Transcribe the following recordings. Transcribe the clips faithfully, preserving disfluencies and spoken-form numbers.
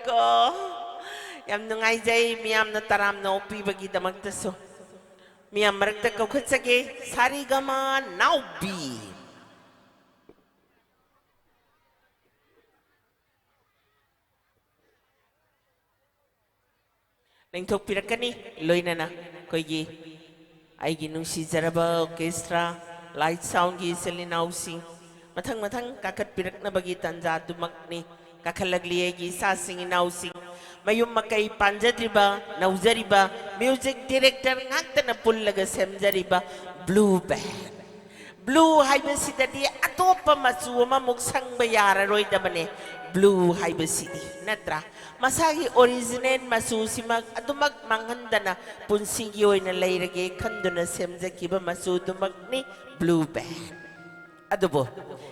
ꯀꯣ, ꯌꯥꯝ ꯅꯨꯡꯉꯥꯏꯖꯩ ꯃꯤꯌꯥꯝꯅ ꯇꯔꯥꯝꯅ ꯑꯣꯛꯄꯤꯕꯒꯤꯗꯃꯛꯇꯁꯨ꯫ ꯃꯤꯌꯥꯝ ꯃꯔꯛꯇ ꯀꯧꯈꯠꯆꯒꯦ, ꯁꯥꯔꯤꯒꯃꯥ ꯅꯥꯎꯕꯤ꯫ ꯂꯦꯡꯊꯣꯛꯄꯤꯔꯛꯀꯅꯤ, ꯂꯣꯏꯅꯅ ꯑꯩꯈꯣꯏꯒꯤ, ꯑꯩꯒꯤ ꯅꯨꯡꯁꯤꯖꯔꯕ orchestra, light soundꯒꯤ ꯏꯆꯤꯜ ꯏꯅꯥꯎꯁꯤꯡ, ꯃꯊꯪ ꯃꯊꯪ ꯀꯥꯈꯠꯄꯤꯔꯛꯅꯕꯒꯤ ꯇꯥꯟꯖꯥꯗꯨꯃꯛꯅꯤ꯫ ꯀꯥꯈꯠꯂꯛꯂꯤ ꯑꯩꯒꯤ ꯏꯆꯥꯁꯤꯡ ꯏꯅꯥꯎꯁꯤꯡ, ꯃꯌꯨꯝ ꯃꯀꯩ ꯄꯥꯟꯖꯗ꯭ꯔꯤꯕ, ꯅꯧꯖꯔꯤꯕ, music director ꯉꯥꯛꯇꯅ ꯄꯨꯜꯂꯒ ꯁꯦꯝꯖꯔꯤꯕ Blue Band꯫ Blue ꯍꯥꯏꯕꯁꯤꯗꯗꯤ ꯑꯇꯣꯞꯄ ꯃꯆꯨ ꯑꯃꯃꯨꯛ ꯁꯪꯕ ꯌꯥꯔꯔꯣꯏꯗꯕꯅꯦ꯫ Blue ꯍꯥꯏꯕꯁꯤꯗꯤ, ꯅꯠꯇ꯭ꯔꯥ? ꯃꯁꯥꯒꯤ original ꯃꯆꯨꯁꯤꯃꯛ ꯑꯗꯨꯃꯛ ꯃꯥꯡꯍꯟꯗꯅ ꯄꯨꯟꯁꯤꯒꯤ ꯑꯣꯏꯅ ꯂꯩꯔꯒꯦ ꯈꯟꯗꯨꯅ ꯁꯦꯝꯖꯈꯤꯕ ꯃꯆꯨꯗꯨꯃꯛꯅꯤ Blue Band꯫ ꯑꯗꯨꯕꯨ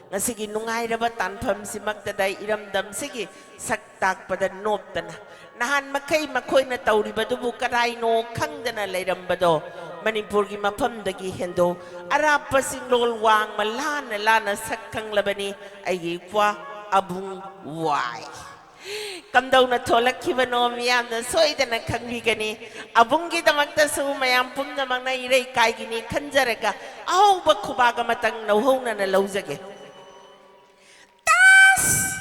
ꯉꯁꯤꯒꯤ ꯅꯨꯡꯉꯥꯏꯔꯕ ꯇꯥꯟꯐꯝꯁꯤꯃꯛꯇꯗ ꯏꯔꯝꯗꯝꯁꯤꯒꯤ ꯁꯛ ꯇꯥꯛꯄꯗ ꯅꯣꯞꯇꯅ, ꯅꯍꯥꯟ ꯃꯈꯩ ꯃꯈꯣꯏꯅ ꯇꯧꯔꯤꯕꯗꯨꯕꯨ ꯀꯗꯥꯏꯅꯣ ꯈꯪꯗꯅ ꯂꯩꯔꯝꯕꯗꯣ, ꯃꯅꯤꯄꯨꯔꯒꯤ ꯃꯐꯝꯗꯒꯤ ꯍꯦꯟꯗꯣꯛ ꯑꯔꯥꯞꯄ ꯆꯤꯡꯂꯣꯜ ꯋꯥꯡꯃ ꯂꯥꯟꯅ ꯂꯥꯟꯅ ꯁꯛ ꯈꯪꯂꯕꯅꯤ ꯑꯩꯒꯤ ꯏꯄ꯭ꯋꯥ ꯑꯕꯨꯡ ꯋꯥꯏ꯫ ꯀꯝꯗꯧꯅ ꯊꯣꯛꯂꯛꯈꯤꯕꯅꯣ ꯃꯤꯌꯥꯝꯅ ꯁꯣꯏꯗꯅ ꯈꯪꯕꯤꯒꯅꯤ꯫ ꯑꯕꯨꯡꯒꯤꯗꯃꯛꯇꯁꯨ ꯃꯌꯥꯝ ꯄꯨꯝꯅꯃꯛꯅ ꯏꯔꯩꯀꯥꯏꯒꯤꯅꯤ ꯈꯟꯖꯔꯒ ꯑꯍꯧꯕ ꯈꯨꯕꯥꯛ ꯑꯃꯇꯪ ꯅꯧꯍꯧꯅꯅ ꯂꯧꯖꯒꯦ꯫ ꯇꯥꯁ!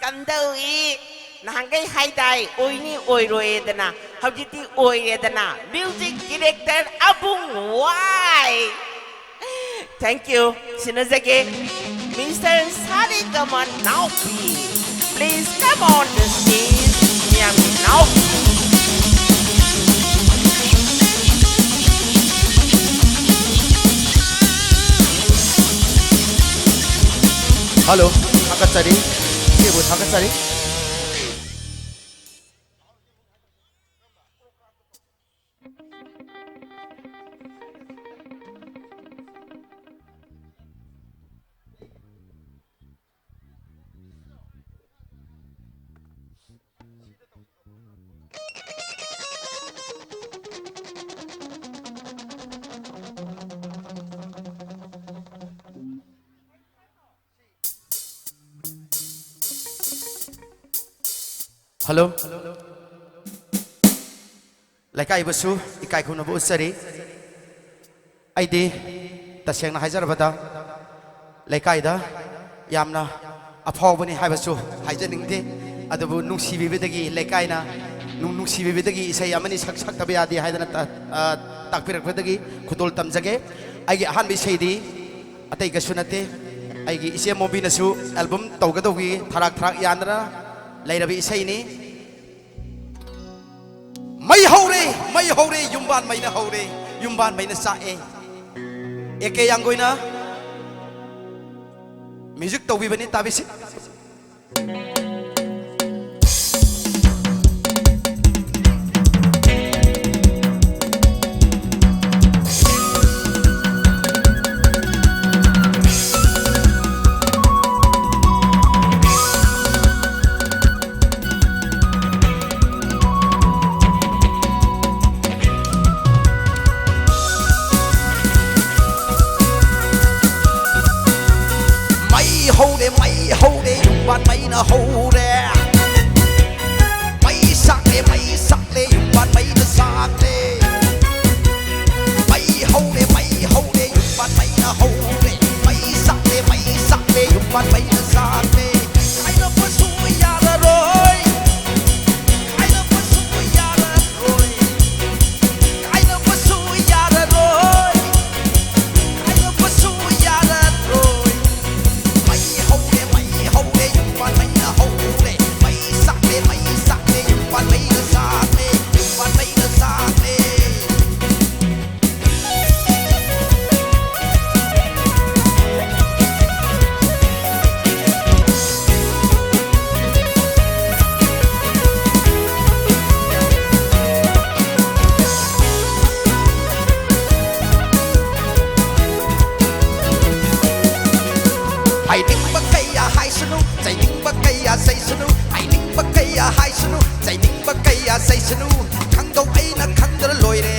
ꯀꯝꯗꯧꯏ? ꯅꯍꯥꯟꯈꯩ ꯍꯥꯏꯗꯥꯏ, ꯑꯣꯏꯅꯤ ꯑꯣꯏꯔꯣꯏꯗꯅ, ꯍꯧꯖꯤꯛꯇꯤ ꯑꯣꯏꯔꯦꯗꯅ꯫ Music director ꯑꯕꯨꯡ Y. Thank you꯫ ꯁꯤꯟꯅꯖꯒꯦ꯫ Mister Saregama ꯅꯥꯎꯕꯤ꯫ Please come on the stage, ꯃꯤꯌꯥꯝꯒꯤ ꯅꯥꯎꯕꯤ꯫ Hello, ꯊꯥꯒꯠꯆꯔꯤ꯫ ꯏꯆꯦꯕꯨ ꯊꯥꯒꯠꯆꯔꯤ꯫ ꯍꯜꯂꯣ꯫ ꯂꯩꯀꯥꯏꯕꯨꯁꯨ ꯏꯀꯥꯏ ꯈꯨꯝꯅꯕ ꯎꯠꯆꯔꯤ꯫ ꯑꯩꯗꯤ ꯇꯁꯦꯡꯅ ꯍꯥꯏꯖꯔꯕꯗ ꯂꯩꯀꯥꯏꯗ ꯌꯥꯝꯅ ꯑꯐꯥꯎꯕꯅꯤ ꯍꯥꯏꯕꯁꯨ ꯍꯥꯏꯖꯅꯤꯡꯗꯦ꯫ ꯑꯗꯨꯕꯨ ꯅꯨꯡꯁꯤꯕꯤꯕꯗꯒꯤ, ꯂꯩꯀꯥꯏꯅ ꯅꯨꯡ-, ꯅꯨꯡꯁꯤꯕꯤꯕꯗꯒꯤ ꯏꯁꯩ ꯑꯃꯅꯤ ꯁꯛ-, ꯁꯛꯇꯕ ꯌꯥꯗꯦ ꯍꯥꯏꯗꯅ ꯇ-, ꯑ, ꯇꯥꯛꯄꯤꯔꯛꯄꯗꯒꯤ ꯈꯨꯗꯣꯜ ꯇꯝꯖꯒꯦ꯫ ꯑꯩꯒꯤ ꯑꯍꯥꯟꯕ ꯏꯁꯩꯗꯤ ꯑꯇꯩ ꯀꯩꯁꯨ ꯅꯠꯇꯦ, ꯑꯩꯒꯤ ꯏꯆꯦ ꯃꯣꯕꯤꯅꯁꯨ ꯑꯦꯜꯕꯝ ꯇꯧꯒꯗꯧꯒꯤ ꯊꯔꯥꯛ ꯊꯔꯥꯛ ꯌꯥꯟꯗꯅ ꯂꯩꯔꯕ ꯏꯁꯩꯅꯤ꯫ ꯃꯩ ꯍꯧꯔꯦ, ꯃꯩ ꯍꯧꯔꯦ, ꯌꯨꯝꯕꯥꯟ ꯃꯩꯅ ꯍꯧꯔꯦ, ꯌꯨꯝꯕꯥꯟ ꯃꯩꯅ ꯆꯥꯛꯑꯦ꯫ ꯑꯦ ꯀꯦ ꯌꯥꯡꯒꯣꯏꯅ ꯃ꯭ꯌꯨꯖꯤꯛ ꯇꯧꯕꯤꯕꯅꯤ, ꯇꯥꯕꯤꯁꯤ꯫ ꯃꯩ ꯍꯧꯔꯦ, ꯃꯩ ꯍꯧꯔꯦ, ꯌꯨꯝꯕꯥꯟ ꯃꯩꯅ ꯍꯧꯔꯦ꯫ ꯃꯩ ꯁꯥꯛꯂꯦ, ꯃꯩ ꯁꯥꯛꯂꯦ, ꯌꯨꯝꯕꯥꯟ ꯃꯩꯅ ꯁꯥꯛꯂꯦ꯫ ꯃꯩ ꯍꯧꯔꯦ, ꯃꯩ ꯍꯧꯔꯦ, ꯌꯨꯝꯕꯥꯟ ꯃꯩꯅ ꯍꯧꯔꯦ꯫ ꯃꯩ ꯁꯥꯛꯂꯦ, ꯃꯩ ꯁꯥꯛꯂꯦ, ꯌꯨꯝꯕꯥꯟ ꯃꯩꯅ ꯁꯥꯛꯂꯦ꯫ ꯀꯥꯏꯅꯕꯁꯨ ꯌꯥꯔꯔꯣꯏ꯫ ꯀꯥꯏꯅꯕꯁꯨ ꯌꯥꯔꯔꯣꯏ꯫ ꯀꯥꯏꯅꯕꯁꯨ ꯌꯥꯔꯔꯣꯏ꯫ ꯀꯥꯏꯅꯕꯁꯨ ꯌꯥꯔꯔꯣꯏ꯫ ꯃꯩ ꯍꯧꯔꯦ, ꯃꯩ ꯍꯧꯔꯦ, ꯌꯨꯝꯕꯥꯟ ꯃꯩꯅ ꯍꯧꯔꯦ꯫ ꯃꯩ ꯁꯥꯛꯂꯦ, ꯃꯩ ꯁꯥꯛꯂꯦ, ꯌꯨꯝꯕꯥꯟ ꯃꯩꯅ ꯁꯥꯛꯂꯦ꯫ ꯌꯨꯝꯕꯥꯟ ꯃꯩꯅ ꯁꯥꯛꯂꯦ꯫ ꯍꯥꯏꯅꯤꯡꯕ ꯀꯌꯥ ꯍꯥꯏꯁꯅꯨ, ꯆꯩꯅꯤꯡꯕ ꯀꯌꯥ ꯆꯩꯁꯅꯨ, ꯍꯥꯏꯅꯤꯡꯕ ꯀꯌꯥ ꯍꯥꯏꯁꯅꯨ, ꯆꯩꯅꯤꯡꯕ ꯀꯌꯥ ꯆꯩꯁꯅꯨ, ꯈꯪꯗꯧ ꯑꯩꯅ ꯈꯪꯗ꯭ꯔ ꯂꯣꯏꯔꯦ꯫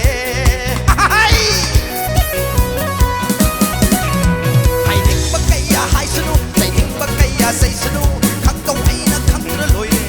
ꯍꯥꯏꯅꯤꯡꯕ ꯀꯌꯥ ꯍꯥꯏꯁꯅꯨ, ꯆꯩꯅꯤꯡꯕ ꯀꯌꯥ ꯆꯩꯁꯅꯨ, ꯈꯪꯗꯧ ꯑꯩꯅ ꯈꯪꯗ꯭ꯔ ꯂꯣꯏꯔꯦ꯫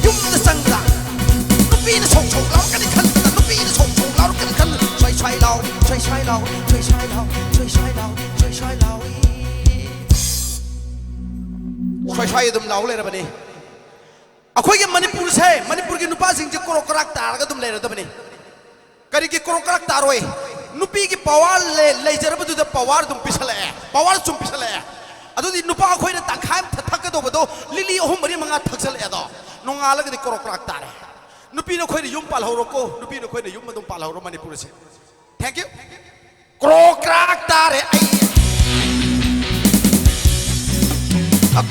ꯌꯨꯝꯗ ꯆꯪꯗ ꯅꯨꯄꯤꯅ ꯁꯧ ꯁꯧ ꯂꯥꯎꯔꯛꯀꯅꯤ ꯈꯟꯕꯗ, ꯅꯨꯄꯤꯅ ꯁꯧ ꯁꯧ ꯂꯥꯎꯔꯛꯀꯅꯤ ꯈꯟꯕꯗ, ꯁ꯭ꯋꯥꯏ ꯁ꯭ꯋꯥꯏ ꯂꯥꯎ, ꯁ꯭ꯋꯥꯏ ꯁ꯭ꯋꯥꯏ ꯂꯥꯎ, ꯁ꯭ꯋꯥꯏ ꯁ꯭ꯋꯥꯏ ꯂꯥꯎ, ꯁ꯭ꯋꯥꯏ ꯁ꯭ꯋꯥꯏ ꯂꯥꯎꯏ꯫ ꯁ꯭ꯋꯥꯏ ꯁ꯭ꯋꯥꯏ ꯑꯗꯨꯝ ꯂꯥꯎ ꯂꯩꯔꯕꯅꯤ꯫ ꯑꯩꯈꯣꯏꯒꯤ ꯃꯅꯤꯄꯨꯔꯁꯦ, ꯃꯅꯤꯄꯨꯔꯒꯤ ꯅꯨꯄꯥꯁꯤꯡꯁꯦ ꯀ꯭ꯔꯣꯛ ꯀ꯭ꯔꯥꯛ ꯇꯥꯔꯒ ꯑꯗꯨꯝ ꯂꯩꯔꯗꯕꯅꯤ꯫ ꯀꯔꯤꯒꯤ ꯀ꯭ꯔꯣꯛ ꯀ꯭ꯔꯥꯛ ꯇꯥꯔꯣꯏ? ꯅꯨꯄꯤꯒꯤ ꯄꯋꯥꯔ ꯂꯩ-, ꯂꯩꯖꯔꯕꯗꯨꯗ ꯄꯋꯥꯔ ꯑꯗꯨꯝ ꯄꯤꯁꯜꯂꯛꯑꯦ, ꯄꯋꯥꯔ ꯁꯨꯝ ꯄꯤꯁꯜꯂꯛꯑꯦ꯫ ꯑꯗꯨꯗꯤ ꯅꯨꯄꯥ ꯑꯩꯈꯣꯏꯅ ꯇꯪꯈꯥꯏ ꯑꯃ ꯊ-, ꯊꯛꯀꯗꯧꯕꯗꯣ ꯂꯤꯛꯂꯤ ꯑꯍꯨꯝ ꯃꯔꯤ ꯃꯉꯥ ꯊꯛꯆꯜꯂꯛꯑꯦ ꯑꯗꯣ, ꯅꯣꯡꯉꯥꯜꯂꯒꯗꯤ ꯀ꯭ꯔꯣꯛ ꯀ꯭ꯔꯥꯛ ꯇꯥꯔꯦ꯫ ꯅꯨꯄꯤ ꯅꯈꯣꯏꯅ ꯌꯨꯝ ꯄꯥꯜꯍꯧꯔꯣꯀꯣ, ꯅꯨꯄꯤ ꯅꯈꯣꯏꯅ ꯌꯨꯝ ꯑꯗꯨꯝ ꯄꯥꯜꯍꯧꯔꯣ ꯃꯅꯤꯄꯨꯔꯁꯦ꯫ Thank you꯫ ꯀ꯭ꯔꯣꯛ ꯀ꯭ꯔꯥꯛ ꯇꯥꯔꯦ ꯑꯩ,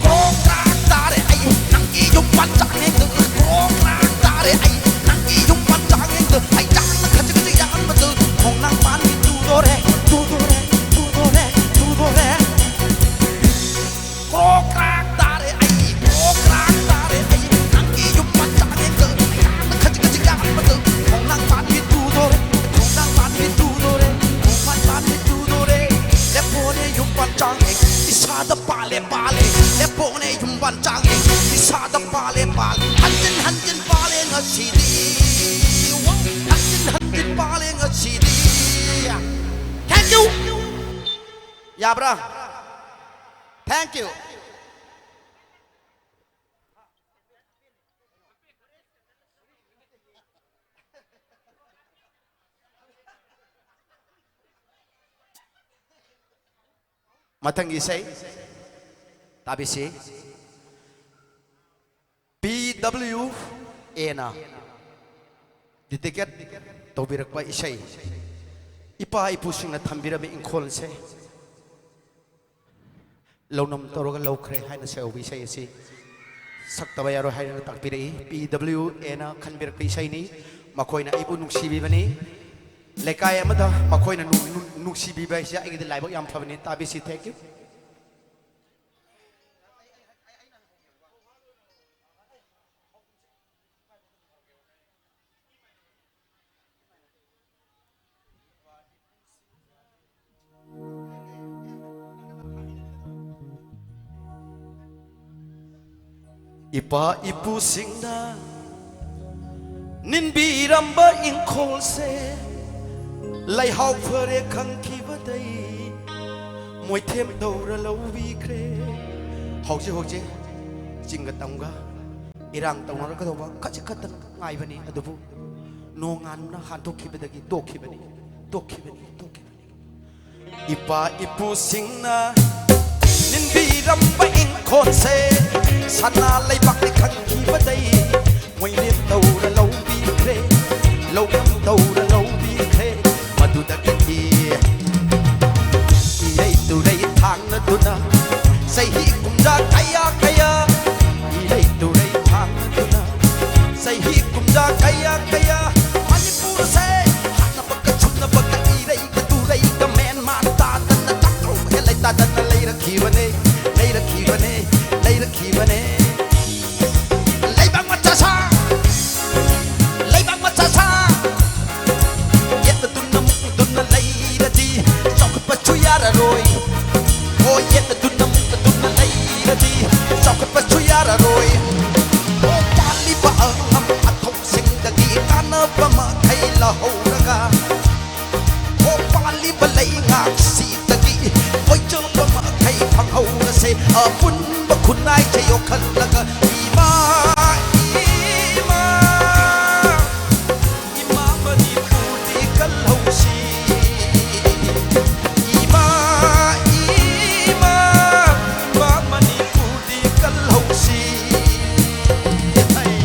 ꯀ꯭ꯔꯣꯛ ꯀ꯭ꯔꯥꯛ ꯇꯥꯔꯦ ꯑꯩ, ꯅꯪꯒꯤ ꯌꯨꯝ ꯄꯥꯟ ꯆꯥꯛꯂꯦꯟꯗꯨ꯫ ꯀ꯭ꯔꯣꯛ ꯀ꯭ꯔꯥꯛ ꯇꯥꯔꯦ ꯑꯩ, ꯅꯪꯒꯤ ꯌꯨꯝ ꯄꯥꯟ ꯆꯥꯛꯂꯦꯟꯗꯨ꯫ ꯑꯩ ꯆꯥꯛꯅ ꯈꯖꯤꯛ ꯈꯖꯤꯛ ꯌꯥꯟꯕꯗꯨ, ꯈꯣꯡꯅꯥꯡ ꯄꯥꯟꯕꯤ ꯇꯨꯗꯣꯔꯦ, ꯇꯨꯗꯣꯔꯦ, ꯇꯨꯗꯣꯔꯦ, ꯇꯨꯗꯣꯔꯦ꯫ ꯀ꯭ꯔꯣꯛ ꯀ꯭ꯔꯥꯛ ꯇꯥꯔꯦ ꯑꯩ, ꯀ꯭ꯔꯣꯛ ꯀ꯭ꯔꯥꯛ ꯇꯥꯔꯦ ꯑꯩ, ꯅꯪꯒꯤ ꯌꯨꯝ ꯄꯥꯟ ꯆꯥꯛꯂꯦꯟꯗꯨ꯫ ꯑꯩ ꯆꯥꯛꯅ ꯈꯖꯤꯛ ꯈꯖꯤꯛ ꯌꯥꯟꯕꯗꯨ, ꯈꯣꯡꯅꯥꯡ ꯄꯥꯟꯕꯤ ꯇꯨꯗꯣꯔꯦ, ꯈꯣꯡꯅꯥꯡ ꯄꯥꯟꯕꯤ ꯇꯨꯗꯣꯔꯦ, ꯈꯣꯡꯅꯥꯡ ꯄꯥꯟꯕꯤ ꯇꯨꯗꯣꯔꯦ꯫ ꯂꯦꯞꯄꯣꯅꯦ ꯌꯨꯝ ꯄꯥꯟ ꯆꯥꯛꯂꯦꯟ, ꯏꯁꯥꯗ ꯄꯥꯜꯂꯦ, ꯄꯥꯜꯂꯦ꯫ ꯂꯦꯞꯄꯣꯅꯦ ꯌꯨꯝ ꯄꯥꯟ ꯆꯥꯛꯂꯦꯟ, ꯏꯁꯥꯗ ꯄꯥꯜꯂꯦ, ꯄꯥꯜꯂꯦ꯫ ꯍꯟꯖꯤꯟ ꯍꯟꯖꯤꯟ ꯄꯥꯜꯂꯦ ꯉꯁꯤꯗꯤ, ꯍꯟꯖꯤꯟ ꯍꯟꯖꯤꯟ ꯄꯥꯜꯂꯦ ꯉꯁꯤꯗꯤ꯫ Thank you꯫ ꯌꯥꯕ꯭ꯔꯥ? Thank you꯫ ꯃꯊꯪꯒꯤ ꯏꯁꯩ ꯇꯥꯕꯤꯁꯤ꯫ ꯄꯤ ꯗꯕ꯭ꯂꯤꯎ ꯑꯦꯅ ꯗꯤꯗꯤꯀꯦꯠ ꯇꯧꯕꯤꯔꯛꯄ ꯏꯁꯩ, ꯏꯄꯥ ꯏꯄꯨꯁꯤꯡꯅ ꯊꯝꯕꯤꯔꯝꯕ ꯏꯪꯈꯣꯜꯁꯦ ꯂꯧꯅꯝ ꯇꯧꯔꯒ ꯂꯧꯈ꯭ꯔꯦ ꯍꯥꯏꯅ ꯁꯩꯍꯧꯕ ꯏꯁꯩ ꯑꯁꯤ ꯁꯛꯇꯕ ꯌꯥꯔꯣꯏ ꯍꯥꯏꯗꯨꯅ ꯇꯥꯛꯄꯤꯔꯛꯏ꯫ ꯄꯤ ꯗꯕ꯭ꯂꯤꯎ ꯑꯦꯅ ꯈꯟꯕꯤꯔꯛꯄ ꯏꯁꯩꯅꯤ꯫ ꯃꯈꯣꯏꯅ ꯑꯩꯕꯨ ꯅꯨꯡꯁꯤꯕꯤꯕꯅꯤ꯫ ꯂꯩꯀꯥꯏ ꯑꯃꯗ ꯃꯈꯣꯏꯅ ꯅꯨꯡ-, ꯅꯨꯡ-, ꯅꯨꯡꯁꯤꯕꯤꯕ ꯍꯥꯏꯁꯦ ꯑꯩꯒꯤꯗꯤ ꯂꯥꯏꯕꯛ ꯌꯥꯝ ꯐꯕꯅꯤ꯫ ꯇꯥꯕꯤꯁꯤ꯫ Thank you꯫ ꯏꯄꯥ ꯏꯄꯨꯁꯤꯡꯅ ꯅꯤꯟꯕꯤꯔꯝꯕ ꯏꯪꯈꯣꯜꯁꯦ ꯂꯩꯍꯥꯎ ꯐꯔꯦ ꯈꯪꯈꯤꯕꯗꯩ ꯃꯣꯏꯊꯦꯝ ꯇꯧꯔ ꯂꯧꯕꯤꯈ꯭ꯔꯦ꯫ ꯍꯧꯖꯤꯛ ꯍꯧꯖꯤꯛ ꯆꯤꯡꯒ ꯇꯝꯒ ꯏꯔꯥꯡ ꯇꯧꯅꯔꯛꯀꯗꯧꯕ ꯈꯖꯤꯛ ꯈꯛꯇ ꯉꯥꯏꯕꯅꯤ, ꯑꯗꯨꯕꯨ ꯅꯣꯡꯉꯥꯟꯕꯅ ꯍꯥꯟꯗꯣꯛꯈꯤꯕꯗꯒꯤ ꯇꯣꯛꯈꯤꯕꯅꯤ, ꯇꯣꯛꯈꯤꯕꯅꯤ, ꯇꯣꯛꯈꯤꯕꯅꯤ꯫ ꯏꯄꯥ ꯏꯄꯨꯁꯤꯡꯅ ꯅꯤꯟꯕꯤꯔꯝꯕ ꯏꯪꯈꯣꯜꯁꯦ ꯁꯅꯥ ꯂꯩꯕꯥꯛꯅꯤ ꯈꯪꯈꯤꯕꯗꯩ ꯃꯣꯏꯂꯦꯝ ꯇꯧꯔ ꯂꯧꯕꯤꯈ꯭ꯔꯦ, ꯂꯧꯂꯝ ꯇꯧꯔ ꯂꯧꯕꯤꯈ꯭ꯔꯦ꯫ ꯃꯗꯨꯗꯒꯤꯗꯤ ꯏꯔꯩ ꯇꯨꯔꯩ ꯊꯥꯡꯅꯗꯨꯅ ꯆꯍꯤ ꯀꯨꯝꯖꯥ ꯀꯌꯥ ꯀꯌꯥ, ꯏꯔꯩ ꯇꯨꯔꯩ ꯊꯥꯡꯅꯗꯨꯅ ꯆꯍꯤ ꯀꯨꯝꯖꯥ ꯀꯌꯥ ꯀꯌꯥ ꯃꯅꯤꯄꯨꯔꯁꯦ ꯍꯥꯠꯅꯕꯒ ꯁꯨꯝꯅꯕꯒ ꯏꯔꯩꯒ ꯇꯨꯔꯩꯒ ꯃꯦꯟ ꯃꯥꯟ ꯇꯥꯗꯅ ꯆꯥꯛꯊꯣꯛꯑꯒ ꯂꯩꯇꯥꯗꯅ ꯂꯩꯔꯛꯈꯤꯕꯅꯦ, ꯂꯩꯔꯛꯈꯤꯕꯅꯦ, ꯂꯩꯔꯛꯈꯤꯕꯅꯦ꯫ ꯂꯩꯕꯥꯛ ꯃꯆꯥ ꯁꯥ, ꯂꯩꯕꯥꯛ ꯃꯆꯥ ꯁꯥ, ꯌꯦꯠꯅꯗꯨꯅ ꯃꯨꯛꯅꯗꯨꯅ ꯂꯩꯔꯗꯤ ꯆꯥꯎꯈꯠꯄꯁꯨ ꯌꯥꯔꯔꯣꯏ꯫ ꯍꯣꯏ, ꯌꯦꯠꯅꯗꯨꯅ ꯃꯨꯛꯅꯗꯨꯅ ꯂꯩꯔꯗꯤ ꯆꯥꯎꯈꯠꯄꯁꯨ ꯌꯥꯔꯔꯣꯏ꯫ ꯍꯣ, ꯄꯥꯜꯂꯤꯕ ꯑꯉꯝ ꯑꯊꯧꯁꯤꯡꯗꯒꯤ ꯀꯥꯟꯅꯕ ꯃꯈꯩ ꯂꯧꯍꯧꯔꯒ, ꯍꯣ, ꯄꯥꯜꯂꯤꯕ ꯂꯩꯉꯥꯛꯁꯤꯗꯒꯤ ꯑꯣꯏꯖꯕ ꯃꯈꯩ ꯐꯪꯍꯧꯔꯁꯦ꯫ ꯑꯄꯨꯟꯕ ꯈꯨꯟꯅꯥꯏꯁꯦ ꯌꯣꯛꯈꯠꯂꯒ ꯏꯃꯥ, ꯏꯃꯥ, ꯏꯃꯥ ꯃꯅꯤꯄꯨꯔꯗꯤ ꯀꯜꯍꯧꯁꯤ꯫ ꯏꯃꯥ, ꯏꯃꯥ, ꯏꯃꯥ ꯃꯅꯤꯄꯨꯔꯗꯤ ꯀꯜꯍꯧꯁꯤ꯫ ꯍꯩ꯫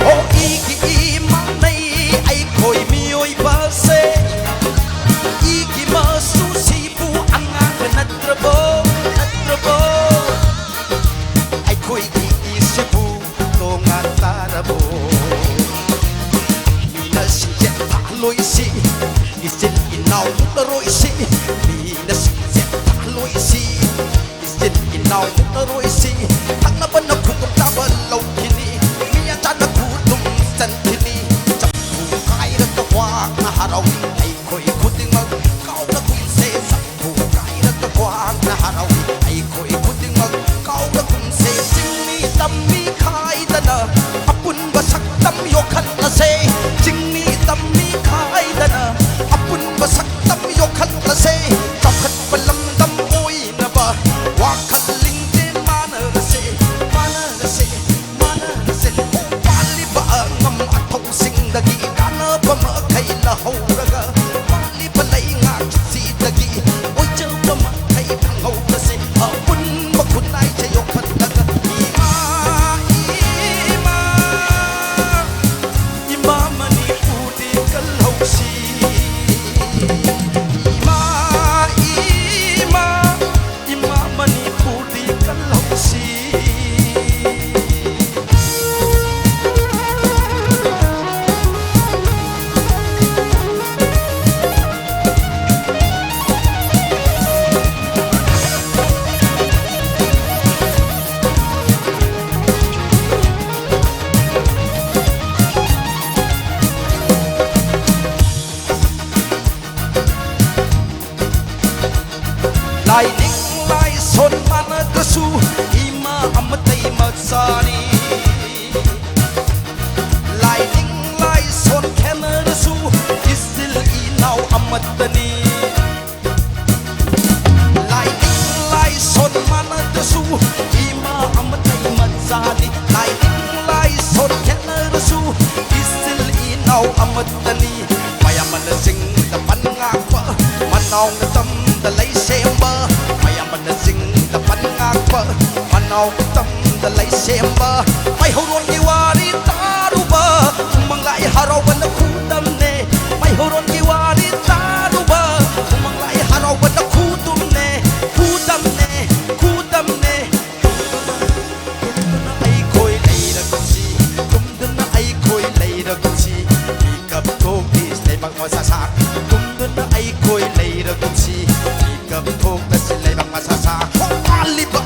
ꯑꯣ, ꯏꯒꯤ ꯏꯃꯥꯟꯅꯩ ꯑꯩꯈꯣꯏ ꯃꯤꯑꯣꯏꯕꯁꯦ꯫ ꯏꯒꯤ ꯃꯆꯨꯁꯤꯕꯨ ꯑꯉꯥꯡꯕ ꯅꯠꯇ꯭ꯔꯕꯣ, ꯅꯠꯇ꯭ꯔꯕꯣ? ꯑꯩꯈꯣꯏꯒꯤ ꯏꯁꯤꯕꯨ ꯇꯣꯉꯥꯟ ꯇꯥꯔꯕꯣ? ꯃꯤꯅ ꯁꯤꯡꯁꯦ ꯊꯥꯂꯣꯏꯁꯤ, ꯏꯆꯤꯜ ꯏꯅꯥꯎ ꯃꯨꯛꯂꯔꯣꯏꯁꯤ꯫ ꯃꯤꯅ ꯁꯤꯡꯁꯦ ꯊꯥꯂꯣꯏꯁꯤ, ꯅꯥꯎ ꯃꯨꯛꯅꯔꯣꯏꯁꯤ, ꯊꯛꯅꯕꯅ ꯈꯨꯗꯣꯡꯆꯥꯕ ꯂꯧꯈꯤꯅꯤ꯫ ꯃꯤ ꯑꯆꯥꯅ ꯈꯨꯗꯨꯝ ꯆꯟꯈꯤꯅꯤ꯫ ꯆꯐꯨ ꯀꯥꯏꯔꯒ ꯋꯥꯅ ꯍꯔꯥꯎꯏ ꯑꯩꯈꯣꯏ ꯈꯨꯗꯤꯡꯃꯛ꯫ ꯀꯥꯎꯔꯒꯨꯝꯁꯦ, ꯆꯐꯨ ꯀꯥꯏꯔꯒ ꯋꯥꯅ ꯍꯔꯥꯎꯏ ꯑꯩꯈꯣꯏ ꯈꯨꯗꯤꯡꯃꯛ꯫ ꯀꯥꯎꯔꯒꯨꯝꯁꯦ, ꯆꯤꯡꯃꯤ ꯇꯝꯃꯤ ꯈꯥꯏꯗꯅ ꯑꯄꯨꯟꯕ ꯁꯛꯇꯝ ꯌꯣꯛꯈꯠꯂꯁꯦ꯫ ꯆꯤꯡꯃꯤ ꯇꯝꯃꯤ ꯈꯥꯏꯗꯅ ꯑꯄꯨꯟꯕ ꯁꯛꯇꯝ ꯌꯣꯛꯈꯠꯂꯁꯦ꯫ ꯆꯥꯎꯈꯠꯄ ꯂꯝꯗꯝ ꯑꯣꯏꯅꯕ ꯋꯥꯈꯜ ꯂꯤꯡꯖꯦꯜ ꯃꯥꯟꯅꯔꯁꯦ, ꯃꯥꯟꯅꯔꯁꯦ, ꯃꯥꯟꯅꯔꯁꯦ꯫ ꯄꯥꯜꯂꯤꯕ ꯑꯉꯝ ꯑꯊꯧꯁꯤꯡꯗꯒꯤ ꯀꯥꯟꯅꯕ ꯃꯈꯩ ꯂꯧꯍꯧꯔꯒ, ꯄꯥꯜꯂꯤꯕ ꯂꯩꯉꯥꯛꯁꯤꯗꯒꯤ ꯑꯣꯏꯖꯕ ꯃꯈꯩ ꯐꯪꯍꯧꯔꯁꯦ꯫ ꯑꯄꯨꯟꯕ ꯈꯨꯟꯅꯥꯏꯁꯦ ꯌꯣꯛꯈꯠꯂꯒ, ꯏꯃꯥ, ꯏꯃꯥ, ꯏꯃꯥ ꯃꯅꯤꯄꯨꯔꯗꯤ ꯀꯜꯍꯧꯁꯤ꯫ ꯏꯃꯥ, ꯏꯃꯥ, ꯏꯃꯥ ꯃꯅꯤꯄꯨꯔꯗꯤ ꯀꯜꯍꯧꯁꯤ꯫ ꯂꯥꯏꯅꯤꯡ ꯂꯥꯏꯁꯣꯟ ꯃꯥꯟꯅꯗ꯭ꯔꯁꯨ ꯏꯃꯥ ꯑꯃꯇꯩ ꯃꯆꯥꯅꯤ꯫ ꯂꯥꯏꯅꯤꯡ ꯂꯥꯏꯁꯣꯟ ꯈꯦꯠꯅꯔꯁꯨ ꯏꯆꯤꯜ ꯏꯅꯥꯎ ꯑꯃꯠꯇꯅꯤ꯫ ꯂꯥꯏꯅꯤꯡ ꯂꯥꯏꯁꯣꯟ ꯃꯥꯟꯅꯗ꯭ꯔꯁꯨ ꯏꯃꯥ ꯑꯃꯇꯩ ꯃꯆꯥꯅꯤ꯫ ꯂꯥꯏꯅꯤꯡ ꯂꯥꯏꯁꯣꯟ ꯈꯦꯠꯅꯔꯁꯨ ꯏꯆꯤꯜ ꯏꯅꯥꯎ ꯑꯃꯠꯇꯅꯤ꯫ ꯃꯌꯥꯝꯕꯅ ꯆꯤꯡꯗ ꯄꯟ ꯉꯥꯛꯄ, ꯃꯅꯥꯎꯅ ꯇꯝꯗ ꯂꯩ ꯁꯦꯝꯕ꯫ ꯃꯌꯥꯝꯕꯅ ꯆꯤꯡꯗ ꯄꯟ ꯉꯥꯛꯄ, ꯃꯅꯥꯎꯅ ꯇꯝꯗ ꯂꯩ ꯁꯦꯝꯕ꯫ ꯃꯩꯍꯧꯔꯣꯟꯒꯤ ꯋꯥꯔꯤ ꯇꯥꯔꯨꯕ, ꯎꯃꯪ ꯂꯥꯏ ꯍꯔꯥꯎꯕꯅ ꯈꯨꯗꯝꯅꯦ꯫ ꯃꯩꯍꯧꯔꯣꯟꯒꯤ ꯋꯥꯔꯤ ꯇꯥꯔꯨꯕ, ꯎꯃꯪ ꯂꯥꯏ ꯍꯔꯥꯎꯕꯅ ꯈꯨꯗꯝꯅꯦ, ꯈꯨꯗꯝꯅꯦ, ꯈꯨꯗꯝꯅꯦ꯫ ꯇꯨꯝꯗꯨꯅ ꯑꯩꯈꯣꯏ ꯂꯩꯔꯒꯨꯝꯁꯤ, ꯇꯨꯝꯗꯨꯅ ꯑꯩꯈꯣꯏ ꯂꯩꯔꯒꯨꯝꯁꯤ꯫ ꯃꯤꯀꯞ ꯊꯣꯛꯂꯤ ꯂꯩꯕꯥꯛ ꯃꯁꯥ ꯁꯥ, ꯇꯨꯝꯗꯨꯅ ꯑꯩꯈꯣꯏ ꯂꯩꯔꯒꯨꯝꯁꯤ꯫ ꯃꯤꯀꯞ ꯊꯣꯛꯂꯁꯤ ꯂꯩꯕꯥꯛ ꯃꯁꯥ ꯁꯥ꯫ ꯍꯣ, ꯄꯥꯜꯂꯤꯕ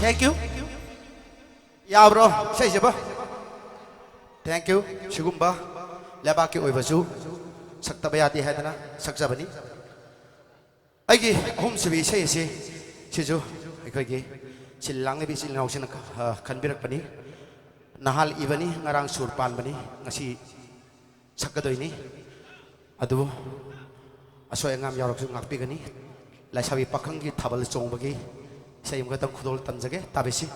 Thank you. ꯌꯥꯕ꯭ꯔꯣ ꯏꯁꯩꯁꯤꯕꯣ? Thank you. ꯁꯤꯒꯨꯝꯕ ꯂꯩꯕꯥꯛꯀꯤ ꯑꯣꯏꯕꯁꯨ ꯁꯛꯇꯕ ꯌꯥꯗꯦ ꯍꯥꯏꯗꯅ ꯁꯛꯆꯕꯅꯤ꯫ ꯑꯩꯒꯤ ꯑꯍꯨꯝꯁꯨꯕꯤ ꯏꯁꯩ ꯑꯁꯤ ꯁꯤꯁꯨ ꯑꯩꯈꯣꯏꯒꯤ ꯁꯤꯜ ꯂꯥꯡꯂꯤꯕ ꯏꯆꯤꯜ ꯏꯅꯥꯎꯁꯤꯡꯅ ꯈ-, ꯑ, ꯈꯟꯕꯤꯔꯛꯄꯅꯤ꯫ ꯅꯍꯥꯟ ꯏꯕꯅꯤ, ꯉꯔꯥꯡ ꯁꯨꯔ ꯄꯥꯟꯕꯅꯤ, ꯉꯁꯤ ꯁꯛꯀꯗꯣꯏꯅꯤ꯫ ꯑꯗꯨꯕꯨ ꯑꯁꯣꯏ ꯑꯉꯥꯝ ꯌꯥꯎꯔꯛꯁꯨ ꯉꯥꯛꯄꯤꯒꯅꯤ꯫ ꯂꯩꯁꯥꯕꯤ ꯄꯥꯈꯪꯒꯤ ꯊꯥꯕꯜ ꯆꯣꯡꯕꯒꯤ ꯏꯁꯩ ꯑꯃꯈꯛꯇꯪ ꯈꯨꯗꯣꯜ ꯇꯝꯖꯒꯦ, ꯇꯥꯕꯤꯁꯤ꯫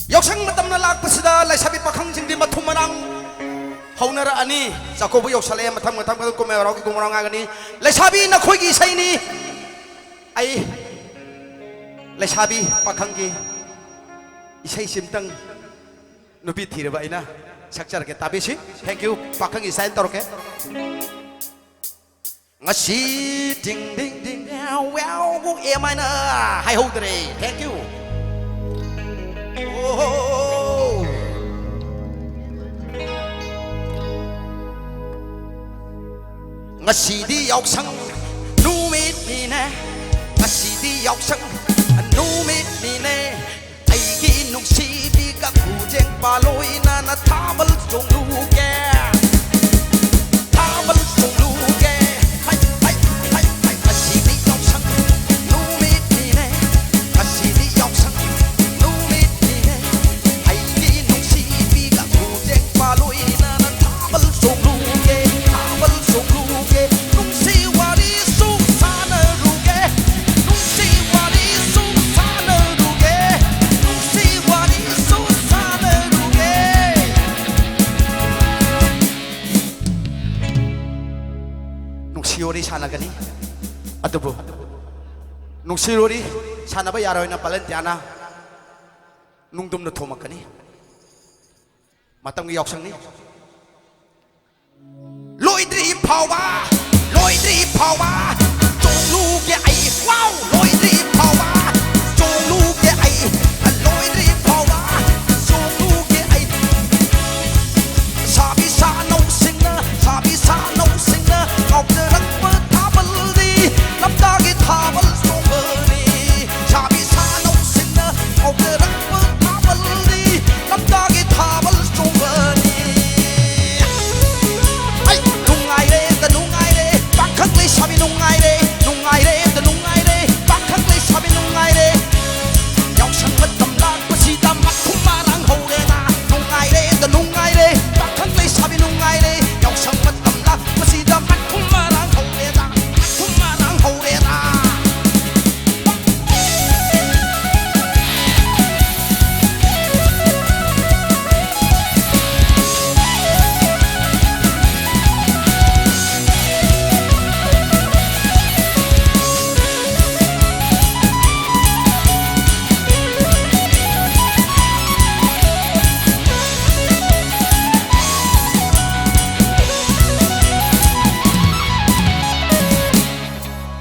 ꯌꯥꯎꯁꯪ ꯃꯇꯝꯅ ꯂꯥꯛꯄꯁꯤꯗ ꯂꯩꯁꯥꯕꯤ ꯄꯥꯈꯪꯁꯤꯡꯗꯤ ꯃꯊꯨꯝ ꯃꯔꯥꯡ ꯍꯧꯅꯔꯛꯑꯅꯤ꯫ ꯆꯥꯛꯀꯧꯕ ꯌꯧꯁꯜꯂꯛꯑꯦ, ꯃꯊꯪ ꯃꯊꯪ ꯃꯊꯪ ꯀꯨꯝꯍꯩ ꯍꯔꯥꯎꯒꯤ ꯀꯨꯝꯍꯩ ꯍꯔꯥꯎ ꯉꯥꯏꯒꯅꯤ꯫ ꯂꯩꯁꯥꯕꯤ ꯅꯈꯣꯏꯒꯤ ꯏꯁꯩꯅꯤ꯫ ꯑꯩ ꯂꯩꯁꯥꯕꯤ ꯄꯥꯈꯪꯒꯤ ꯏꯁꯩꯁꯤꯝꯇꯪ ꯅꯨꯄꯤ ꯊꯤꯔꯕ ꯑꯩꯅ ꯁꯛꯆꯔꯒꯦ, ꯇꯥꯕꯤꯁꯤ꯫ Thank you꯫ ꯄꯥꯈꯪꯒꯤ ꯁꯥꯏꯟ ꯇꯧꯔꯛꯀꯦ꯫ ꯉꯁꯤ ꯗꯤꯡ ꯗꯤꯡ ꯗꯤꯡ ꯋꯦꯎ ꯋꯦꯎ ꯑꯦ ꯃꯥꯏꯅ ꯍꯥꯏꯍꯧꯗ꯭ꯔꯦ꯫ Thank you꯫ ꯑꯣ꯫ ꯉꯁꯤꯗꯤ ꯌꯥꯎꯁꯪ ꯅꯨꯃꯤꯠꯅꯤꯅꯦ꯫ ꯉꯁꯤꯗꯤ ꯌꯥꯎꯁꯪ ꯅꯨꯃꯤꯠꯅꯤꯅꯦ꯫ ꯑꯩꯒꯤ ꯅꯨꯡꯁꯤꯕꯤꯒ ꯈꯨꯖꯦꯡ ꯄꯥꯂꯣꯏꯅꯅ ꯊꯥꯕꯜ ꯆꯣꯡꯂꯨꯒꯦ꯫ ꯊꯥꯕꯜ ꯆꯣꯡꯂꯨꯒꯦ꯫ ꯍꯩ, ꯍꯩ, ꯍꯩ, ꯍꯩ꯫ ꯉꯁꯤꯗꯤ ꯌꯥꯎꯁꯪ ꯅꯨꯃꯤꯠꯅꯤꯅꯦ꯫ ꯉꯁꯤꯗꯤ ꯌꯥꯎꯁꯪ ꯅꯨꯃꯤꯠꯅꯤꯅꯦ꯫ ꯑꯩꯒꯤ ꯅꯨꯡꯁꯤꯕꯤꯒ ꯈꯨꯖꯦꯡ ꯄꯥꯂꯣꯏꯅꯅ ꯊꯥꯕꯜ ꯆꯣꯡꯂꯨꯒꯦ꯫ ꯊꯥꯕꯜ ꯆꯣꯡꯂꯨꯒꯦ꯫ ꯅꯨꯡꯁꯤ ꯋꯥꯔꯤꯁꯨ ꯁꯥꯟꯅꯔꯨꯒꯦ꯫ ꯅꯨꯡꯁꯤ ꯋꯥꯔꯤꯁꯨ ꯁꯥꯟꯅꯔꯨꯒꯦ꯫ ꯅꯨꯡꯁꯤ ꯋꯥꯔꯤꯁꯨ ꯁꯥꯟꯅꯔꯨꯒꯦ꯫ ꯅꯨꯡꯁꯤ ꯋꯥꯔꯤ ꯁꯥꯟꯅꯒꯅꯤ꯫ ꯑꯗꯨꯕꯨ ꯅꯨꯡꯁꯤ ꯋꯥꯔꯤ ꯁꯥꯟꯅꯕ ꯌꯥꯔꯣꯏꯅ ꯚꯣꯂꯨꯟꯇꯤꯌꯔꯅ ꯅꯨꯡꯗꯨꯝꯅ ꯊꯣꯝꯃꯛꯀꯅꯤ꯫ ꯃꯇꯝꯒꯤ ꯌꯥꯎꯁꯪꯅꯤ꯫ ꯂꯣꯏꯗ꯭ꯔꯤ ꯐꯥꯎꯕ, ꯂꯣꯏꯗ꯭ꯔꯤ ꯐꯥꯎꯕ ꯆꯣꯡꯂꯨꯒꯦ ꯑꯩ꯫ ꯋꯥꯎ! ꯂꯣꯏꯗ꯭ꯔꯤ ꯐꯥꯎꯕ ꯆꯣꯡꯂꯨꯒꯦ ꯑꯩ꯫ ꯂꯣꯏꯗ꯭ꯔꯤ ꯐꯥꯎꯕ ꯆꯣꯡꯂꯨꯒꯦ ꯑꯩ꯫ ꯁꯥꯕꯤ ꯁꯥꯅꯧꯁꯤꯡꯅ, ꯁꯥꯕꯤ ꯁꯥꯅꯧꯁꯤꯡꯅ ꯀꯥꯎꯖꯔꯛꯄ ꯊꯥꯕꯜꯗꯤ ꯂꯝꯇꯥꯒꯤ ꯊꯥꯕꯜ ꯆꯣꯡꯕꯅꯤ꯫ ꯁꯥꯕꯤ ꯁꯥꯅꯧꯁꯤꯡꯅ ꯀꯥꯎꯖꯔꯛꯄ ꯊꯥꯕꯜꯗꯤ ꯂꯝꯇꯥꯒꯤ ꯊꯥꯕꯜ ꯆꯣꯡꯕꯅꯤ꯫ ꯑꯩ ꯅꯨꯡꯉꯥꯏꯔꯦ ꯗ ꯅꯨꯡꯉꯥꯏꯔꯦ, ꯄꯥꯈꯪ ꯂꯩꯁꯥꯕꯤ ꯅꯨꯡꯉꯥꯏꯔꯦ, ꯅꯨꯡꯉꯥꯏꯔꯦ ꯗ ꯅꯨꯡꯉꯥꯏꯔꯦ, ꯄꯥꯈꯪ ꯂꯩꯁꯥꯕꯤ ꯅꯨꯡꯉꯥꯏꯔꯦ꯫ ꯌꯥꯎꯁꯪ ꯃꯇꯝ ꯂꯥꯛꯄꯁꯤꯗ ꯃꯈꯨꯝ ꯃꯔꯥꯡ ꯍꯧꯔꯦꯅ, ꯅꯨꯡꯉꯥꯏꯔꯦ ꯗ ꯅꯨꯡꯉꯥꯏꯔꯦ, ꯄꯥꯈꯪ ꯂꯩꯁꯥꯕꯤ ꯅꯨꯡꯉꯥꯏꯔꯦ꯫ ꯌꯥꯎꯁꯪ ꯃꯇꯝ ꯂꯥꯛꯄꯁꯤꯗ ꯃꯈꯨꯝ ꯃꯔꯥꯡ ꯍꯧꯔꯦꯅ, ꯃꯈꯨꯝ ꯃꯔꯥꯡ ꯍꯧꯔꯦꯅ꯫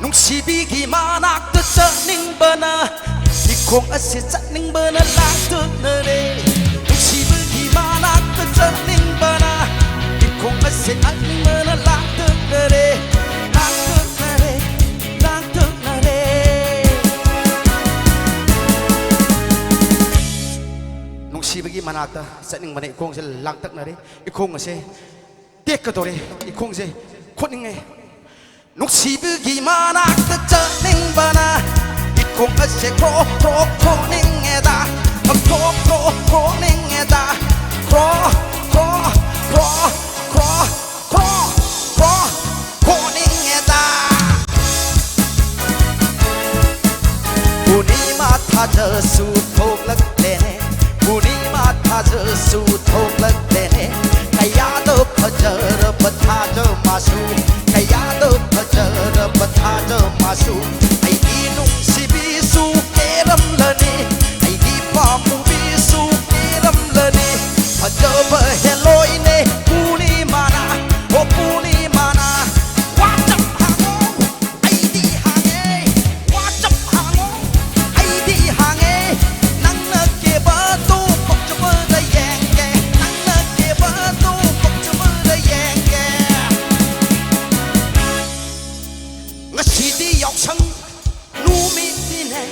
ꯅꯨꯡꯁꯤꯕꯤꯒꯤ ꯃꯅꯥꯛꯇ ꯆꯠꯅꯤꯡꯕꯅ ꯏꯈꯣꯡ ꯑꯁꯤ ꯆꯠꯅꯤꯡꯕꯅ ꯂꯥꯡꯇꯛꯅꯔꯦ꯫ ꯅꯨꯡꯁꯤꯕꯒꯤ ꯃꯅꯥꯛꯇ ꯆꯠꯅꯤꯡꯕꯅ ꯏꯈꯣꯡ ꯑꯁꯤ ꯆꯠꯅꯤꯡꯕꯅ ꯂꯥꯡꯇꯛꯅꯔꯦ, ꯂꯥꯡꯇꯛꯅꯔꯦ, ꯂꯥꯡꯇꯛꯅꯔꯦ꯫ ꯅꯨꯡꯁꯤꯕꯒꯤ ꯃꯅꯥꯛꯇ ꯆꯠꯅꯤꯡꯕꯅ ꯏꯈꯣꯡꯁꯦ ꯂꯥꯡꯇꯛꯅꯔꯦ꯫ ꯏꯈꯣꯡ ꯑꯁꯦ ꯇꯦꯛꯀꯗꯧꯔꯦ꯫ ꯏꯈꯣꯡꯁꯦ ꯈꯣꯠꯅꯤꯡꯉꯦ꯫ ꯅꯨꯡꯁꯤꯕꯒꯤ ꯃꯅꯥꯛꯇ ꯆꯠꯅꯤꯡꯕꯅ ꯏꯈꯣꯡ ꯑꯁꯦ ꯈ꯭ꯔꯣ ꯈ꯭ꯔꯣ ꯈꯣꯠꯅꯤꯡꯉꯦꯗ, ꯈ꯭ꯔꯣ ꯈ꯭ꯔꯣ ꯈꯣꯠꯅꯤꯡꯉꯦꯗ, ꯈ꯭ꯔꯣ ꯈ꯭ꯔꯣ ꯈ꯭ꯔꯣ ꯈ꯭ꯔꯣ ꯈ꯭ꯔꯣ ꯈ꯭ꯔꯣ ꯈꯣꯠꯅꯤꯡꯉꯦꯗ꯫ ꯄꯨꯔꯅꯤꯃꯥ ꯊꯥꯖꯁꯨ ꯊꯣꯛꯂꯛꯂꯦꯅꯦ, ꯄꯨꯔꯅꯤꯃꯥ ꯊꯥꯖꯁꯨ ꯊꯣꯛꯂꯛꯂꯦꯅꯦ꯫ ꯀꯌꯥꯗ ꯐꯖꯔꯕ ꯊꯥꯖ ꯃꯥꯁꯨ, ꯀꯌꯥꯗ ꯐꯖꯔꯕ ꯊꯥꯖ ꯃꯥꯁꯨ꯫ ꯑꯩꯒꯤ ꯅꯨꯡꯁꯤꯕꯤꯁꯨ ꯀꯦꯔꯝꯂꯅꯤ, ꯑꯩꯒꯤ ꯄꯥꯝꯃꯨꯕꯤꯁꯨ ꯀꯦꯔꯝꯂꯅꯤ꯫ ꯐꯖꯕ ꯏꯅꯦ ꯄꯨꯔꯅꯤꯃꯥꯅ, ꯑꯣ ꯄꯨꯔꯅꯤꯃꯥꯅ, ꯋꯥꯆꯞ ꯍꯥꯡꯉꯣ, ꯑꯩꯗꯤ ꯍꯥꯡꯉꯦ, ꯋꯥꯆꯞ ꯍꯥꯡꯉꯣ, ꯑꯩꯗꯤ ꯍꯥꯡꯉꯦ, ꯅꯪꯅ ꯀꯦꯕꯗꯣ ꯄꯛꯆꯕꯗ ꯌꯦꯡꯒꯦ, ꯅꯪꯅ ꯀꯦꯕꯗꯣ ꯄꯛꯆꯕꯗ ꯌꯦꯡꯒꯦ꯫ ꯉꯁꯤꯗꯤ ꯌꯥꯎꯁꯪ ꯅꯨꯃꯤꯠꯅꯤꯅꯦ,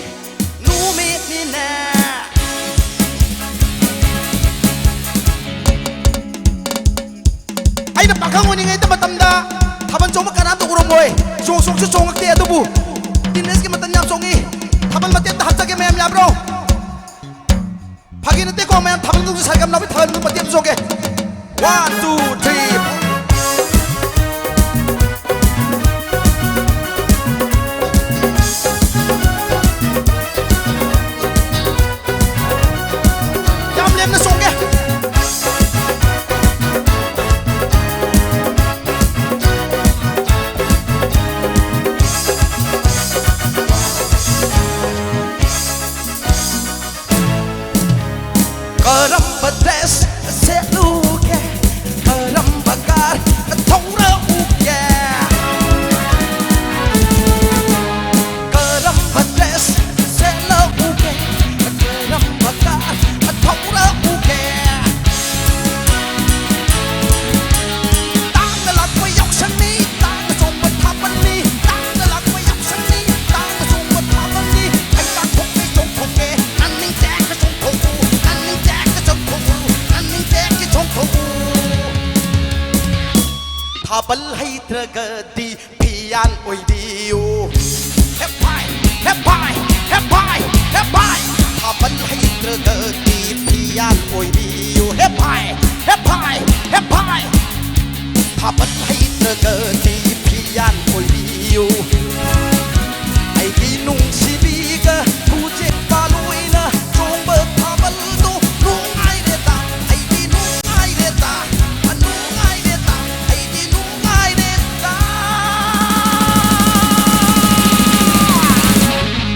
ꯅꯨꯃꯤꯠꯅꯤꯅꯦ꯫ ꯑꯩꯅ ꯄꯥꯈꯪ ꯑꯣꯏꯅꯤꯡꯉꯩꯗ ꯃꯇꯝꯗ ꯊꯥꯕꯜ ꯆꯣꯡꯕ ꯀꯅꯥꯝꯇ ꯎꯔꯝꯃꯣꯏ꯫ ꯆꯣꯡ-, ꯆꯣꯡꯁꯨ ꯆꯣꯡꯉꯛꯇꯦ, ꯑꯗꯨꯕꯨ ꯇꯤꯟ ꯑꯦꯖꯀꯤ ꯃꯇꯝ ꯌꯥꯝ ꯆꯣꯡꯉꯤ꯫ ꯊꯥꯕꯜ ꯃꯇꯦꯛ ꯑꯝꯇ ꯍꯥꯞꯆꯒꯦ, ꯃꯌꯥꯝ ꯌꯥꯕ꯭ꯔꯣ? ꯐꯥꯒꯤ ꯅꯠꯇꯦꯀꯣ, ꯃꯌꯥꯝ ꯊꯥꯕꯜ ꯅꯨꯡꯁꯤ ꯁꯥꯏꯒꯝ ꯂꯥꯎꯕꯤ ꯊꯥꯕꯜ ꯃꯇꯦꯛ ꯑꯃ ꯆꯣꯡꯒꯦ꯫ One, two, three, four. ꯌꯥꯝ ꯂꯦꯝꯅ ꯆꯣꯡꯒꯦ꯫ ꯀꯔꯝꯕ ꯗ꯭ꯔꯦꯁ ꯁꯦꯠꯂꯨꯒꯦ? ꯀꯔꯝꯕ ꯀꯥꯔ ꯊꯧꯔꯛꯎꯒꯦ? ꯀꯔꯝꯕ ꯗ꯭ꯔꯦꯁ ꯁꯦꯠꯂꯛꯎꯒꯦ? ꯀꯔꯝꯕ ꯀꯥꯔ ꯊꯧꯔꯛꯎꯒꯦ? ꯇꯥꯡꯅ ꯂꯥꯛꯄ ꯌꯥꯎꯁꯪꯅꯤ, ꯇꯥꯡꯅ ꯆꯣꯡꯕ ꯊꯥꯕꯜꯅꯤ, ꯇꯥꯡꯅ ꯂꯥꯛꯄ ꯌꯥꯎꯁꯪꯅꯤ, ꯇꯥꯡꯅ ꯆꯣꯡꯕ ꯊꯥꯕꯜꯅꯤ꯫ ꯍꯩ ꯆꯥꯊꯣꯛꯀꯦ, ꯆꯣꯡꯊꯣꯛꯀꯦ, ꯅꯪ ꯅꯤꯡ ꯇꯦꯛꯅ ꯆꯣꯡꯊꯣꯛꯎ, ꯅꯪ ꯅꯤꯡ ꯇꯦꯛꯅ ꯆꯣꯡꯊꯣꯛꯎ, ꯅꯪ ꯅꯤꯡ ꯇꯦꯛꯅ ꯆꯣꯡꯊꯣꯛꯎ꯫ ꯊꯥꯕꯜ ꯍꯩꯇ꯭ꯔꯒꯗꯤ ꯐꯤꯌꯥꯟ ꯑꯣꯏꯕꯤꯌꯨ꯫ ꯍꯦ ꯚꯥꯏ, ꯍꯦ ꯚꯥꯏ, ꯍꯦ ꯚꯥꯏ, ꯍꯦ ꯚꯥꯏ꯫ ꯊꯥꯕꯜ ꯍꯩꯇ꯭ꯔꯒꯗꯤ ꯐꯤꯌꯥꯟ ꯑꯣꯏꯕꯤꯌꯨ꯫ ꯍꯦ ꯚꯥꯏ, ꯍꯦ ꯚꯥꯏ, ꯍꯦ ꯚꯥꯏ꯫ ꯊꯥꯕꯜ ꯍꯩꯇ꯭ꯔꯒꯗꯤ ꯐꯤꯌꯥꯟ ꯑꯣꯏꯕꯤꯌꯨ꯫ ꯑꯩꯒꯤ ꯅꯨꯡꯁꯤꯕꯤꯒ ꯈꯨꯖꯦꯛ ꯄꯥꯂꯣꯏꯅ ꯆꯣꯡꯕ ꯊꯥꯕꯜꯗꯣ ꯅꯨꯡꯉꯥꯏꯔꯦꯗ, ꯑꯩꯗꯤ ꯅꯨꯡꯉꯥꯏꯔꯦꯗ, ꯅꯨꯡꯉꯥꯏꯔꯦꯗ, ꯑꯩꯗꯤ ꯅꯨꯡꯉꯥꯏꯔꯦꯗ꯫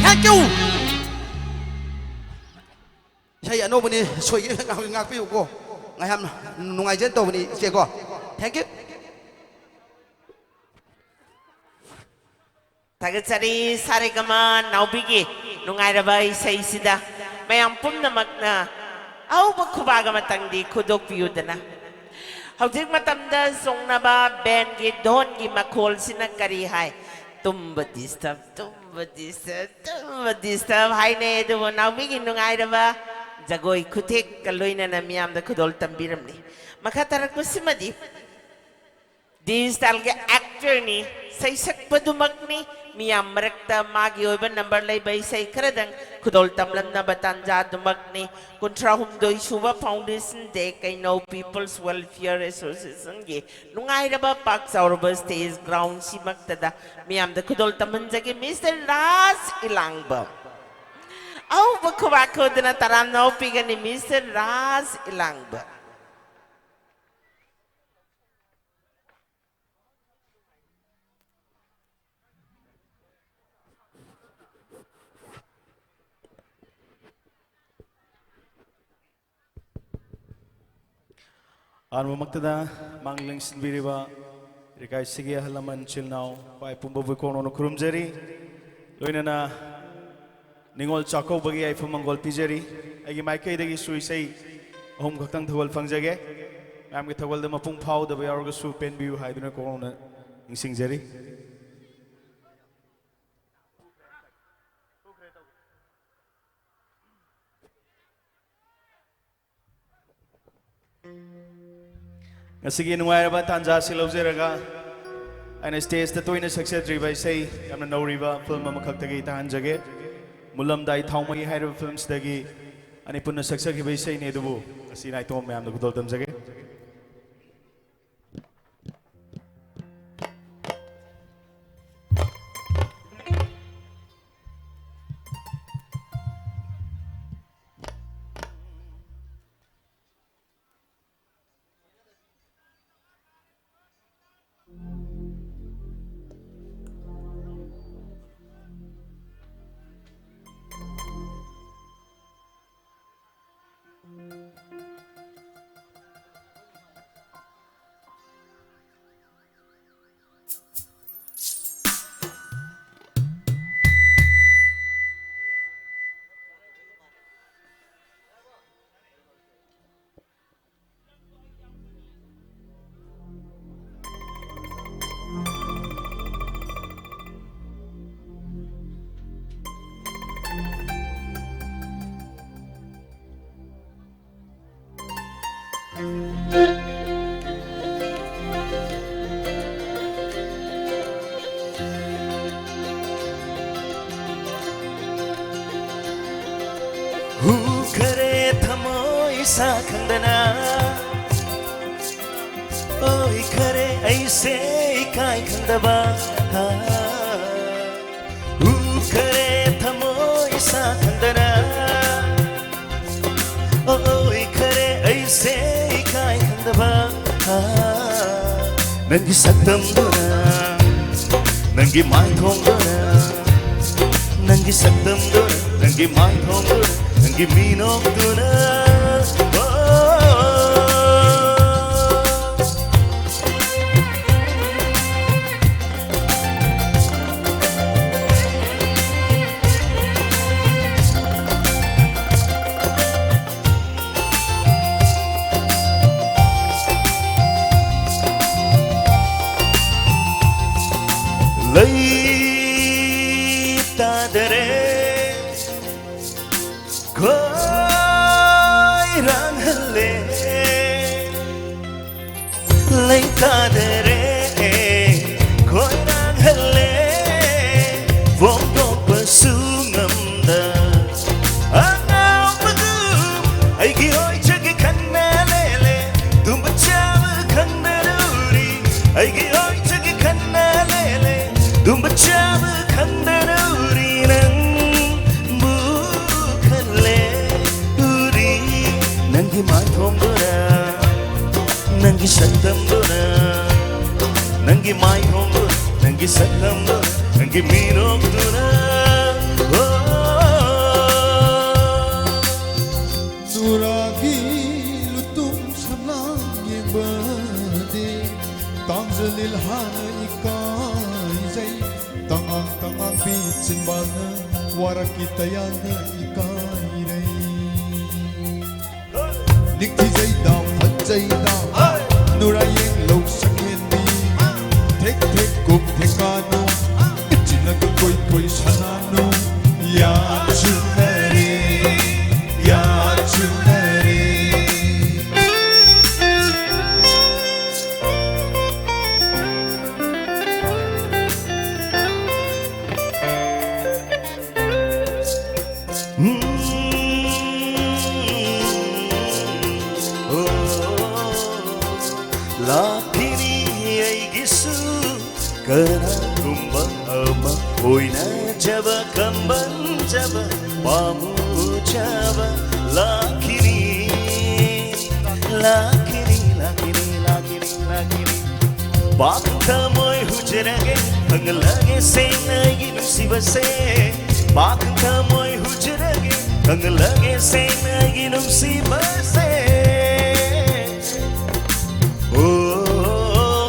Thank you꯫ ꯏꯁꯩ ꯑꯅꯧꯕꯅꯤ, ꯁꯣꯏꯒꯦ ꯉꯥꯛ-, ꯉꯥꯛꯄꯤꯌꯨꯀꯣ꯫ ꯌꯥꯝ ꯅꯨꯡꯉꯥꯏꯖꯅ ꯇꯧꯕꯅꯤ, ꯏꯆꯦꯀꯣ꯫ Thank you꯫ ꯊꯥꯒꯠꯆꯔꯤ꯫ ꯁꯥꯔꯦꯒꯃꯥ ꯅꯥꯎꯕꯤꯒꯤ ꯅꯨꯡꯉꯥꯏꯔꯕ ꯏꯁꯩꯁꯤꯗ ꯃꯌꯥꯝ ꯄꯨꯝꯅꯃꯛꯅ ꯑꯍꯧꯕ ꯈꯨꯕꯥꯛ ꯑꯃꯇꯪꯗꯤ ꯈꯨꯗꯣꯛꯄꯤꯌꯨꯗꯅ꯫ ꯍꯧꯖꯤꯛ ꯃꯇꯝꯗ ꯆꯣꯡꯅꯕ ꯕꯦꯟꯒꯤ ꯙꯣꯟꯒꯤ ꯃꯈꯣꯜꯁꯤꯅ ꯀꯔꯤ ꯍꯥꯏ? ꯇꯨꯝꯕ disturb, ꯇꯨꯝꯕ disturb, ꯇꯨꯝꯕ disturb ꯍꯥꯏꯅꯩ꯫ ꯑꯗꯨꯕꯨ ꯅꯥꯎꯕꯤꯒꯤ ꯅꯨꯡꯉꯥꯏꯔꯕ ꯖꯒꯣꯏ ꯈꯨꯊꯦꯛꯀ ꯂꯣꯏꯅꯅ ꯃꯤꯌꯥꯝꯗ ꯈꯨꯗꯣꯜ ꯇꯝꯕꯤꯔꯝꯂꯤ꯫ ꯃꯈꯥ ꯇꯥꯔꯛꯄꯁꯤꯃꯗꯤ ꯗꯤꯖꯤꯇꯦꯜꯒꯤ ꯑꯦꯛꯇꯔꯅꯤ, ꯁꯩꯁꯛꯄꯗꯨꯃꯛꯅꯤ꯫ ꯃꯤꯌꯥꯝ ꯃꯔꯛꯇ ꯃꯥꯒꯤ ꯑꯣꯏꯕ ꯅꯝꯕꯔ ꯂꯩꯕ ꯏꯁꯩ ꯈꯔꯗꯪ ꯈꯨꯗꯣꯜ ꯇꯝꯂꯝꯅꯕ ꯇꯥꯟꯖꯥꯗꯨꯃꯛꯅꯤ꯫ ꯀꯨꯟꯊ꯭ꯔꯥ ꯍꯨꯝꯗꯣꯏ ꯁꯨꯕ Foundation Day ꯀꯩꯅꯧ People's Welfare Associationꯒꯤ ꯅꯨꯡꯉꯥꯏꯔꯕ ꯄꯥꯛ ꯆꯥꯎꯔꯕ stage ground ꯁꯤꯃꯛꯇꯗ ꯃꯤꯌꯥꯝꯗ ꯈꯨꯗꯣꯜ ꯇꯝꯍꯟꯖꯒꯦ꯫ Mister ꯔꯥꯖ ꯏꯂꯥꯡꯕꯝ꯫ ꯑꯍꯧꯕ ꯈꯨꯕꯥꯛ ꯈꯨꯗꯅ ꯇꯔꯥꯝꯅ ꯑꯣꯛꯄꯤꯒꯅꯤ, Mister ꯔꯥꯖ ꯏꯂꯥꯡꯕꯝ꯫ ꯑꯍꯥꯟꯕꯃꯛꯇꯗ ꯃꯥꯡ ꯂꯦꯡꯁꯤꯟꯕꯤꯔꯤꯕ ꯂꯩꯀꯥꯏꯁꯤꯒꯤ ꯑꯍꯜ ꯂꯃꯟ, ꯏꯆꯤꯜ ꯏꯅꯥꯎ, ꯈ꯭ꯋꯥꯏ ꯄꯨꯝꯕꯕꯨ ꯏꯀꯣꯛꯅꯧꯅ ꯈꯨꯔꯨꯝꯖꯔꯤ꯫ ꯂꯣꯏꯅꯅ ꯅꯤꯉꯣꯜ ꯆꯥꯛꯀꯧꯕꯒꯤ ꯌꯥꯏꯐ ꯃꯪꯒꯣꯜ ꯄꯤꯖꯔꯤ꯫ ꯑꯩꯒꯤ ꯃꯥꯏꯀꯩꯗꯒꯤꯁꯨ ꯏꯁꯩ ꯑꯍꯨꯝ ꯈꯛꯇꯪ ꯊꯧꯒꯜ ꯐꯪꯖꯒꯦ꯫ ꯃꯌꯥꯝꯒꯤ ꯊꯧꯒꯜꯗ ꯃꯄꯨꯡ ꯐꯥꯍꯧꯗꯕ ꯌꯥꯎꯔꯒꯁꯨ ꯄꯦꯟꯕꯤꯌꯨ ꯍꯥꯏꯗꯨꯅ ꯏꯀꯣꯛꯅꯧꯅ ꯅꯤꯡꯁꯤꯡꯖꯔꯤ꯫ ꯉꯁꯤꯒꯤ ꯅꯨꯡꯉꯥꯏꯔꯕ ꯇꯥꯟꯖꯥ ꯑꯁꯤ ꯂꯧꯖꯔꯒ ꯑꯩꯅ stageꯇ ꯇꯣꯏꯅ ꯁꯛꯆꯗ꯭ꯔꯤꯕ ꯏꯁꯩ, ꯌꯥꯝꯅ ꯅꯧꯔꯤꯕ film ꯑꯃꯈꯛꯇꯒꯤ ꯇꯥꯍꯟꯖꯒꯦ꯫ ꯃꯨꯜꯂꯝꯗꯥꯏ ꯊꯥꯎꯃꯩ ꯍꯥꯏꯔꯤꯕ filmꯁꯤꯗꯒꯤ ꯑꯅꯤ ꯄꯨꯟꯅ ꯁꯛꯆꯈꯤꯕ ꯏꯁꯩꯅꯤ, ꯑꯗꯨꯕꯨ ꯉꯁꯤ ꯅꯥꯏꯇꯣꯝ ꯃꯌꯥꯝꯗ ꯈꯨꯗꯣꯜ ꯇꯝꯖꯒꯦ꯫ ꯍꯨꯈꯔꯦ ꯊꯃꯣꯏ ꯏꯁꯥ ꯈꯪꯗꯅ, ꯑꯣꯏꯈꯔꯦ ꯑꯩꯁꯦ ꯏꯀꯥꯏ ꯈꯪꯗꯕ꯫ ꯎꯈꯔꯦ ꯊꯃꯣꯏ ꯏꯁꯥ ꯈꯪꯗꯅ, ꯑꯣꯏꯈꯔꯦ ꯑꯩꯁꯦ ꯏꯀꯥꯏ ꯈꯪꯗꯕ꯫ ꯅꯪꯒꯤ ꯁꯛꯇꯝꯗꯨꯅ, ꯅꯪꯒꯤ ꯃꯥꯏꯊꯣꯡꯗꯨꯅ, ꯅꯪꯒꯤ ꯁꯛꯇꯝꯗꯨꯅ, ꯅꯪꯒꯤ ꯃꯥꯏꯊꯣꯡꯗꯨꯅ, ꯅꯪꯒꯤ ꯃꯤꯅꯣꯛꯇꯨꯅ꯫ ꯂꯩꯇꯥꯗꯔꯦ, ꯈꯣꯏꯔꯥꯡꯍꯜꯂꯦ꯫ ꯂꯩꯇꯥꯗꯔꯦ, ꯈꯣꯏꯔꯥꯡꯍꯜꯂꯦ꯫ ꯐꯣꯡꯗꯣꯛꯄꯁꯨ ꯉꯝꯗ ꯑꯉꯥꯎꯕꯗꯨ ꯑꯩꯒꯤ ꯑꯣꯏꯖꯒꯦ ꯈꯟꯅ ꯂꯦꯂꯦ꯫ ꯇꯨꯝꯕ ꯆꯥꯕ ꯈꯪꯗꯅ ꯎꯔꯤ, ꯑꯩꯒꯤ ꯑꯣꯏꯖꯒꯦ ꯈꯟꯅ ꯂꯦꯂꯦ꯫ ꯇꯨꯝꯕ ꯆꯥꯕ ꯈꯪꯗꯅ ꯎꯔꯤ, ꯅꯪꯕꯨ ꯈꯜꯂꯦ ꯎꯔꯤ꯫ ꯅꯪꯒꯤ ꯃꯥꯏꯊꯣꯡꯗꯨꯅ, ꯅꯪꯒꯤ ꯁꯛꯇꯝꯗꯨꯅ, ꯅꯪꯒꯤ ꯃꯥꯏꯊꯣꯡꯗꯨꯅ, ꯅꯪꯒꯤ ꯁꯛꯇꯝꯗꯨꯅ, ꯅꯪꯒꯤ ꯃꯤꯅꯣꯛꯇꯨꯅ꯫ ꯅꯨꯔꯥꯒꯤ ꯂꯨꯇꯨꯝ ꯁꯝꯂꯥꯡ ꯌꯦꯡꯕꯗꯤ ꯇꯥꯡꯖꯂꯤꯜ ꯍꯥꯟꯅ ꯏꯀꯥꯏꯖꯩ꯫ ꯇꯉꯥꯡ ꯇꯉꯥꯡꯕꯤ ꯆꯤꯟꯕꯥꯜꯅ ꯋꯥꯔꯛꯀꯤ ꯇꯌꯥꯜꯅ ꯏꯀꯥꯏꯔꯩ꯫ ꯅꯤꯡꯊꯤꯖꯩꯗ ꯐꯠꯖꯩꯗ ꯅꯨꯔꯥ ꯌꯦꯡꯂꯧ ꯁꯛꯍꯦꯟꯕꯤ꯫ ꯊꯦꯛ ꯊꯦꯛ ꯀꯨꯝ ꯊꯦꯛꯀꯥꯅꯨ, ꯏꯆꯤꯟꯅ ꯀꯣꯏ ꯀꯣꯏ ꯁꯥꯟꯅꯅꯨ꯫ ꯌꯥ ꯆꯨꯅꯔꯦ, ꯌꯥ ꯆꯨꯅꯔꯦ꯫ ꯂꯥꯛꯈꯤꯅꯤ ꯑꯩꯒꯤꯁꯨ ꯀꯅꯥꯒꯨꯝꯕ ꯑꯃ, ꯑꯣꯏꯅꯖꯕ, ꯀꯝꯕꯟꯖꯕ, ꯄꯥꯝꯃꯨꯖꯕ꯫ ꯂꯥꯛꯈꯤꯅꯤ, ꯂꯥꯛꯈꯤꯅꯤ, ꯂꯥꯛꯈꯤꯅꯤ, ꯂꯥꯛꯈꯤꯅꯤ, ꯂꯥꯛꯈꯤꯅꯤ꯫ ꯄꯥꯈꯪ ꯊꯃꯣꯏ ꯍꯨꯖꯔꯒꯦ, ꯈꯪꯍꯜꯂꯒꯦ ꯁꯦꯡꯅ ꯑꯩꯒꯤ ꯅꯨꯡꯁꯤꯕꯁꯦ꯫ ꯄꯥꯈꯪ ꯊꯃꯣꯏ ꯍꯨꯖꯔꯒꯦ, ꯈꯪꯍꯜꯂꯒꯦ ꯁꯦꯡꯅ ꯑꯩꯒꯤ ꯅꯨꯡꯁꯤꯕꯁꯦ꯫ ꯑꯣ,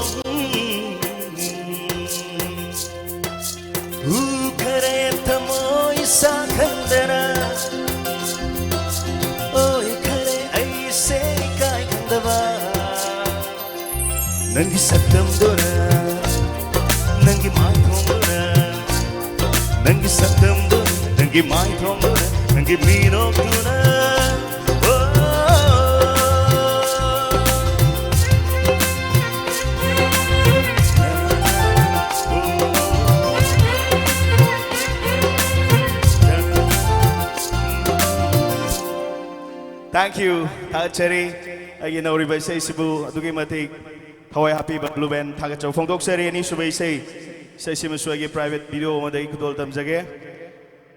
ꯎꯈꯔꯦ ꯊꯃꯣꯏ ꯁꯥ ꯈꯪꯗꯅ, ꯑꯣꯏꯈꯔꯦ ꯑꯩꯁꯦ ꯏꯀꯥꯏ ꯈꯪꯗꯕ꯫ ꯅꯪꯒꯤ ꯁꯛꯇꯝꯗꯨꯅ, ꯅꯪꯒꯤ ꯃꯥꯏꯊꯣꯡꯗꯨꯅ, ꯅꯪꯒꯤ ꯁꯛꯇꯝꯗꯨꯅ, ꯅꯪꯒꯤ ꯃꯥꯏꯊꯣꯡꯗꯨꯅ, ꯅꯪꯒꯤ ꯃꯤꯅꯣꯛꯇꯨꯅ꯫ Oh, thank you. ꯊꯥꯒꯠꯆꯔꯤ꯫ ꯑꯩꯒꯤ ꯅꯧꯔꯤꯕ ꯏꯁꯩꯁꯤꯕꯨ ꯑꯗꯨꯛꯀꯤ ꯃꯇꯤꯛ ꯊꯋꯥꯏ ꯍꯥꯞꯄꯤꯕ Blue Band ꯊꯥꯒꯠꯆꯕ ꯐꯣꯡꯗꯣꯛꯆꯔꯤ꯫ ꯑꯅꯤꯁꯨꯕ ꯏꯁꯩ, ꯏꯁꯩꯁꯤꯃꯁꯨ ꯑꯩꯒꯤ private video ꯑꯃꯗꯒꯤ ꯈꯨꯗꯣꯜ ꯇꯝꯖꯒꯦ꯫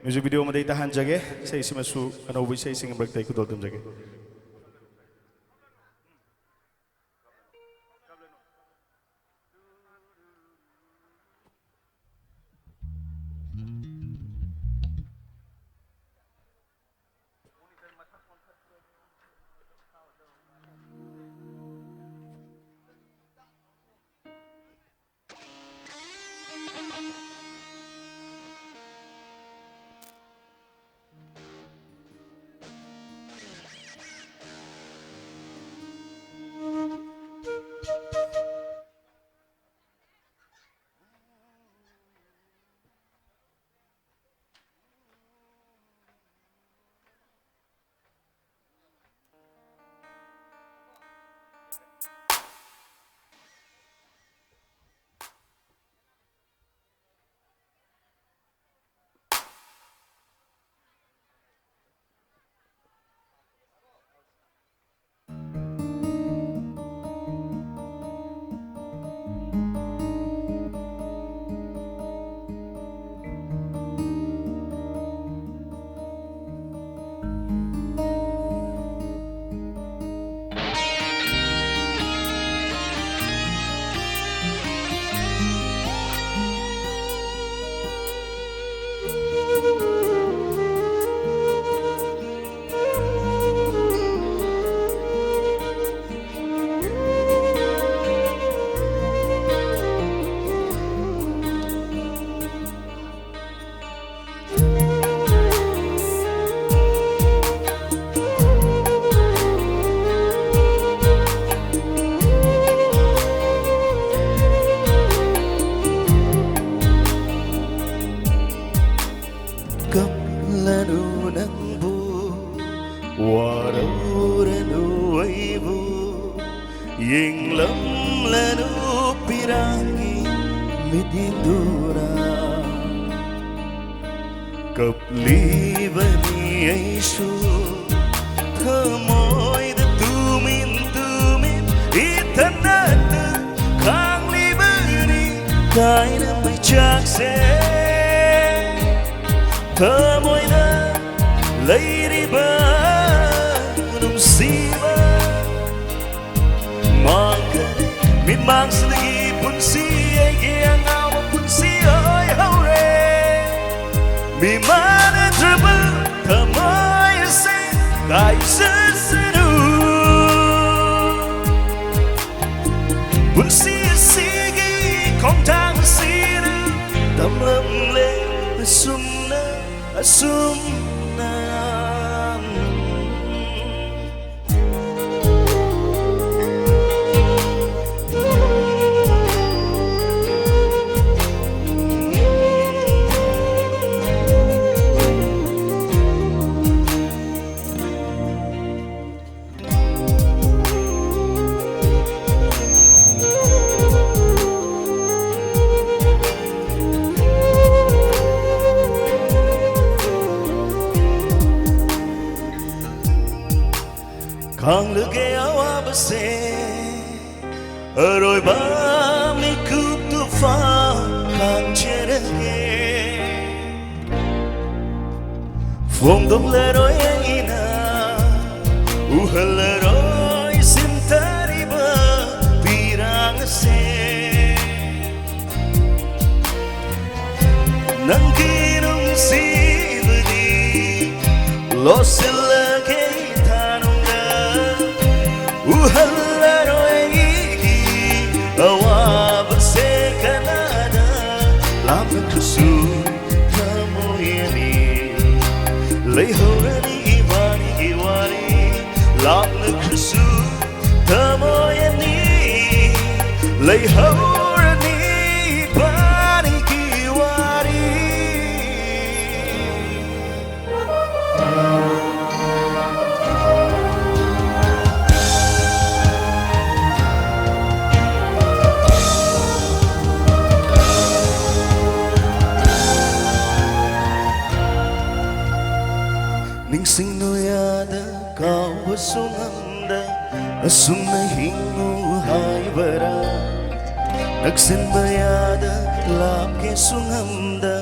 Music video ꯑꯃꯗꯒꯤ ꯇꯥꯍꯟꯖꯒꯦ꯫ ꯏꯁꯩꯁꯤꯃꯁꯨ ꯑꯅꯧꯕ ꯏꯁꯩꯁꯤꯡꯒꯤ ꯃꯔꯛꯇ ꯑꯩ ꯈꯨꯗꯣꯜ ꯇꯝꯖꯒꯦ꯫ ꯌꯦꯡꯂꯝꯂꯅꯨ ꯄꯤꯔꯥꯡꯒꯤ ꯃꯤꯠꯌꯦꯡꯗꯨꯅ꯫ ꯀꯞꯂꯤꯕꯅꯤ ꯑꯩꯁꯨ ꯊꯃꯣꯏꯗ ꯇꯨꯃꯤꯟ ꯇꯨꯃꯤꯟ ꯏꯊꯟꯗꯇ ꯈꯥꯡꯂꯤꯕꯅꯤ꯫ ꯀꯥꯏꯅ ꯃꯩꯆꯥꯛꯁꯦ ꯊꯃꯣꯏꯗ ꯂꯩꯔꯤꯕ ꯅꯨꯡꯁꯤꯕ ꯃꯥꯡꯈ꯭ꯔꯦ꯫ ꯃꯤꯠꯃꯥꯡꯁꯤꯗꯒꯤ ꯄꯨꯟꯁꯤ, ꯑꯩꯒꯤ ꯑꯉꯥꯎꯕ ꯄꯨꯟꯁꯤ ꯑꯣꯏꯍꯧꯔꯦ꯫ ꯃꯤꯃꯥꯟꯅꯗ꯭ꯔꯕ ꯊꯃꯣꯏ ꯑꯁꯤ ꯀꯥꯏꯖꯁꯅꯨ꯫ ꯄꯨꯟꯁꯤ ꯑꯁꯤꯒꯤ ꯈꯣꯡꯊꯥꯡ ꯑꯁꯤꯅ ꯇꯝꯂꯝꯂꯦ ꯑꯁꯨꯝꯅ, ꯑꯁꯨꯝꯅ꯫ ꯈꯥꯡꯂꯒꯦ ꯑꯋꯥꯕꯁꯦ, ꯑꯔꯣꯏꯕ ꯃꯤꯀꯨꯞꯇꯨ ꯐꯥꯎ ꯈꯥꯡꯖꯔꯒꯦ꯫ ꯐꯣꯡꯗꯣꯛꯂꯔꯣꯏ ꯑꯩꯅ, ꯎꯍꯜꯂꯔꯣꯏ ꯁꯤꯟꯊꯔꯤꯕ ꯄꯤꯔꯥꯡ ꯑꯁꯦ꯫ ꯅꯪꯒꯤ ꯅꯨꯡꯁꯤꯕꯗꯤ ꯂꯣꯠꯁꯤꯜꯂꯒꯦ ꯏꯊꯥꯅꯨꯡꯗ꯫ ꯎꯍꯜꯂꯔꯣꯏ ꯑꯩꯒꯤ ꯑꯋꯥꯕꯁꯦ ꯀꯅꯥꯗ꯫ ꯂꯥꯞꯅꯈ꯭ꯔꯁꯨ ꯊꯃꯣꯏ ꯑꯅꯤ ꯂꯩꯍꯧꯔꯅꯤ ꯏꯕꯥꯅꯤꯒꯤ ꯋꯥꯔꯤ꯫ ꯂꯥꯞꯅꯈ꯭ꯔꯁꯨ ꯊꯃꯣꯏ ꯑꯅꯤ ꯂꯩꯍꯧꯔꯅꯤ ꯏꯕꯥꯅꯤꯒꯤ ꯋꯥꯔꯤ꯫ ꯑꯁꯨꯝꯅ ꯍꯤꯡꯉꯨ ꯍꯥꯏꯕꯔꯥ? ꯅꯛꯁꯤꯟꯕ ꯌꯥꯗ, ꯂꯥꯞꯀꯦꯁꯨ ꯉꯝꯗ,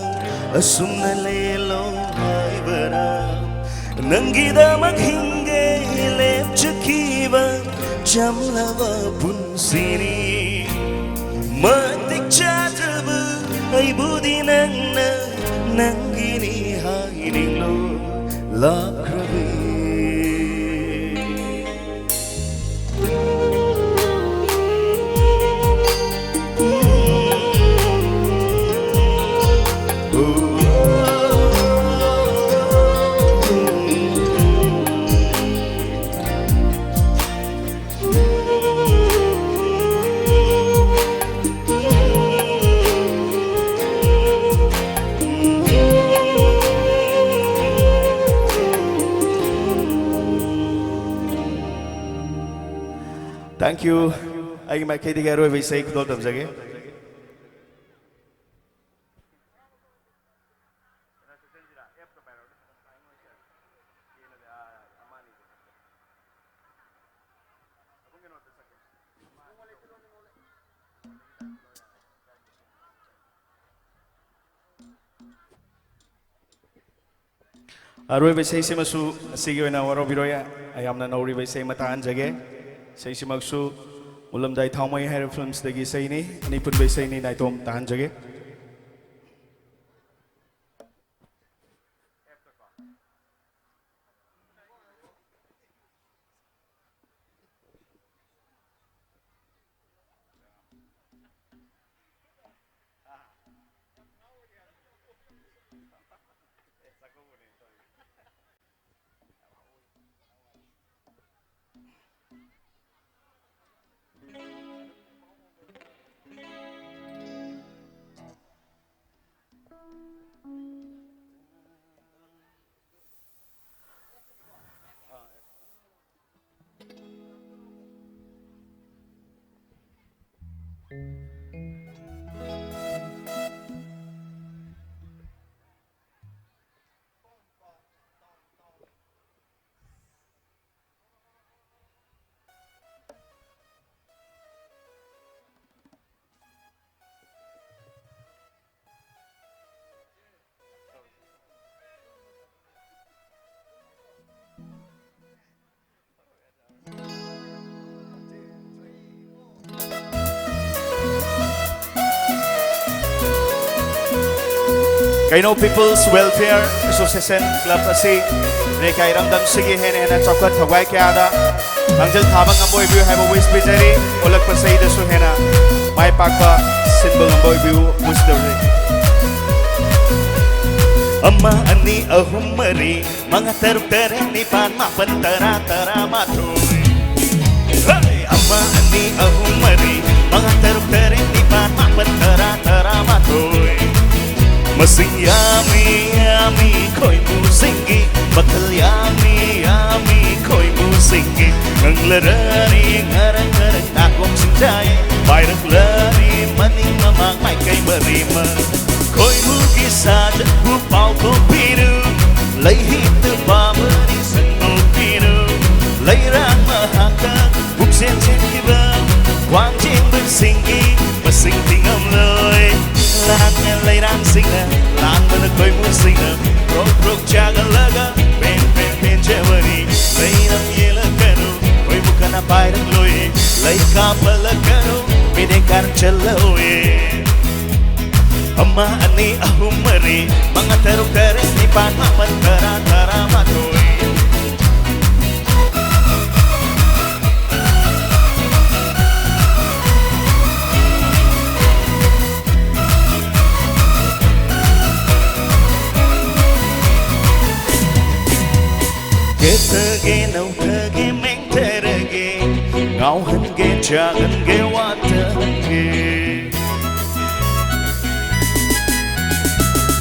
ꯑꯁꯨꯝꯅ ꯂꯦꯜꯂꯣ ꯍꯥꯏꯕꯔꯥ? ꯅꯪꯒꯤꯗꯃꯛ ꯍꯤꯡꯒꯦ ꯂꯦꯞꯆꯈꯤꯕ ꯆꯝꯂꯕ ꯄꯨꯟꯁꯤꯅꯤ꯫ ꯃꯇꯤꯛ ꯆꯥꯗ꯭ꯔꯕ ꯑꯩꯕꯨꯗꯤ ꯅꯪꯅ ꯅꯪꯒꯤꯅꯤ ꯍꯥꯏꯅꯤꯡꯂꯣ ꯂꯥꯛꯈ꯭ꯔꯕꯤ꯫ Thank you. ꯑꯩꯒꯤ ꯃꯥꯏꯀꯩꯗꯒꯤ ꯑꯔꯣꯏꯕ ꯏꯁꯩ ꯈꯨꯗꯣꯜ ꯇꯝꯖꯒꯦ꯫ ꯑꯔꯣꯏꯕ ꯏꯁꯩꯁꯤꯃꯁꯨ ꯑꯁꯤꯒꯤ ꯑꯣꯏꯅ ꯋꯥꯔꯧꯕꯤꯔꯣꯏ꯫ ꯌꯥꯝꯅ ꯅꯧꯔꯤꯕ ꯏꯁꯩ ꯑꯃ ꯇꯥꯍꯟꯖꯒꯦ꯫ ꯏꯁꯩꯁꯤꯃꯛꯁꯨ ꯃꯨꯜꯂꯝꯗꯥꯏ ꯊꯥꯎꯃꯩ ꯍꯥꯏꯔꯤꯕ ꯐꯤꯂꯝꯁꯤꯗꯒꯤ ꯏꯁꯩꯅꯤ꯫ ꯑꯅꯤ ꯄꯨꯟꯕ ꯏꯁꯩꯅꯤ꯫ ꯅꯥꯏꯇꯣꯝ ꯇꯥꯍꯟꯖꯒꯦ꯫ ꯀꯩꯅꯧ People's Welfare Association Club ꯑꯁꯤ ꯂꯩꯀꯥꯏ ꯏꯔꯝꯗꯝꯁꯤꯒꯤ ꯍꯦꯟꯅ ꯍꯦꯟꯅ ꯆꯥꯎꯈꯠ ꯊꯧꯒꯥꯏ ꯀꯌꯥꯗ ꯃꯥꯡꯖꯤꯜ ꯊꯥꯕ ꯉꯝꯕ ꯑꯣꯏꯕꯤꯌꯨ ꯍꯥꯏꯕ wish ꯄꯤꯖꯔꯤ꯫ ꯑꯣꯜꯂꯛꯄ ꯆꯍꯤꯗꯁꯨ ꯍꯦꯟꯅ ꯃꯥꯏ ꯄꯥꯛꯄ ꯁꯤꯟꯕ ꯉꯝꯕ ꯑꯣꯏꯕꯤꯌꯨ wish ꯇꯧꯖꯔꯤ꯫ ꯑꯃ, ꯑꯅꯤ, ꯑꯍꯨꯝ, ꯃꯔꯤ, ꯃꯉꯥ, ꯇꯔꯨꯛ, ꯇꯔꯦꯠ, ꯅꯤꯄꯥꯟ, ꯃꯥꯄꯟ, ꯇꯔꯥ, ꯇꯔꯥꯃꯥꯊꯣꯏ꯫ ꯍꯦ! ꯑꯃ, ꯑꯅꯤ, ꯑꯍꯨꯝ, ꯃꯔꯤ, ꯃꯉꯥ, ꯇꯔꯨꯛ, ꯇꯔꯦꯠ, ꯅꯤꯄꯥꯟ, ꯃꯥꯄꯟ, ꯇꯔꯥ, ꯇꯔꯥꯃꯥꯊꯣꯏ꯫ ꯃꯁꯤꯡ ꯌꯥꯝꯃꯤ, ꯌꯥꯝꯃꯤ ꯈꯣꯏꯃꯨꯁꯤꯡꯒꯤ, ꯃꯈꯜ ꯌꯥꯝꯃꯤ, ꯌꯥꯝꯃꯤ ꯈꯣꯏꯃꯨꯁꯤꯡꯒꯤ꯫ ꯉꯪꯂꯔꯅꯤ ꯉꯔꯪ ꯉꯔꯪ ꯅꯥꯀꯣꯡ ꯁꯤꯡꯖꯥꯏ, ꯄꯥꯏꯔꯛꯂꯅꯤ ꯃꯅꯤꯡ ꯃꯃꯥꯡ ꯃꯥꯏꯀꯩ ꯃꯔꯤꯃꯛ꯫ ꯈꯣꯏꯃꯨꯒꯤ ꯁꯥꯖꯠꯄꯨ ꯄꯥꯎꯊꯣꯛꯄꯤꯔꯨ, ꯂꯩꯍꯤꯠꯇ ꯄꯥꯕꯅꯤ ꯁꯟꯗꯣꯛꯄꯤꯔꯨ꯫ ꯂꯩꯔꯥꯡ ꯃꯍꯥꯛꯇ ꯄꯨꯛꯆꯦꯟ ꯆꯦꯟꯈꯤꯕ ꯈ꯭ꯋꯥꯡ ꯆꯦꯟꯕꯁꯤꯡꯒꯤ ꯃꯁꯤꯡ ꯊꯤꯉꯝꯂꯣꯏ꯫ ꯂꯥꯡꯉ ꯂꯩꯔꯥꯡꯁꯤꯡꯅ ꯂꯥꯡꯕꯅ ꯈꯣꯏꯃꯨꯁꯤꯡꯅ ꯄ꯭ꯔꯣꯛ ꯄ꯭ꯔꯣꯛ ꯆꯥꯒꯠꯂꯒ ꯄꯦꯟ ꯄꯦꯟ ꯄꯦꯟꯖꯕꯅꯤ꯫ ꯂꯩꯔꯝ ꯌꯦꯜꯂꯛꯀꯅꯨ, ꯈꯣꯏꯃꯨ ꯀꯅꯥ ꯄꯥꯏꯔꯛꯂꯣꯏ꯫ ꯂꯩ ꯀꯥꯞꯄꯜꯂꯛꯀꯅꯨ, ꯃꯤꯅꯦ ꯀꯥꯔꯟ ꯆꯠꯂꯣꯏ꯫ ꯑꯃ, ꯑꯅꯤ, ꯑꯍꯨꯝ, ꯃꯔꯤ, ꯃꯉꯥ, ꯇꯔꯨꯛ, ꯇꯔꯦꯠ, ꯅꯤꯄꯥꯟ, ꯃꯥꯄꯟ, ꯇꯔꯥ, ꯇꯔꯥꯃꯥꯊꯣꯏ꯫ ꯀꯦꯊꯒꯦ, ꯅꯧꯊꯒꯦ, ꯃꯦꯡꯊꯔꯒꯦ, ꯉꯥꯎꯍꯟꯒꯦ, ꯆꯥꯛꯍꯟꯒꯦ, ꯋꯥꯊꯍꯟꯒꯦ꯫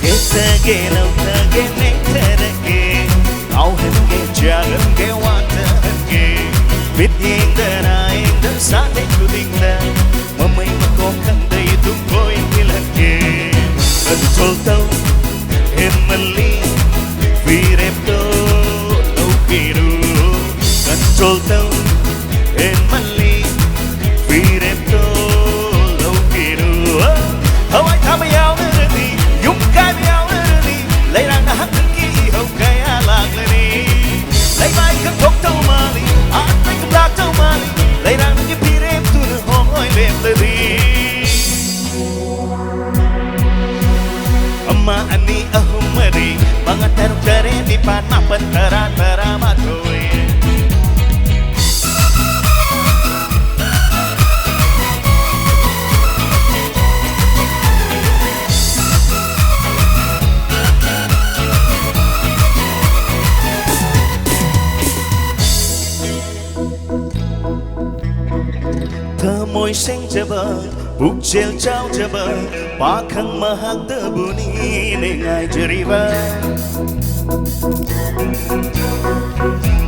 ꯀꯦꯊꯒꯦ, ꯅꯧꯊꯒꯦ, ꯃꯦꯡꯊꯔꯒꯦ, ꯉꯥꯎꯍꯟꯒꯦ, ꯆꯥꯛꯍꯟꯒꯦ, ꯋꯥꯊꯍꯟꯒꯦ꯫ ꯃꯤꯠꯌꯦꯡꯗ ꯅꯥꯌꯦꯡꯗ ꯁꯥꯊꯦꯡ ꯈꯨꯗꯤꯡꯗ ꯃꯃꯩ ꯃꯀꯣꯛ ꯈꯪꯗꯩ ꯑꯗꯨꯝ ꯀꯣꯏ ꯏꯜꯍꯟꯒꯦ꯫ Control ꯇꯧ, ꯍꯦꯟꯃꯜꯂꯤ, ꯐꯤꯔꯦꯞꯇꯣ ꯂꯧꯕꯤꯔꯨ꯫ Control ꯇꯧ, ꯍꯦꯟꯃꯜꯂꯤ, ꯐꯤꯔꯦꯞꯇꯣ ꯂꯧꯕꯤꯔꯨ꯫ ꯍꯋꯥꯏ ꯊꯥꯕ ꯌꯥꯎꯅꯔꯅꯤ, ꯌꯨꯝ ꯀꯥꯏꯕ ꯌꯥꯎꯅꯔꯅꯤ, ꯂꯩꯔꯥꯡꯅ ꯍꯛꯇꯒꯤ ꯏꯍꯧ ꯀꯌꯥ ꯂꯥꯛꯂꯅꯤ꯫ ꯂꯩꯃꯥꯏ ꯈꯪꯊꯣꯛꯇꯧ ꯃꯥꯜꯂꯤ, earthquake ꯂꯥꯛꯇꯧ ꯃꯥꯜꯂꯤ, ꯂꯩꯔꯥꯡꯒꯤ ꯐꯤꯔꯦꯞ ꯊꯃꯣꯏ ꯁꯦꯡꯖꯕ, ꯄꯨꯛꯆꯦꯜ ꯆꯥꯎꯖꯕ, ꯄꯥꯈꯪ ꯃꯍꯥꯛꯇꯕꯨꯅꯤꯅꯦ ꯉꯥꯏꯖꯔꯤꯕ꯫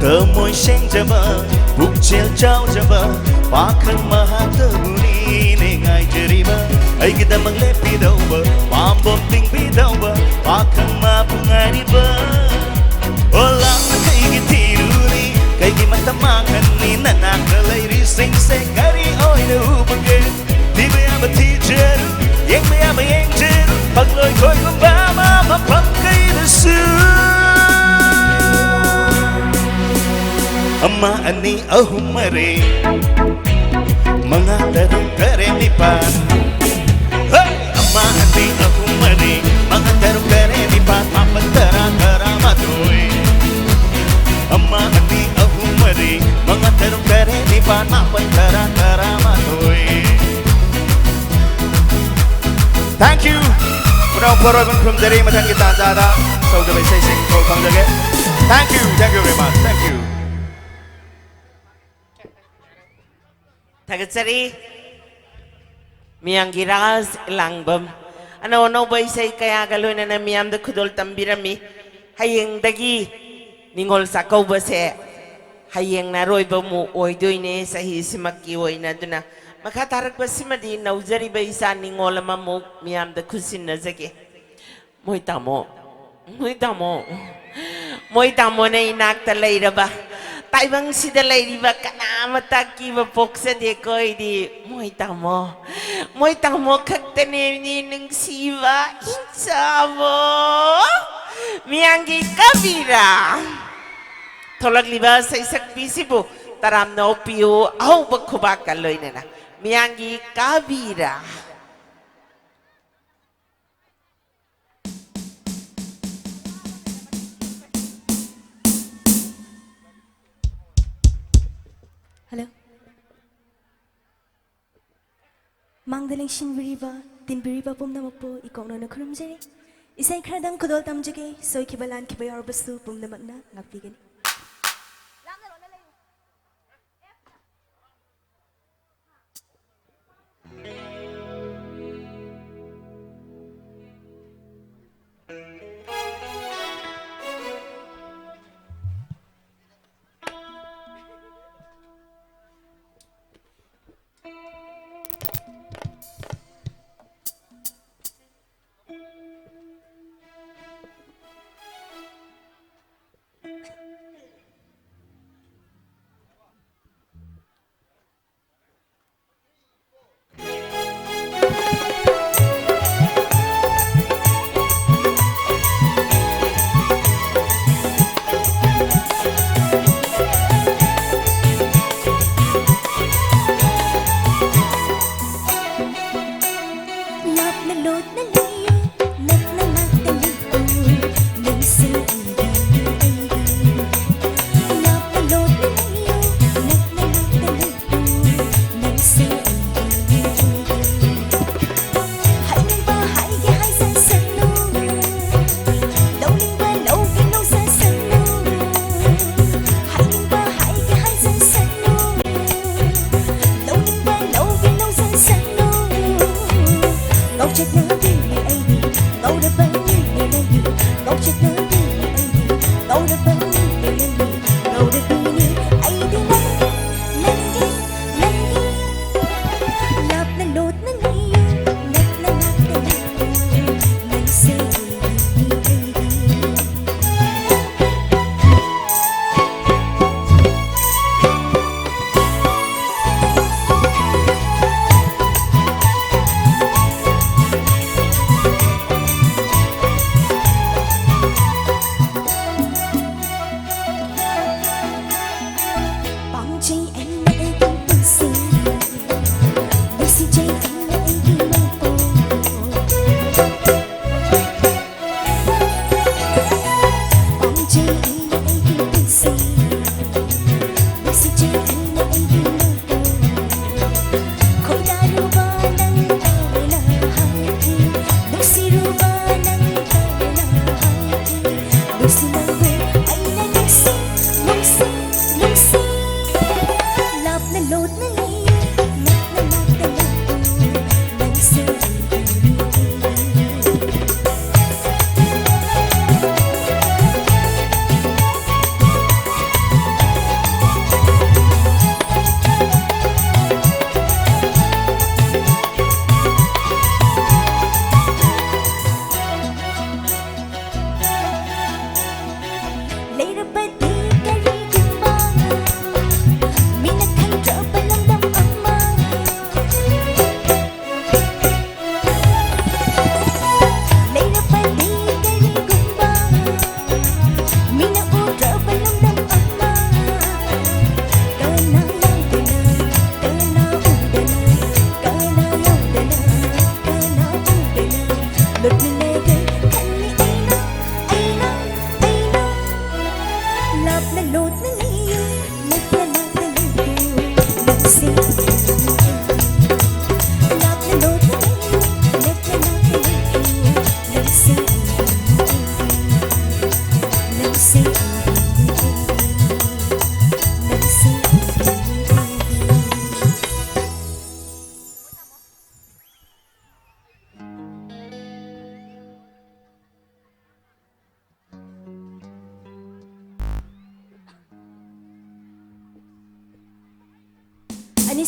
ꯊꯃꯣꯏ ꯁꯦꯡꯖꯕ, ꯄꯨꯛꯆꯦꯜ ꯆꯥꯎꯖꯕ, ꯄꯥꯈꯪ ꯃꯍꯥꯛꯇꯕꯨꯅꯤꯅꯦ ꯉꯥꯏꯖꯔꯤꯕ꯫ ꯑꯩꯒꯤꯗꯃꯛ ꯂꯦꯞꯄꯤꯗꯧꯕ, ꯄꯥꯝꯕꯣꯝ ꯇꯤꯡꯕꯤꯗꯧꯕ, ꯄꯥꯈꯪ ꯃꯥꯕꯨ ꯉꯥꯏꯔꯤꯕ꯫ ꯑꯣ ꯂꯥꯞꯅ ꯀꯩꯒꯤ ꯊꯤꯔꯨꯅꯤ? ꯀꯩꯒꯤ ꯃꯇꯝ ꯃꯥꯡꯍꯟꯅꯤ? ꯅꯅꯥꯛꯇ ꯂꯩꯔꯤꯁꯤꯡꯁꯦ ꯀꯔꯤ ꯑꯣꯏꯅ ꯎꯕꯒꯦ? ꯊꯤꯕ ꯌꯥꯕ ꯊꯤꯖꯔꯨ, ꯌꯦꯡꯕ ꯌꯥꯕ ꯌꯦꯡꯖꯔꯨ, ꯐꯪꯂꯣꯏ ꯈꯣꯏꯒꯨꯝꯕ ꯑꯃ ꯃꯐꯝ ꯀꯩꯗꯁꯨ꯫ ꯑꯃ, ꯑꯅꯤ, ꯑꯍꯨꯝ, ꯃꯔꯤ, ꯃꯉꯥ, ꯇꯔꯨꯛ, ꯇꯔꯦꯠ, ꯅꯤꯄꯥꯜ꯫ ꯍꯦ! ꯑꯃ, ꯑꯅꯤ, ꯑꯍꯨꯝ, ꯃꯔꯤ, ꯃꯉꯥ, ꯇꯔꯨꯛ, ꯇꯔꯦꯠ, ꯅꯤꯄꯥꯜ, ꯃꯥꯄꯜ, ꯇꯔꯥ, ꯇꯔꯥꯃꯥꯊꯣꯏ꯫ ꯑꯃ, ꯑꯅꯤ, ꯑꯍꯨꯝ, ꯃꯔꯤ, ꯃꯉꯥ, ꯇꯔꯨꯛ, ꯇꯔꯦꯠ, ꯅꯤꯄꯥꯜ, ꯃꯥꯄꯜ, ꯇꯔꯥ, ꯇꯔꯥꯃꯥꯊꯣꯏ꯫ Thank you. ꯄꯨꯅꯧ ꯄꯣꯔꯣꯏꯕ ꯈꯨꯔꯨꯝꯖꯔꯤ꯫ ꯃꯊꯪꯒꯤ ꯇꯥꯟꯖꯥꯗ ꯁꯧꯗꯕ ꯏꯁꯩꯁꯤꯡ ꯈꯣꯜ ꯐꯪꯖꯒꯦ꯫ Thank you, thank you very much, thank you. ꯊꯥꯒꯠꯆꯔꯤ꯫ ꯃꯌꯥꯝꯒꯤ ꯔꯥꯖ ꯏꯂꯥꯡꯕꯝ꯫ ꯑꯅꯧ ꯑꯅꯧꯕ ꯏꯁꯩ ꯀꯌꯥꯒ ꯂꯣꯏꯅꯅ ꯃꯤꯌꯥꯝꯗ ꯈꯨꯗꯣꯜ ꯇꯝꯕꯤꯔꯝꯃꯤ꯫ ꯍꯌꯦꯡꯗꯒꯤ ꯅꯤꯉꯣꯜ ꯆꯥꯛꯀꯧꯕꯁꯦ ꯍꯌꯦꯡꯅ ꯑꯔꯣꯏꯕ ꯑꯃꯨꯛ ꯑꯣꯏꯗꯣꯏꯅꯦ ꯆꯍꯤꯁꯤꯃꯛꯀꯤ ꯑꯣꯏꯅ꯫ ꯑꯗꯨꯅ ꯃꯈꯥ ꯇꯥꯔꯛꯄꯁꯤꯃꯗꯤ ꯅꯧꯖꯔꯤꯕ ꯏꯆꯥ ꯅꯤꯉꯣꯜ ꯑꯃꯃꯨꯛ ꯃꯤꯌꯥꯝꯗ ꯈꯨꯠꯁꯤꯟꯅꯖꯒꯦ꯫ ꯃꯣꯏ ꯇꯥꯃꯣ, ꯃꯣꯏ ꯇꯥꯃꯣ, ꯃꯣꯏ ꯇꯥꯃꯣꯅ ꯏꯅꯥꯛꯇ ꯂꯩꯔꯕ ꯇꯥꯏꯕꯪꯁꯤꯗ ꯂꯩꯔꯤꯕ ꯀꯅꯥ ꯑꯃꯠꯇ ꯑꯀꯤꯕ ꯄꯣꯛꯆꯗꯦꯀꯣ ꯑꯩꯗꯤ꯫ ꯃꯣꯏ ꯇꯥꯃꯣ, ꯃꯣꯏ ꯇꯥꯃꯣ ꯈꯛꯇꯅꯦ ꯅꯨꯡꯁꯤꯕ, ꯏꯆꯥꯕꯣ꯫ ꯃꯤꯌꯥꯝꯒꯤ ꯀꯕꯤꯔꯥ꯫ ꯊꯣꯛꯂꯛꯂꯤꯕ ꯁꯩꯁꯛꯄꯤꯁꯤꯕꯨ ꯇꯔꯥꯝꯅ ꯑꯣꯛꯄꯤꯌꯨ, ꯑꯍꯧꯕ ꯈꯨꯕꯥꯛꯀ ꯂꯣꯏꯅꯅ꯫ ꯃꯤꯌꯥꯝꯒꯤ ꯀꯕꯤꯔꯥ꯫ ꯍꯜꯂꯣ꯫ ꯃꯥꯡꯗ ꯂꯦꯡꯁꯤꯟꯕꯤꯔꯤꯕ, ꯇꯤꯟꯕꯤꯔꯤꯕ ꯄꯨꯝꯅꯃꯛꯄꯨ ꯏꯀꯣꯛꯅꯅ ꯈꯨꯔꯨꯝꯖꯔꯤ꯫ ꯏꯁꯩ ꯈꯔꯗꯪ ꯈꯨꯗꯣꯜ ꯇꯝꯖꯒꯦ, ꯁꯣꯏꯈꯤꯕ ꯂꯥꯟꯈꯤꯕ ꯌꯥꯎꯔꯕꯁꯨ ꯄꯨꯝꯅꯃꯛꯅ ꯉꯥꯛꯄꯤꯒꯅꯤ꯫ ꯂꯥꯞꯅ ꯂꯣꯠꯅ ꯂꯩꯌꯨ, ꯅꯛꯅ ꯉꯥꯛꯇ ꯂꯩꯌꯨ, ꯅꯪꯁꯦ ꯑꯩꯒꯤ, ꯑꯩꯒꯤ꯫ ꯂꯥꯞꯅ ꯂꯣꯠꯅ ꯂꯩꯌꯨ, ꯅꯛꯅ ꯉꯥꯛꯇ ꯂꯩꯌꯨ, ꯅꯪꯁꯦ ꯑꯩꯒꯤ, ꯑꯩꯒꯤ꯫ ꯍꯥꯏꯅꯤꯡꯕ ꯍꯥꯏꯒꯦ ꯍꯥꯏꯖꯁꯅꯨ, ꯂꯧꯅꯤꯡꯕ ꯂꯧꯒꯦ ꯂꯧꯖꯁꯅꯨ꯫ ꯍꯥꯏꯅꯤꯡꯕ ꯍꯥꯏꯒꯦ ꯍꯥꯏꯖꯁꯅꯨ, ꯂꯧꯅꯤꯡꯕ ꯂꯧꯒꯦ ꯂꯧꯖꯁꯅꯨ꯫ ꯉꯥꯎꯆꯠꯅꯕꯤꯅꯦ ꯑꯩꯗꯤ, ꯉꯥꯎꯔꯕꯅꯤꯅꯦ ꯅꯪꯗꯤ꯫ ꯉꯥꯎꯆꯠꯅꯕꯤꯅꯦ ꯑꯩꯗꯤ, ꯉꯥꯎꯔꯕꯅꯤꯅꯦ ꯅꯪꯗꯤ꯫ ꯉꯥꯎꯔꯕꯤꯅꯦ ꯑꯩꯗꯤ ꯅꯪꯒꯤ, ꯅꯪꯒꯤ, ꯅꯪꯒꯤ꯫ ꯂꯥꯞꯅ ꯂꯣꯠꯅ ꯂꯩꯌꯨ, ꯅꯛꯅ ꯉꯥꯛꯇ ꯂꯩꯌꯨ, ꯅꯪꯁꯦ ꯑꯩꯒꯤ, ꯑꯩꯒꯤ꯫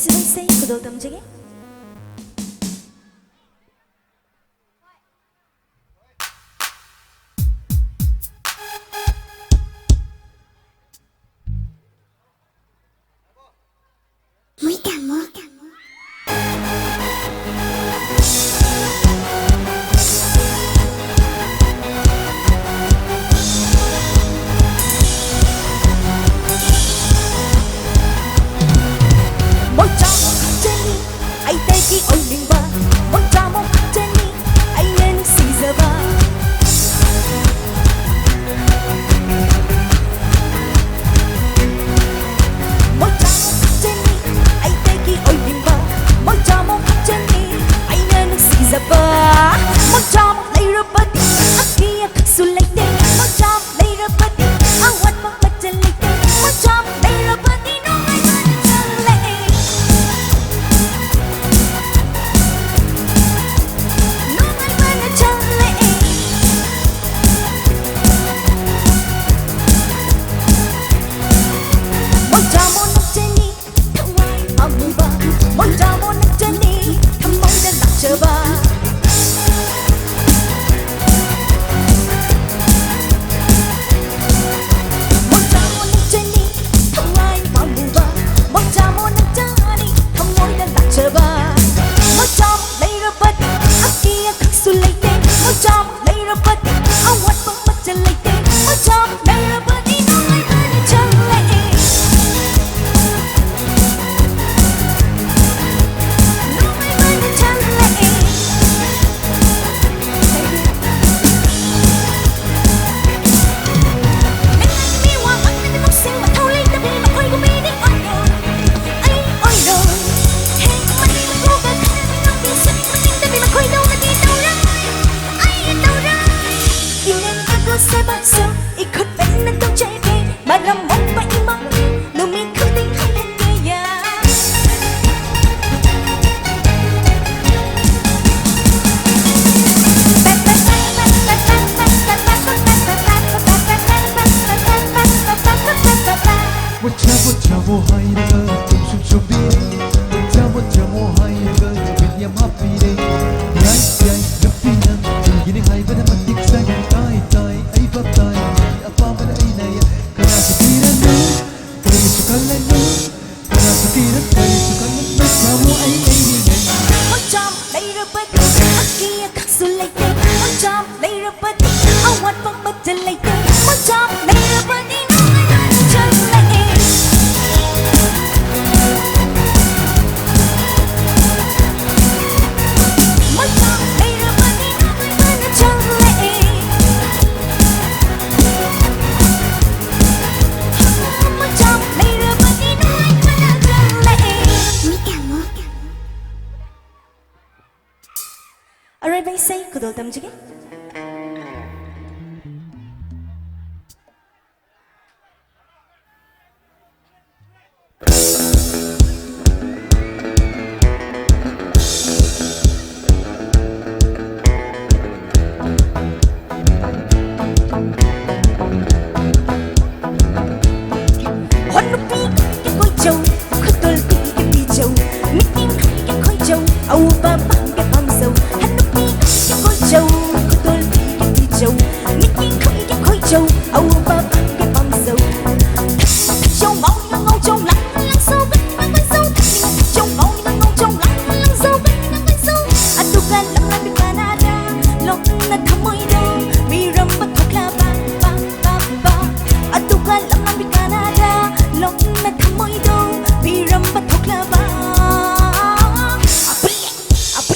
ꯁꯤꯗ ꯏꯁꯩ ꯈꯨꯗꯣꯜ ꯇꯝꯖꯒꯦ꯫ ꯃꯣꯏ ꯇꯥꯃꯣ꯫ ꯃꯣꯏ ꯇꯥꯃꯣ ꯈꯪꯖꯅꯤ꯫ ꯑꯔꯣꯏꯕ ꯏꯁꯩ ꯈꯨꯗꯣꯜ ꯇꯝꯖꯒꯦ꯫ ꯍꯣ ꯅꯨꯄꯤ ꯈꯪꯒꯦ ꯀꯣꯏꯖꯧ, ꯈꯨꯗꯣꯜ ꯄꯤꯒꯦ ꯄꯤꯖꯧ, ꯃꯤꯠꯌꯦꯡ ꯈꯪꯒꯦ ꯈꯣꯏꯖꯧ, ꯑꯎꯕ ꯄꯥꯝꯒꯦ ꯄꯥꯝꯖꯧ꯫ ꯍꯣ ꯅꯨꯄꯤ ꯈꯪꯒꯦ ꯀꯣꯏꯖꯧ, ꯈꯨꯗꯣꯜ ꯄꯤꯒꯦ ꯄꯤꯖꯧ, ꯃꯤꯠꯌꯦꯡ ꯈꯪꯒꯦ ꯈꯣꯏꯖꯧ, ꯑꯎꯕ ꯄꯥꯝꯒꯦ ꯄꯥꯝꯖꯧ꯫ ꯊꯛꯆꯧ ꯉꯥꯎ ꯉꯥꯎꯖꯧ ꯂꯥꯡ ꯂꯥꯡꯖꯧ ꯀꯟꯅ ꯀꯟꯖꯧ꯫ ꯊꯛꯆꯧ ꯉꯥꯎ ꯉꯥꯎꯖꯧ ꯂꯥꯡ ꯂꯥꯡꯖꯧ ꯀꯟꯅ ꯀꯟꯖꯧ꯫ ꯑꯗꯨꯒ ꯂꯝꯂꯥꯟꯕꯤ ꯀꯅꯥꯗ ꯂꯣꯛꯅ ꯊꯃꯣꯏꯗꯣ ꯄꯤꯔꯝꯕ ꯊꯣꯛꯂꯕ ꯄꯥ ꯄꯥ ꯄꯥ꯫ ꯑꯗꯨꯒ ꯂꯝꯂꯥꯟꯕꯤ ꯀꯅꯥꯗ ꯂꯣꯛꯅ ꯊꯃꯣꯏꯗꯣ ꯄꯤꯔꯝꯕ ꯊꯣꯛꯂꯕ꯫ ꯑꯄ꯭ꯔꯦ, ꯑꯄ꯭ꯔꯦ꯫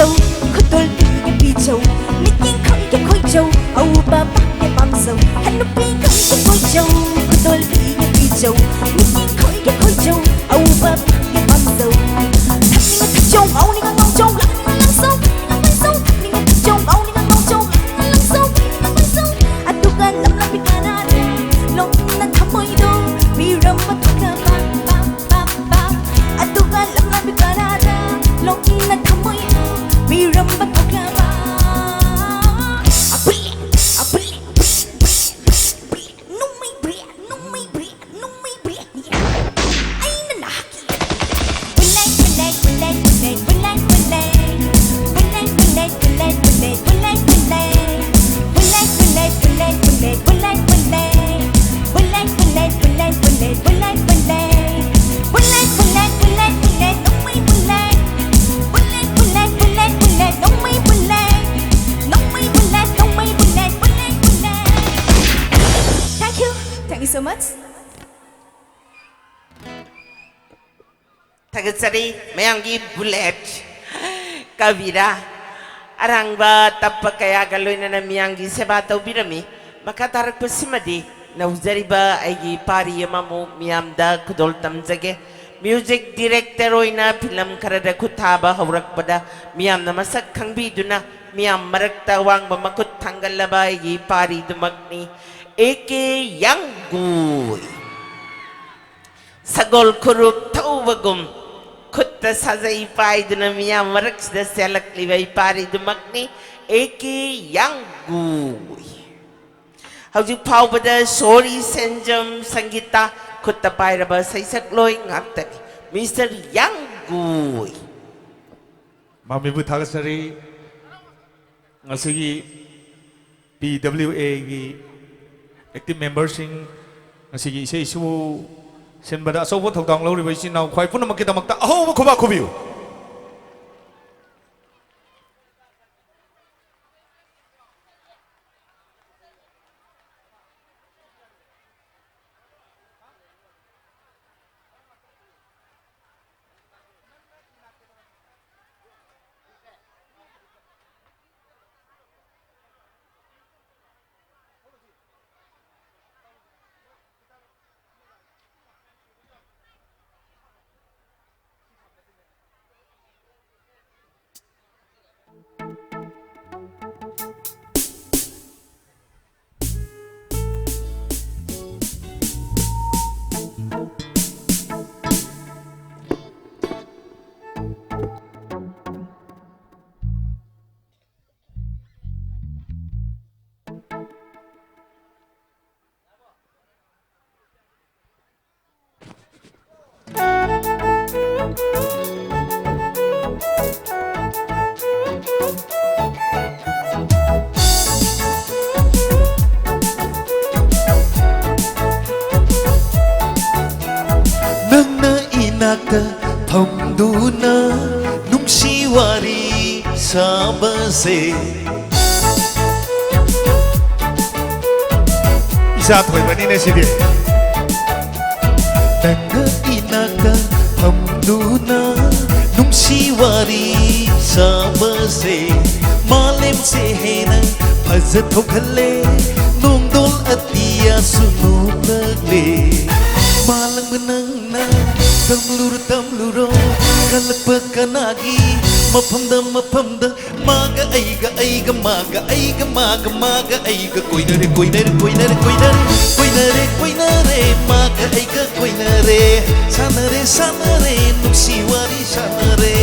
ꯈꯨꯗꯣꯜ ꯄꯤꯒꯦ ꯄꯤꯖꯧ, ꯃꯤꯠꯌꯦꯡ ꯈꯣꯏꯒꯦ ꯈꯣꯏꯖꯧ, ꯑꯎꯕ ꯄꯥꯝꯒꯦ ꯄꯥꯝꯖꯧ, ꯍꯅꯨꯄꯤ ꯈꯣꯏꯒꯦ ꯈꯣꯏꯖꯧ, ꯈꯨꯗꯣꯜ ꯄꯤꯒꯦ ꯄꯤꯖꯧ, ꯃꯤꯠꯌꯦꯡ ꯈꯣꯏꯒꯦ ꯈꯣꯏꯖꯧ, ꯑꯎꯕ ꯄꯥꯝꯒꯦ ꯄꯥꯝꯖꯧ, ꯊꯛꯅꯤꯡꯉ ꯊꯛꯆꯧ, ꯉꯥꯎꯅꯤꯡꯉ ꯉꯥꯎꯖꯧ, ꯂꯥꯛꯅꯤꯡꯉ ꯂꯥꯛꯆꯧ, ꯄꯤꯅꯤꯡꯉ ꯄꯤꯖꯧ, ꯉꯥꯎꯅꯤꯡꯉ ꯉꯥꯎꯖꯧ, ꯂꯥꯛꯅꯤꯡꯉ ꯂꯥꯛꯆꯧ, ꯄꯤꯅꯤꯡꯉ ꯄꯤꯖꯧ, ꯑꯗꯨꯒ ꯂꯝꯂꯥꯟꯕꯤ ꯀꯅꯥꯗ ꯂꯣꯡꯅ ꯊꯃꯣꯏꯗꯣ ꯄꯤꯔꯝꯕ ꯊꯣꯛꯂꯕ, ꯄꯥ, ꯄꯥ, ꯄꯥ, ꯑꯗꯨꯒ ꯂꯝꯂꯥꯟꯕꯤ ꯀꯅꯥꯗ ꯂꯣꯡꯅ ꯊꯃꯣꯏꯗꯣ ꯄꯤꯔꯝꯕ ꯊꯣꯛꯂꯕ꯫ ꯑꯕꯨꯂꯦ, ꯑꯕꯨꯂꯦ, ꯕꯨꯂꯦ, ꯕꯨꯂꯦ, ꯕꯨꯂꯦ, ꯕꯨꯂꯦ, ꯅꯣꯡꯃꯩ ꯕꯨꯂꯦ, ꯅꯣꯡꯃꯩ ꯕꯨꯂꯦ, ꯅꯣꯡꯃꯩ ꯕꯨꯂꯦ꯫ ꯑꯩꯅ ꯅꯍꯥꯛꯀꯤ Thank you. Thank you so much. ꯊꯥꯒꯠꯆꯔꯤ ꯃꯌꯥꯝꯒꯤ ꯕꯨꯂꯦꯠ ꯀꯕꯤꯔꯥ꯫ ꯑꯔꯥꯡꯕ ꯇꯞꯄ ꯀꯌꯥꯒ ꯂꯣꯏꯅꯅ ꯃꯤꯌꯥꯝꯒꯤ ꯁꯦꯕꯥ ꯇꯧꯕꯤꯔꯝꯃꯤ꯫ ꯃꯈꯥ ꯇꯥꯔꯛꯄꯁꯤꯃꯗꯤ ꯅꯧꯖꯔꯤꯕ ꯑꯩꯒꯤ ꯄꯥꯔꯤ ꯑꯃꯃꯨꯛ ꯃꯤꯌꯥꯝꯗ ꯈꯨꯗꯣꯜ ꯇꯝꯖꯒꯦ꯫ ꯃ꯭ꯌꯨꯖꯤꯛ ꯗꯤꯔꯦꯛꯇꯔ ꯑꯣꯏꯅ ꯐꯤꯂꯝ ꯈꯔꯗ ꯈꯨꯠ ꯊꯥꯕ ꯍꯧꯔꯛꯄꯗ ꯃꯤꯌꯥꯝꯅ ꯃꯁꯛ ꯈꯪꯕꯤꯗꯨꯅ ꯃꯤꯌꯥꯝ ꯃꯔꯛꯇ ꯑꯋꯥꯡꯕ ꯃꯈꯨꯠ ꯊꯥꯡꯒꯠꯂꯕ ꯑꯩꯒꯤ ꯄꯥꯔꯤꯗꯨꯃꯛꯅꯤ꯫ A K ꯌꯥꯡꯒꯨꯏ꯫ ꯁꯒꯣꯜ ꯈꯨꯔꯨꯞ ꯊꯧꯕꯒꯨꯝ ꯈꯨꯠꯇ ꯁꯥꯖꯩ ꯄꯥꯏꯗꯨꯅ ꯃꯤꯌꯥꯝ ꯃꯔꯛꯁꯤꯗ ꯆꯦꯜꯂꯛꯂꯤꯕ ꯏꯄꯥꯔꯤꯗꯨꯃꯛꯅꯤ ꯑꯦ ꯀꯦ ꯌꯥꯡꯒꯨꯏ꯫ ꯍꯧꯖꯤꯛ ꯐꯥꯎꯕꯗ ꯁꯣꯔꯤ, ꯁꯦꯟꯖꯝ, ꯁꯪꯒꯤꯇꯥ ꯈꯨꯠꯇ ꯄꯥꯏꯔꯕ ꯁꯩꯁꯛꯂꯣꯏ ꯉꯥꯛꯇꯅꯤ꯫ ꯃꯤꯁꯇꯔ ꯌꯥꯡꯒꯨꯏ꯫ ꯃꯥꯝꯃꯤꯕꯨ ꯊꯥꯒꯠꯆꯔꯤ꯫ ꯉꯁꯤꯒꯤ ꯄꯤ ꯗꯕ꯭ꯂꯤꯎ ꯑꯦꯒꯤ ꯑꯦꯛꯇꯤꯚ ꯃꯦꯝꯕꯔꯁꯤꯡ, ꯉꯁꯤꯒꯤ ꯏꯁꯩ ꯏꯁꯨ ꯁꯤꯟꯕꯗ ꯑꯆꯧꯕ ꯊꯧꯗꯥꯡ ꯂꯧꯔꯤꯕ ꯏꯆꯤꯟ ꯏꯅꯥꯎ ꯈ꯭ꯋꯥꯏ ꯄꯨꯝꯅꯃꯛꯀꯤꯗꯃꯛꯇ ꯑꯍꯧꯕ ꯈꯨꯕꯥꯛ ꯈꯨꯕꯤꯌꯨ꯫ ꯅꯪꯅ ꯏꯅꯥꯛꯇ ꯐꯝꯗꯨꯅ ꯅꯨꯡꯁꯤ ꯋꯥꯔꯤ ꯁꯥꯕꯁꯦ꯫ ꯏꯆꯥ ꯊꯣꯏꯕꯅꯤꯅꯦ ꯁꯤꯗꯤ꯫ ꯅꯪꯒ ꯏꯅꯥꯛꯇ ꯐꯝꯗꯨꯅ ꯅꯨꯡꯁꯤ ꯋꯥꯔꯤ ꯁꯥꯕꯁꯦ, ꯃꯥꯂꯦꯝꯁꯦ ꯍꯦꯟꯅ ꯐꯖꯊꯣꯛꯍꯜꯂꯦ, ꯅꯣꯡꯗꯣꯜ ꯑꯇꯤꯌꯥꯁꯨ ꯅꯣꯛꯂꯛꯂꯦ꯫ ꯃꯥꯂꯪꯕ ꯅꯪꯅ ꯇꯝꯂꯨꯔꯣ ꯇꯝꯂꯨꯔꯣ, ꯀꯜꯂꯛꯄ ꯀꯅꯥꯒꯤ ꯃꯐꯝꯗ ꯃꯐꯝꯗ ꯃꯥꯒ ꯑꯩꯒ ꯑꯩꯒ ꯃꯥꯒ ꯑꯩꯒ ꯃꯥꯒ ꯃꯥꯒ ꯑꯩꯒ ꯀꯣꯏꯅꯔꯦ ꯀꯣꯏꯅꯔꯦ ꯀꯣꯏꯅꯔꯦ ꯀꯣꯏꯅꯔꯦ ꯀꯣꯏꯅꯔꯦ ꯀꯣꯏꯅꯔꯦ ꯃꯥꯒ ꯑꯩꯒ ꯀꯣꯏꯅꯔꯦ ꯁꯥꯟꯅꯔꯦ ꯁꯥꯟꯅꯔꯦ ꯅꯨꯡꯁꯤ ꯋꯥꯔꯤ ꯁꯥꯟꯅꯔꯦ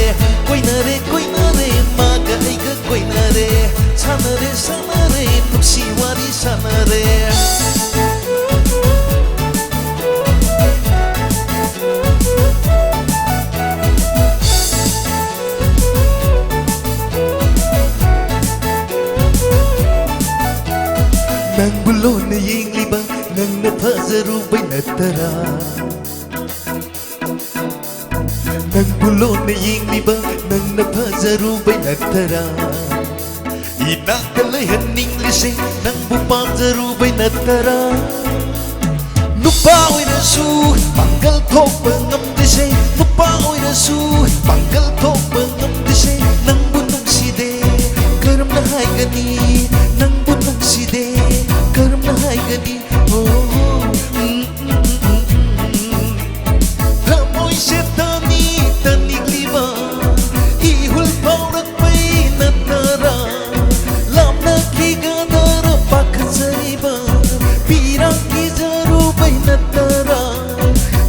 ꯀꯣꯏꯅꯔꯦ ꯀꯣꯏꯅꯔꯦ ꯃꯥꯒ ꯑꯩꯒ ꯀꯣꯏꯅꯔꯦ ꯁꯥꯟꯅꯔꯦ ꯁꯥꯟꯅꯔꯦ ꯅꯨꯡꯁꯤ ꯋꯥꯔꯤ ꯁꯥꯟꯅꯔꯦ꯫ ꯅꯪꯕꯨ ꯂꯣꯟꯅ ꯌꯦꯡꯂꯤꯕ ꯅꯪꯅ ꯐꯖꯔꯨꯕꯩ ꯅꯠꯇꯔꯥ? ꯅꯪꯕꯨ ꯂꯣꯟꯅ ꯌꯦꯡꯂꯤꯕ ꯅꯪꯅ ꯐꯖꯔꯨꯕꯩ ꯅꯠꯇꯔꯥ? ꯏꯅꯥꯛꯇ ꯂꯩꯍꯟꯅꯤꯡꯂꯤꯁꯦ ꯅꯪꯕꯨ ꯄꯥꯝꯖꯔꯨꯕꯩ ꯅꯠꯇꯔꯥ? ꯅꯨꯄꯥ ꯑꯣꯏꯔꯁꯨ ꯄꯥꯡꯒꯜ ꯊꯣꯛꯄ ꯉꯝꯗ꯭ꯔꯤꯁꯦ, ꯅꯨꯄꯥ ꯑꯣꯏꯔꯁꯨ ꯄꯥꯡꯒꯜ ꯊꯣꯛꯄ ꯉꯝꯗ꯭ꯔꯤꯁꯦ ꯅꯪꯕꯨ ꯅꯨꯡꯁꯤꯗꯦ꯫ ꯀꯔꯝꯅ ꯍꯥꯏꯒꯅꯤ ꯅꯪꯕꯨ ꯅꯨꯡꯁꯤꯗꯦ? ꯀꯔꯝꯅ ꯍꯥꯏꯒꯅꯤ? ꯊꯃꯣꯏꯁꯦ ꯇꯅꯤ ꯇꯅꯤꯛꯂꯤꯕ ꯏꯍꯨꯜ ꯐꯥꯎꯔꯛꯄꯩ ꯅꯠꯇꯔꯥ? ꯂꯥꯞꯅꯈꯤꯒꯗ꯭ꯔꯥ ꯄꯥꯈꯠꯆꯔꯤꯕ ꯄꯤꯔꯥꯡ ꯀꯤꯖꯔꯨꯕꯩ ꯅꯠꯇꯔꯥ?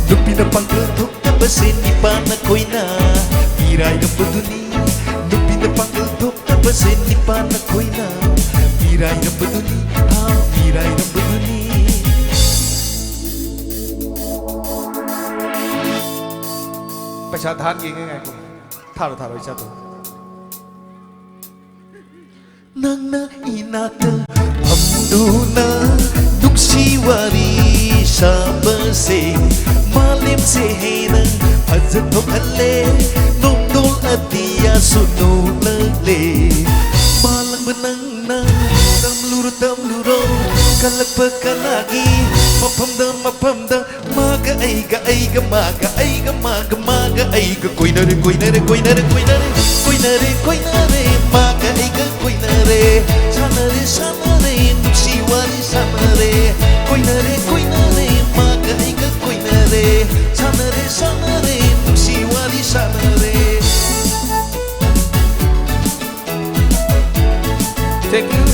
ꯅꯨꯄꯤꯅ ꯄꯥꯡꯒꯜ ꯊꯣꯛꯇꯕꯁꯦ ꯅꯤꯄꯥꯅ ꯀꯣꯏꯅ ꯃꯤꯔꯥꯏꯔꯝꯕꯗꯨꯅꯤ꯫ ꯅꯨꯄꯤꯅ ꯄꯥꯡꯒꯜ ꯊꯣꯛꯇꯕꯁꯦ ꯅꯤꯄꯥꯅ ꯀꯣꯏꯅ ꯃꯤꯔꯥꯏꯔꯝꯕꯗꯨꯅꯤ꯫ ꯍꯥ, ꯃꯤꯔꯥꯏꯔꯝꯕꯗꯨꯅꯤ꯫ ꯄꯩꯁꯥ ꯊꯥꯍꯟꯒꯦ, ꯉꯥꯏꯈꯣ꯫ ꯊꯥꯔꯣ, ꯊꯥꯔꯣ, ꯏꯆꯥꯗꯣ꯫ ꯅꯪꯅ ꯏꯅꯥꯛꯇ ꯐꯝꯗꯨꯅ ꯅꯨꯡꯁꯤ ꯋꯥꯔꯤ ꯁꯥꯕꯁꯦ, ꯃꯥꯂꯦꯝꯁꯦ ꯍꯦꯟꯅ ꯐꯖꯊꯣꯛꯍꯜꯂꯦ꯫ ꯅꯣꯡꯗꯣꯜ ꯑꯇꯤꯌꯥꯁꯨ ꯅꯣꯛꯂꯛꯂꯦ꯫ ꯃꯥꯂꯪꯕ ꯅꯪꯅ ꯇꯝꯂꯨꯔꯣ, ꯇꯝꯂꯨꯔꯣ, ꯀꯜꯂꯛꯄ ꯀꯅꯥꯒꯤ ꯃꯐꯝꯗ, ꯃꯐꯝꯗ꯫ ꯃꯥꯒ ꯑꯩꯒ, ꯑꯩꯒ ꯃꯥꯒ, ꯑꯩꯒ ꯃꯥꯒ, ꯃꯥꯒ ꯑꯩꯒ ꯀꯣꯏꯅꯔꯦ, ꯀꯣꯏꯅꯔꯦ, ꯀꯣꯏꯅꯔꯦ, ꯀꯣꯏꯅꯔꯦ, ꯀꯣꯏꯅꯔꯦ, ꯀꯣꯏꯅꯔꯦ꯫ ꯃꯥꯒ ꯑꯩꯒ ꯀꯣꯏꯅꯔꯦ, ꯁꯥꯟꯅꯔꯦ, ꯁꯥꯟꯅꯔꯦ, ꯅꯨꯡꯁꯤ ꯋꯥꯔꯤ ꯁꯥꯟꯅꯔꯦ꯫ ꯀꯣꯏꯅꯔꯦ, ꯀꯣꯏꯅꯔꯦ, ꯃꯥꯒ ꯑꯩꯒ ꯀꯣꯏꯅꯔꯦ, ꯁꯥꯟꯅꯔꯦ, ꯁꯥꯟꯅꯔꯦ, ꯅꯨꯡꯁꯤ ꯋꯥꯔꯤ ꯁꯥꯟꯅꯔꯦ꯫ Thank you.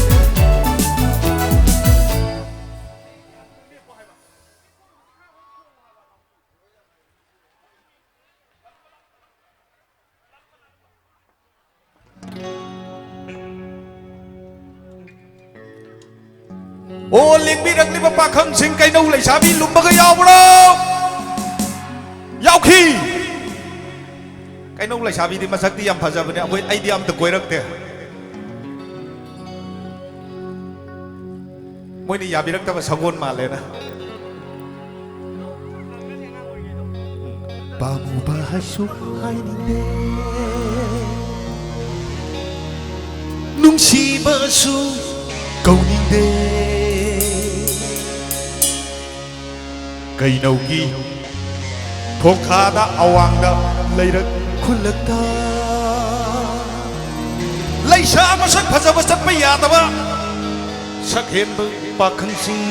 ꯑꯣ, ꯂꯦꯡꯕꯤꯔꯛꯂꯤꯕ ꯄꯥꯈꯪꯁꯤꯡ, ꯀꯩꯅꯧ ꯂꯩꯁꯥꯕꯤ ꯂꯨꯝꯕꯒ ꯌꯥꯎꯕ꯭ꯔꯣ? ꯌꯥꯎꯈꯤ꯫ ꯀꯩꯅꯧ ꯂꯩꯁꯥꯕꯤꯗꯤ ꯃꯁꯛꯇꯤ ꯌꯥꯝ ꯐꯖꯕꯅꯦ, ꯑꯩꯈꯣꯏ, ꯑꯩꯗꯤ ꯑꯝꯇ ꯀꯣꯏꯔꯛꯇꯦ꯫ ꯃꯣꯏꯅ ꯌꯥꯕꯤꯔꯛꯇꯕ ꯁꯒꯣꯜ ꯃꯥꯜꯂꯦꯅ꯫ ꯄꯥꯝꯃꯨꯕ ꯍꯥꯏꯁꯨ ꯍꯥꯏꯅꯤꯡꯗꯦ, ꯅꯨꯡꯁꯤꯕꯁꯨ ꯀꯧꯅꯤꯡꯗꯦ꯫ ꯀꯩꯅꯧꯒꯤ ꯈꯣꯡꯈꯥꯗ ꯑꯋꯥꯡꯗ ꯂꯩꯔꯛ ꯈꯨꯜꯂꯛꯇ ꯂꯩꯁꯥ ꯃꯁꯛ ꯐꯖꯕ ꯆꯠꯄ ꯌꯥꯗꯕ ꯁꯛꯍꯦꯟꯕ ꯄꯥꯈꯪꯁꯤꯡ꯫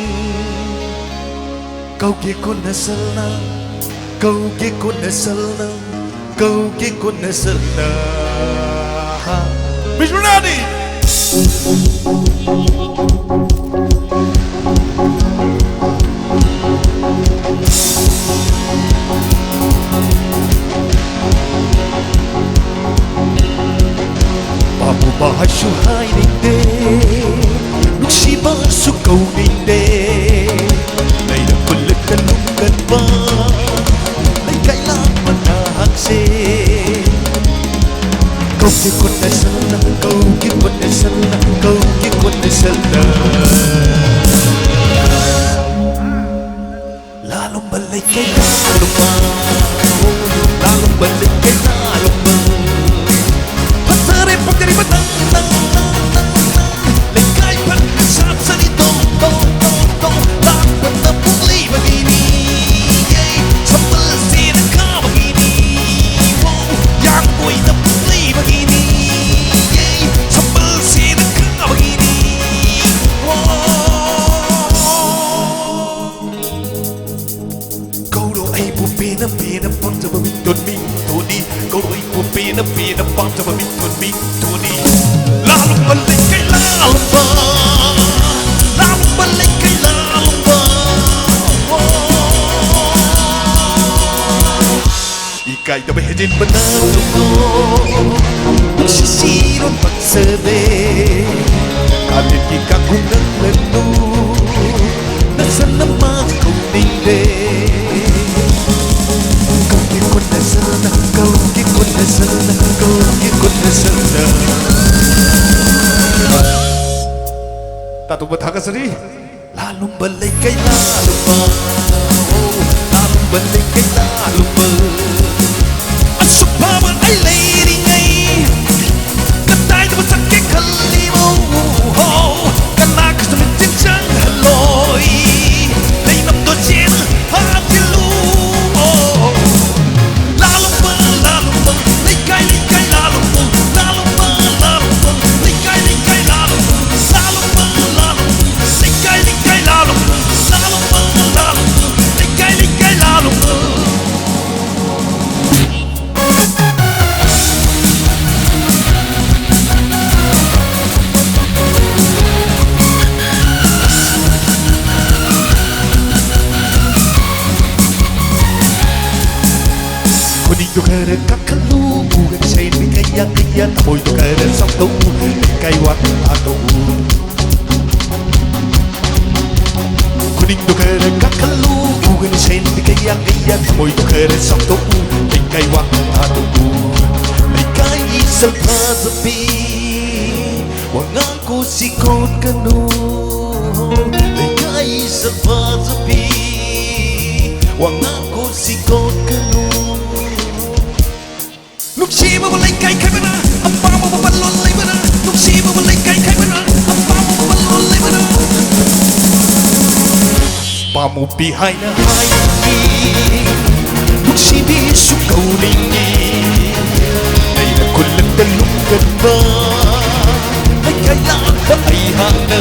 ꯀꯧꯒꯦ ꯀꯣꯟꯅ ꯁꯜꯅ, ꯀꯧꯒꯦ ꯀꯣꯟꯅ ꯁꯜꯅ, ꯀꯧꯒꯦ ꯀꯣꯟꯅ ꯁꯜꯅ꯫ ꯕꯤꯁ꯭ꯋꯥꯅꯥꯊ! ꯄꯥꯝꯃꯨꯕ ꯍꯥꯏꯁꯨ ꯍꯥꯏꯅꯤꯡꯗꯦ, ꯅꯨꯡꯁꯤꯕꯁꯨ ꯀꯧꯅꯤꯡꯗꯦ꯫ ꯂꯩꯔꯛ ꯈꯨꯜꯂꯛꯇ ꯂꯨꯝꯒꯟꯕ ꯂꯩꯀꯥꯏ ꯂꯥꯞꯄ ꯅꯍꯥꯛꯁꯦ꯫ ꯀꯧꯒꯦ ꯈꯨꯠꯅ ꯁꯜꯂ, ꯀꯧꯒꯦ ꯈꯨꯠꯅ ꯁꯜꯂ, ꯀꯧꯒꯦ ꯈꯨꯠꯅ ꯁꯜꯂ꯫ ꯂꯥꯂꯣꯡꯕ ꯂꯩꯀꯥꯏ ꯂꯥꯂꯣꯡꯕ, ꯂꯥꯂꯣꯡꯕ ꯂꯩꯀꯥꯏ ꯂꯥꯂꯣꯡꯕ꯫ ꯐꯖꯔꯦ ꯐꯖꯔꯤꯕ ꯅꯪ, ꯅꯪ, ꯅꯪ, ꯅꯪ, ꯅꯪ꯫ ꯂꯩꯀꯥꯏ ꯐꯖꯅ ꯁꯥꯠꯆꯔꯤ ꯇꯣ, ꯇꯣ, ꯇꯣ, ꯇꯣ꯫ ꯂꯥꯡꯕꯅ ꯄꯨꯛꯂꯩꯕꯒꯤꯅꯤ, ꯌꯦ꯫ ꯁꯝꯕꯜꯁꯤꯅ ꯀꯥꯕꯒꯤꯅꯤ, ꯋꯣ꯫ ꯌꯥꯡꯀꯣꯏꯅ ꯄꯨꯛꯂꯩꯕꯒꯤꯅꯤ, ꯌꯦ꯫ ꯁꯝꯕꯜꯁꯤꯅ ꯀꯥꯕꯒꯤꯅꯤ, ꯋꯣ꯫ ꯀꯧꯔꯣ ꯑꯩꯕꯨ ꯄꯦꯟꯅ ꯄꯦꯟꯅ ꯄꯥꯝꯖꯕ ꯃꯤꯡꯊꯣꯟ ꯃꯤꯡꯊꯣꯟꯅꯤ꯫ ꯀꯧꯔꯣ ꯑꯩꯕꯨ ꯄꯦꯟꯅ ꯄꯦꯟꯅ ꯄꯥꯝꯖꯕ ꯃꯤꯡꯊꯣꯟ ꯃꯤꯡꯊꯣꯟꯅꯤ꯫ ꯂꯥꯂꯣꯡꯕ ꯂꯩꯀꯥꯏ ꯂꯥꯂꯣꯡꯕ, ꯂꯥꯂꯣꯡꯕ ꯂꯩꯀꯥꯏ ꯂꯥꯂꯣꯡꯕ꯫ ꯏꯀꯥꯏꯗꯕ ꯍꯦꯟꯖꯤꯟꯕ ꯅꯪꯕꯨ ꯅꯨꯡꯁꯤ ꯁꯤꯔꯣꯟ ꯄꯛꯆꯗꯦ꯫ ꯀꯥꯂꯦꯟꯒꯤ ꯀꯥꯡꯈꯨꯝ ꯅꯪꯂꯅꯨ, ꯅꯁꯟꯅ ꯃꯥ ꯀꯧꯅꯤꯡꯗꯦ꯫ ꯀꯧꯒꯦ ꯈꯨꯠꯅ ꯁꯟꯅ, ꯀꯧꯒꯦ ꯈꯨꯠꯅ ꯁꯟꯅ, ꯀꯧꯒꯦ ꯈꯨꯠꯅ ꯁꯟꯅ꯫ ꯇꯥꯇꯣꯝꯕ ꯊꯥꯒꯠꯆꯔꯤ꯫ ꯂꯥꯂꯣꯡꯕ ꯂꯩꯀꯥꯏ ꯂꯥꯂꯣꯡꯕ, ꯑꯣ, ꯂꯥꯂꯣꯡꯕ ꯂꯩꯀꯥꯏ ꯂꯥꯂꯣꯡꯕ꯫ ꯑꯁꯨꯛ ꯐꯕ ꯑꯩ ꯂꯩꯔꯤꯉꯩ, ꯀꯗꯥꯏꯗꯕꯨ ꯆꯠꯀꯦ ꯈꯜꯂꯤꯕꯣ? ꯍꯣ, ꯀꯅꯥꯒꯁꯨ ꯃꯤꯠꯌꯦꯡ ꯆꯪꯍꯜꯂꯣꯏ꯫ ꯂꯩꯅꯝꯗꯣ ꯆꯦꯅ ꯐꯥꯖꯤꯜꯂꯨ꯫ ꯂꯥꯂꯣꯡꯕ, ꯂꯥꯂꯣꯡꯕ, ꯂꯩꯀꯥꯏ, ꯂꯩꯀꯥꯏ ꯂꯥꯂꯣꯡꯕ, ꯂꯥꯂꯣꯡꯕ, ꯂꯥꯂꯣꯡꯕ, ꯂꯩꯀꯥꯏ, ꯂꯩꯀꯥꯏ ꯂꯥꯂꯣꯡꯕ, ꯂꯥꯂꯣꯡꯕ, ꯂꯥꯂꯣꯡꯕ, ꯂꯩꯀꯥꯏ, ꯂꯩꯀꯥꯏ ꯂꯥꯂꯣꯡꯕ, ꯂꯥꯂꯣꯡꯕ, ꯂꯥꯂꯣꯡꯕ, ꯂꯩꯀꯥꯏ, ꯂꯩꯀꯥꯏ ꯂꯥꯂꯣꯡꯕ꯫ ꯈꯨꯅꯤꯡꯗꯣ ꯈꯔ ꯀꯥꯈꯠꯂꯨ, ꯄꯨꯒ ꯏꯁꯩ ꯃꯤ ꯀꯌꯥ ꯀꯌꯥ, ꯊꯃꯣꯏꯗꯣ ꯈꯔ ꯆꯥꯎꯊꯣꯛꯎ, ꯂꯩꯀꯥꯏ ꯋꯥ ꯇꯥꯊꯣꯛꯎ꯫ ꯈꯨꯅꯤꯡꯗꯣ ꯈꯔ ꯀꯥꯈꯠꯂꯨ, ꯄꯨꯒ ꯏꯁꯩ ꯃꯤ ꯀꯌꯥ ꯀꯌꯥ, ꯊꯃꯣꯏꯗꯣ ꯈꯔ ꯆꯥꯎꯊꯣꯛꯎ, ꯂꯩꯀꯥꯏ ꯋꯥ ꯇꯥꯊꯣꯛꯎ꯫ ꯂꯩꯀꯥꯏ ꯏꯁꯜ ꯐꯖꯕꯤ, ꯋꯥꯉꯥꯡ ꯀꯨꯁꯤ ꯀꯣꯠꯀꯅꯨ꯫ ꯂꯩꯀꯥꯏ ꯏꯁꯜ ꯐꯖꯕꯤ, ꯋꯥꯉꯥꯡ ꯀꯨꯁꯤ ꯀꯣꯠꯀꯅꯨ꯫ ꯅꯨꯡꯁꯤꯕꯕꯨ ꯂꯩꯀꯥꯏ ꯈꯥꯏꯕꯅ, ꯑꯄꯥꯝꯕꯕꯨ ꯄꯜꯂꯣꯟ ꯂꯩꯕꯅ꯫ ꯅꯨꯡꯁꯤꯕꯕꯨ ꯂꯩꯀꯥꯏ ꯈꯥꯏꯕꯅ, ꯑꯄꯥꯝꯕꯕꯨ ꯄꯜꯂꯣꯟ ꯂꯩꯕꯅ꯫ ꯄꯥꯝꯃꯨꯕꯤ ꯍꯥꯏꯅ ꯍꯥꯏꯅꯤꯡꯉꯤ, ꯅꯨꯡꯁꯤꯕꯤꯁꯨ ꯀꯧꯅꯤꯡꯉꯤ꯫ ꯂꯩꯔ ꯈꯨꯜꯂꯛꯇ ꯂꯨꯝꯒꯟꯕ ꯂꯩꯀꯥꯏ ꯂꯥꯛꯄ ꯑꯩꯍꯥꯛꯅ꯫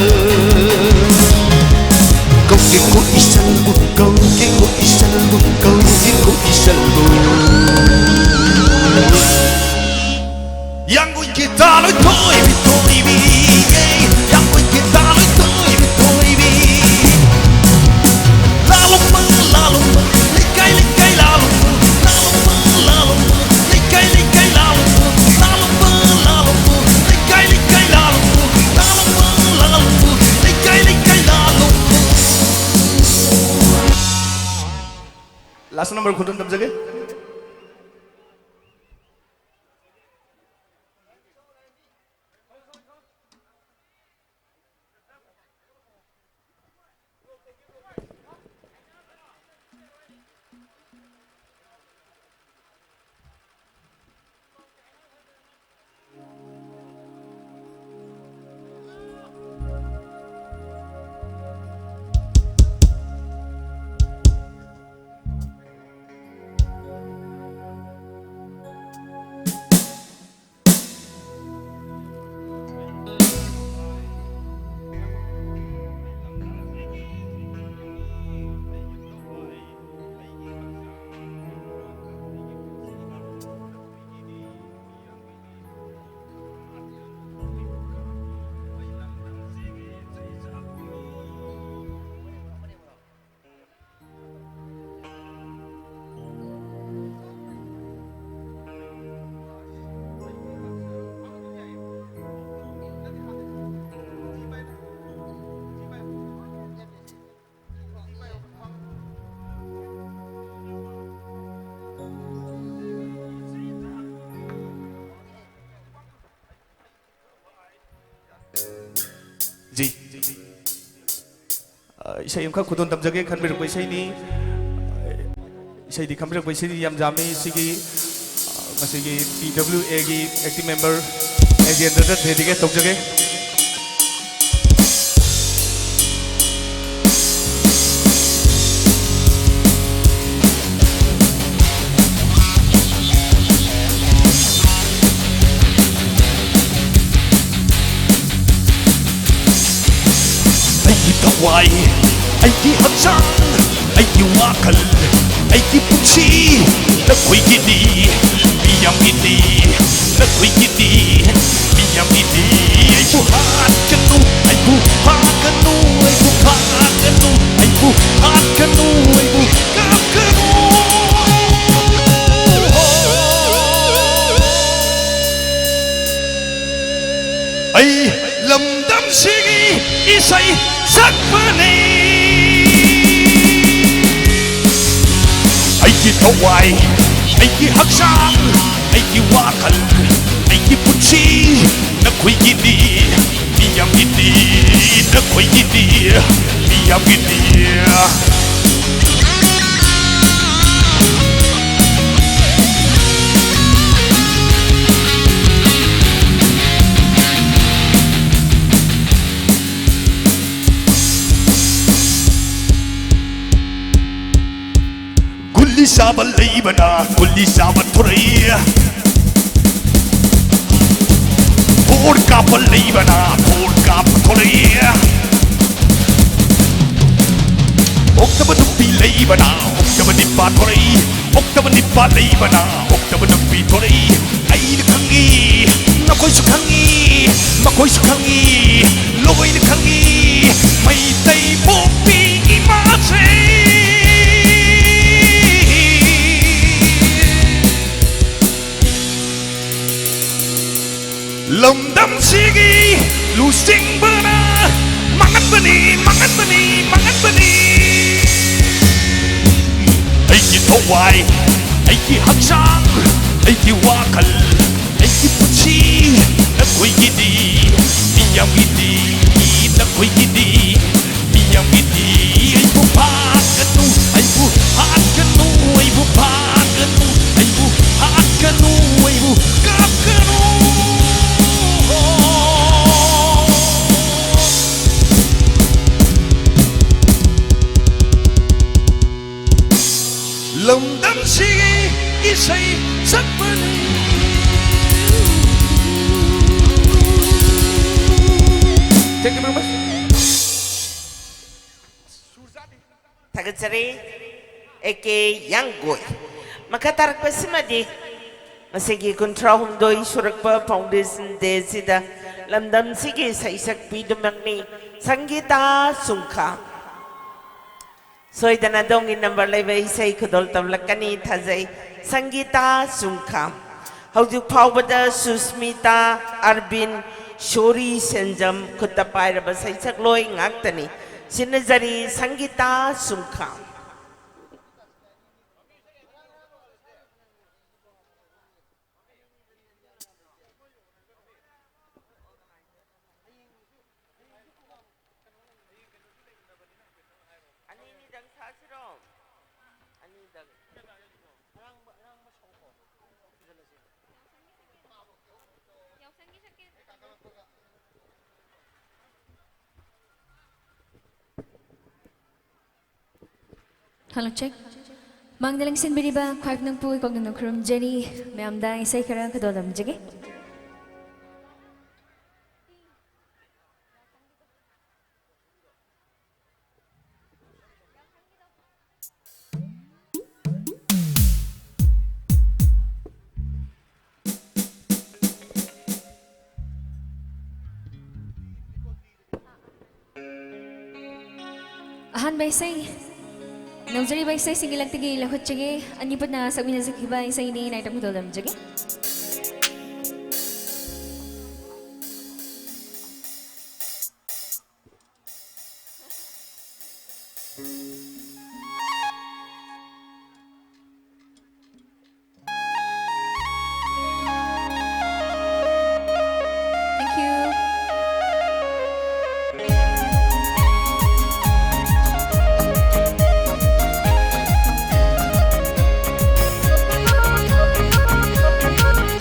ꯀꯧꯒꯦꯀꯣ ꯏꯁꯜꯕꯨ, ꯀꯧꯒꯦꯀꯣ ꯏꯁꯜꯕꯨ, ꯀꯧꯒꯦꯀꯣ ꯏꯁꯜꯕꯨ꯫ ꯌꯥꯡꯒꯣꯏꯒꯤ ꯇꯥꯂꯣꯏ ꯊꯣꯏꯕꯤ ꯊꯣꯏꯕꯤ, ꯌꯥꯡꯒꯣꯏꯒꯤ ꯇꯥꯂꯣꯏ ꯊꯣꯏꯕꯤ ꯊꯣꯏꯕꯤ꯫ ꯂꯥꯂꯣꯡꯕ, ꯂꯥꯂꯣꯡꯕ, ꯂꯩꯀꯥꯏ ꯂꯩꯀꯥꯏ ꯂꯥꯂꯣꯡꯕ, ꯂꯥꯂꯣꯡꯕ, ꯂꯥꯂꯣꯡꯕ, ꯂꯩꯀꯥꯏ ꯂꯩꯀꯥꯏ ꯂꯥꯂꯣꯡꯕ, ꯂꯥꯂꯣꯡꯕ, ꯂꯥꯂꯣꯡꯕ, ꯂꯩꯀꯥꯏ ꯂꯩꯀꯥꯏ ꯂꯥꯂꯣꯡꯕ, ꯂꯥꯂꯣꯡꯕ, ꯂꯥꯂꯣꯡꯕ, ꯂꯩꯀꯥꯏ ꯂꯩꯀꯥꯏ ꯂꯥꯂꯣꯡꯕ꯫ Last number ꯈꯨꯗꯣꯜ ꯇꯝꯖꯒꯦ꯫ ꯏꯁꯩ ꯑꯃꯈꯛ ꯈꯨꯗꯣꯜ ꯇꯝꯖꯒꯦ ꯈꯟꯕꯤꯔꯛꯄ ꯏꯁꯩꯅꯤ꯫ ꯏꯁꯩꯗꯤ ꯈꯟꯕꯤꯔꯛꯄ ꯏꯁꯩꯗꯤ ꯌꯥꯝ ꯌꯥꯝꯃꯤ꯫ ꯁꯤꯒꯤ, ꯑ, ꯉꯁꯤꯒꯤ ꯄꯤ ꯗꯕ꯭ꯂꯤꯎ ꯑꯦꯒꯤ active member ꯑꯦꯖꯦꯟꯗ꯭ꯔꯗ dedicate ꯇꯧꯖꯒꯦ꯫ ꯑꯩꯒꯤ ꯊꯋꯥꯏ, ꯑꯩꯒꯤ ꯍꯛꯆꯥꯡ, ꯑꯩꯒꯤ ꯋꯥꯈꯜ, ꯑꯩꯒꯤ ꯄꯨꯟꯁꯤ ꯅꯈꯣꯏꯒꯤꯅꯤ, ꯃꯤꯌꯥꯝꯒꯤꯅꯤ, ꯅꯈꯣꯏꯒꯤꯅꯤ, ꯃꯤꯌꯥꯝꯒꯤꯅꯤ꯫ ꯑꯩꯕꯨ ꯍꯥꯠꯀꯅꯨ, ꯑꯩꯕꯨ ꯍꯥꯠꯀꯅꯨ, ꯑꯩꯕꯨ ꯍꯥꯠꯀꯅꯨ, ꯑꯩꯕꯨ ꯍꯥꯠꯀꯅꯨ, ꯑꯩꯕꯨ ꯀꯥꯞꯀꯅꯨ꯫ ꯑꯩ ꯂꯝꯗꯝꯁꯤꯒꯤ ꯏꯁꯩ ꯁꯛꯄꯅꯤ꯫ ꯑꯩꯒꯤ ꯊꯋꯥꯏ, ꯑꯩꯒꯤ ꯍꯛꯆꯥꯡ, ꯑꯩꯒꯤ ꯋꯥꯈꯜ, ꯑꯩꯒꯤ ꯄꯨꯟꯁꯤ ꯅꯈꯣꯏꯒꯤꯅꯤ, ꯃꯤꯌꯥꯝꯒꯤꯅꯤ, ꯅꯈꯣꯏꯒꯤꯅꯤ, ꯃꯤꯌꯥꯝꯒꯤꯅꯤ꯫ ꯒꯨꯂꯤ ꯆꯥꯕ ꯂꯩꯕꯅ ꯒꯨꯂꯤ ꯆꯥꯕ ꯊꯣꯔꯛꯏ꯫ ꯕꯣꯔ ꯀꯥꯞꯄ ꯂꯩꯕꯅ ꯕꯣꯔ ꯀꯥꯞꯄ ꯊꯣꯔꯛꯏ꯫ ꯑꯣꯛꯇꯕ ꯅꯨꯄꯤ ꯂꯩꯕꯅ ꯑꯣꯛꯇꯕ ꯅꯤꯄꯥ ꯊꯣꯔꯛꯏ꯫ ꯑꯣꯛꯇꯕ ꯅꯤꯄꯥ ꯂꯩꯕꯅ ꯑꯣꯛꯇꯕ ꯅꯨꯄꯤ ꯊꯣꯔꯛꯏ꯫ ꯑꯩꯅ ꯈꯪꯉꯤ, ꯅꯈꯣꯏꯁꯨ ꯈꯪꯉꯤ, ꯃꯈꯣꯏꯁꯨ ꯈꯪꯉꯤ, ꯂꯣꯏꯅ ꯈꯪꯉꯤ꯫ ꯃꯩꯇꯩ ꯄꯣꯛꯄꯤ ꯏꯃꯥꯁꯦ꯫ ꯂꯝꯗꯝꯁꯤꯒꯤ ꯂꯨꯆꯤꯡꯕꯅ ꯃꯥꯡꯍꯟꯕꯅꯤ, ꯃꯥꯡꯍꯟꯕꯅꯤ, ꯃꯥꯡꯍꯟꯕꯅꯤ꯫ ꯑꯩꯒꯤ ꯊꯋꯥꯏ, ꯑꯩꯒꯤ ꯍꯛꯆꯥꯡ, ꯑꯩꯒꯤ ꯋꯥꯈꯜ, ꯑꯩꯒꯤ ꯄꯨꯟꯁꯤ ꯅꯈꯣꯏꯒꯤꯅꯤ, ꯃꯤꯌꯥꯝꯒꯤꯅꯤ, ꯅꯈꯣꯏꯒꯤꯅꯤ, ꯃꯤꯌꯥꯝꯒꯤꯅꯤ, ꯏꯁꯩ ꯁꯛꯄꯅꯤ꯫ Thank you very much. ꯊꯥꯒꯠꯆꯔꯤ꯫ A K ꯌꯥꯡꯒꯣꯏ꯫ ꯃꯈꯥ ꯇꯥꯔꯛꯄꯁꯤꯃꯗꯤ ꯉꯁꯤꯒꯤ ꯀꯨꯟꯊ꯭ꯔꯥ ꯍꯨꯝꯗꯣꯏ ꯁꯨꯔꯛꯄ Foundation Day ꯁꯤꯗ ꯂꯝꯗꯝꯁꯤꯒꯤ ꯁꯩꯁꯛꯄꯤꯗꯨꯃꯛꯅꯤ, ꯁꯪꯒꯤꯇꯥ ꯁꯨꯡꯈꯥ꯫ ꯁꯣꯏꯗꯅ ꯑꯗꯣꯝꯒꯤ ꯅꯝꯕꯔ ꯂꯩꯕ ꯏꯁꯩ ꯈꯨꯗꯣꯜ ꯇꯝꯂꯛꯀꯅꯤ ꯊꯥꯖꯩ꯫ ꯁꯪꯒꯤꯇꯥ ꯁꯨꯡꯈꯥ꯫ ꯍꯧꯖꯤꯛ ꯐꯥꯎꯕꯗ ꯁꯨꯁꯃꯤꯇꯥ, ꯑꯔꯕꯤꯟ, ꯁꯣꯔꯤ ꯁꯦꯟꯖꯝ ꯈꯨꯠꯇ ꯄꯥꯏꯔꯕ ꯁꯩꯁꯛꯂꯣꯏ ꯉꯥꯛꯇꯅꯤ꯫ ꯁꯤꯟꯅꯖꯔꯤ ꯁꯪꯒꯤꯇꯥ ꯁꯨꯡꯈꯥ꯫ ꯑꯅꯤꯅꯤꯗꯪ ꯁꯥꯁꯤꯔꯣ? ꯑꯅꯤꯗꯪ꯫ Hello, check. ꯃꯥꯡꯗ ꯂꯦꯡꯁꯤꯟꯕꯤꯔꯤꯕ ꯈ꯭ꯋꯥꯏ ꯅꯪꯄꯨ ꯏꯀꯣꯛꯅꯅ ꯈꯨꯔꯨꯝꯖꯔꯤ꯫ ꯃꯌꯥꯝꯗ ꯏꯁꯩ ꯈꯔ ꯈꯨꯗꯣꯜ ꯇꯝꯖꯒꯦ꯫ ꯑꯍꯥꯟꯕ ꯏꯁꯩ, ꯅꯧꯖꯔꯤꯕ ꯏꯁꯩꯁꯤꯡꯒꯤ ꯂꯛꯇꯒꯤ ꯂꯧꯈꯠꯆꯒꯦ꯫ ꯑꯅꯤ ꯄꯨꯟꯅ ꯁꯛꯃꯤꯟꯅꯖꯈꯤꯕ ꯏꯁꯩꯅꯤ, ꯅꯥꯏꯇꯣꯝ ꯈꯨꯗꯣꯜ ꯇꯝꯖꯒꯦ꯫ Thank you.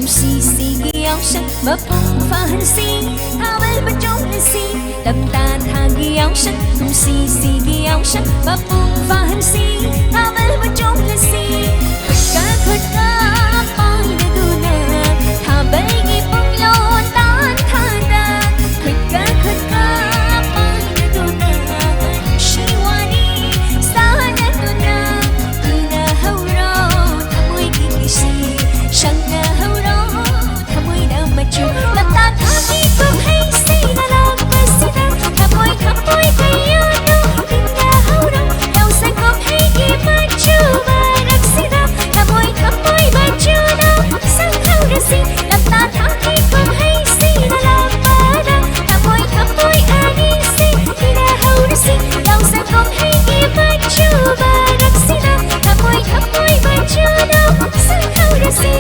ꯀꯨꯝꯁꯤꯁꯤꯒꯤ ꯌꯥꯎꯁꯪ ꯃꯄꯨꯡ ꯐꯥꯍꯟꯁꯤ, ꯊꯥꯕꯜ ꯃꯆꯣꯡꯂꯁꯤ, ꯂꯝꯇꯥ ꯊꯥꯒꯤ ꯌꯥꯎꯁꯪ, ꯀꯨꯝꯁꯤꯁꯤꯒꯤ ꯌꯥꯎꯁꯪ ꯃꯄꯨꯡ ꯐꯥꯍꯟꯁꯤ, ꯊꯥꯕꯜ ꯃꯆꯣꯡꯂꯁꯤ꯫ ꯈꯨꯠꯀ ꯈꯨꯠꯀ ꯄꯥꯏꯅꯗꯨꯅ ꯊꯥꯕꯜꯒꯤ ꯄꯨꯡꯂꯣꯟ ꯇꯥꯟꯊꯥꯗ, ꯈꯨꯠꯀ ꯈꯨꯠꯀ ꯄꯥꯏꯅꯗꯨꯅ ꯅꯨꯡꯁꯤ ꯋꯥꯔꯤ ꯁꯥꯅꯗꯨꯅ ꯏꯅꯍꯧꯔꯣ ꯊꯃꯣꯏꯒꯤ ꯀꯤꯁꯤ, ꯁꯪꯅꯍꯧꯔꯣ ꯊꯃꯣꯏꯅ ꯃꯆꯨ꯫ ꯂꯝꯇꯥ ꯊꯥꯒꯤ ꯀꯨꯝꯍꯩꯁꯤꯅ ꯂꯥꯛꯄꯁꯤꯗ ꯊꯃꯣꯏ ꯊꯃꯣꯏ ꯀꯌꯥꯗꯣ ꯏꯪꯅꯍꯧꯔꯣ꯫ ꯌꯥꯎꯁꯪ ꯀꯨꯝꯍꯩꯒꯤ ꯃꯆꯨ ꯃꯔꯛꯁꯤꯗ ꯊꯃꯣꯏ ꯊꯃꯣꯏ ꯃꯆꯨꯅ ꯁꯪꯍꯧꯔꯁꯤ꯫ ꯂꯝꯇꯥ ꯊꯥꯒꯤ ꯀꯨꯝꯍꯩꯁꯤꯅ ꯂꯥꯛꯄꯗ ꯊꯃꯣꯏ ꯊꯃꯣꯏ ꯑꯅꯤꯁꯤ ꯏꯅꯍꯧꯔꯁꯤ꯫ ꯌꯥꯎꯁꯪ ꯀꯨꯝꯍꯩꯒꯤ ꯃꯆꯨ ꯃꯔꯛꯁꯤꯗ ꯊꯃꯣꯏ ꯊꯃꯣꯏ ꯃꯆꯨꯅ ꯁꯪꯍꯧꯔꯁꯤ꯫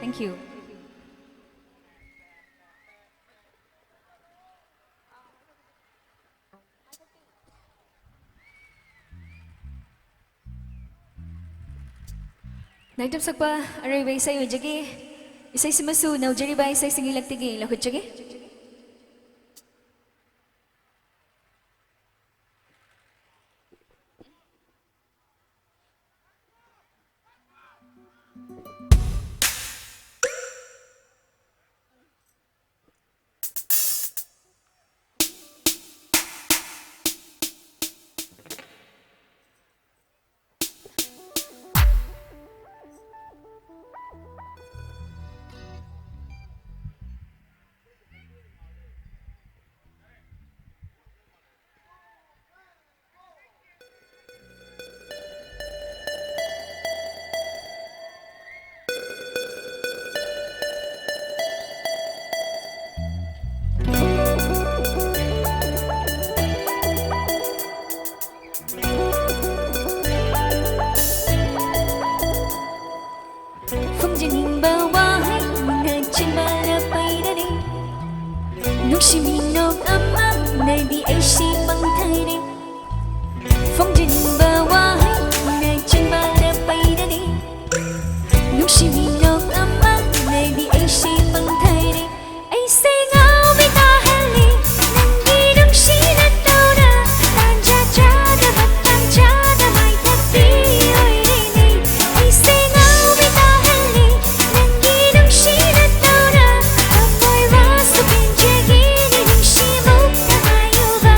Thank you. ꯅꯥꯏꯇꯣꯝ ꯁꯛꯄ ꯑꯔꯣꯏꯕ ꯏꯁꯩ ꯑꯣꯏꯖꯒꯦ꯫ ꯏꯁꯩꯁꯤꯃꯁꯨ ꯅꯧꯖꯔꯤꯕ ꯏꯁꯩꯁꯤꯡꯒꯤ ꯂꯛꯇꯒꯤ ꯂꯧꯈꯠꯆꯒꯦ꯫ ꯅꯨꯡꯁꯤ ꯃꯤꯅꯣꯛ ꯑꯃ ꯂꯩꯕꯤ ꯑꯩꯁꯦ ꯄꯪꯊꯩꯔꯦ꯫ ꯑꯩꯁꯦ ꯉꯥꯎꯕꯤ ꯇꯥꯍꯜꯂꯤ ꯅꯪꯒꯤ ꯅꯨꯡꯁꯤꯅ ꯇꯧꯅ꯫ ꯇꯥꯟꯖꯥ ꯆꯥꯗꯕ ꯇꯥꯟꯖꯥꯗ ꯃꯥꯏꯊꯠꯄꯤ ꯑꯣꯏꯔꯦꯅꯦ꯫ ꯑꯩꯁꯦ ꯉꯥꯎꯕꯤ ꯇꯥꯍꯜꯂꯤ ꯅꯪꯒꯤ ꯅꯨꯡꯁꯤꯅ ꯇꯧꯅ꯫ ꯊꯃꯣꯏ ꯋꯥꯁꯨ ꯄꯦꯟꯖꯒꯤꯅꯤ ꯅꯨꯡꯁꯤ ꯃꯨꯛꯇ ꯉꯥꯏꯌꯨꯕ꯫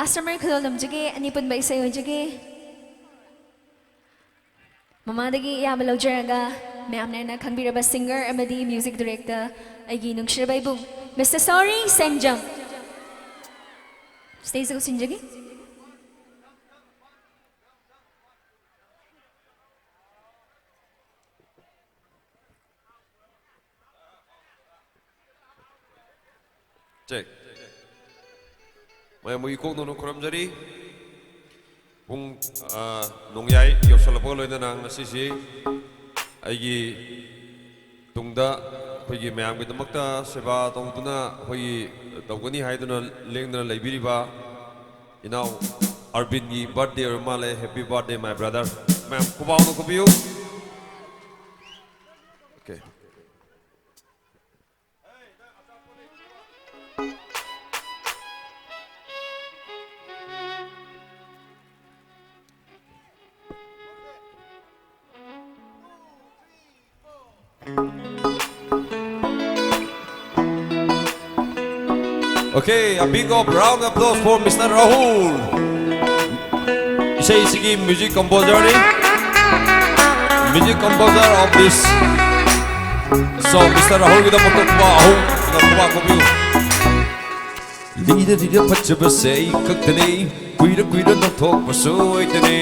ꯑꯁꯃꯔ ꯈꯨꯗꯣꯜ ꯅꯝꯖꯒꯦ, ꯑꯅꯤ ꯄꯨꯟꯕ ꯏꯁꯩ ꯑꯣꯏꯖꯒꯦ꯫ ꯃꯃꯥꯗꯒꯤ ꯑꯌꯥꯕ ꯂꯧꯖꯔꯒ ꯃꯌꯥꯝꯅ ꯈꯪꯕꯤꯔꯕ singer ꯑꯃꯗꯤ music director ꯑꯩꯒꯤ ꯅꯨꯡꯁꯤꯔꯕ ꯏꯕꯨꯡ Mister ꯁꯣꯔꯤ ꯁꯦꯡꯖꯝ stageꯇ ꯀꯧꯁꯤꯟꯖꯒꯦ꯫ Check. ꯃꯌꯥꯝꯕꯨ ꯏꯀꯣꯛ ꯅꯧꯅ ꯈꯨꯔꯨꯝꯖꯔꯤ꯫ ꯄꯨꯡ, ꯑ, ꯅꯣꯡꯌꯥꯏ ꯌꯧꯁꯜꯂꯛꯄꯒ ꯂꯣꯏꯅꯅ ꯉꯁꯤꯁꯤ ꯑꯩꯒꯤ ꯇꯨꯡꯗ ꯑꯩꯈꯣꯏꯒꯤ ꯃꯌꯥꯝꯒꯤꯗꯃꯛꯇ ꯁꯦꯕꯥ ꯇꯧꯗꯨꯅ ꯑꯩꯈꯣꯏꯒꯤ ꯇꯧꯒꯅꯤ ꯍꯥꯏꯗꯨꯅ ꯂꯦꯡꯗꯅ ꯂꯩꯕꯤꯔꯤꯕ ꯏꯅꯥꯎ ꯑꯔꯕꯤꯟꯒꯤ birthday ꯑꯣꯏꯔ ꯃꯥꯜꯂꯦ꯫ Happy birthday, my brother. ꯃꯌꯥꯝ ꯈꯨꯕꯥꯛ ꯑꯃ ꯈꯨꯕꯤꯌꯨ꯫ Okay. Okay, a big of round of applause for Mister Rahul. ꯏꯁꯩꯁꯤꯒꯤ music composerꯅꯤ, music composer of this song, Mister Rahulꯒꯤꯗꯃꯛꯇ ꯈꯨꯕꯥꯛ ꯑꯍꯨꯝ, ꯈꯨꯕꯥꯛ ꯈꯨꯕꯤꯌꯨ꯫ ꯂꯤꯔ ꯂꯤꯔ ꯐꯖꯕꯁꯦ ꯑꯩ ꯈꯛꯇꯅꯤ, ꯀꯨꯏꯔ ꯀꯨꯏꯔ ꯅꯣꯛꯊꯣꯛꯄꯁꯨ ꯑꯩꯇꯅꯤ꯫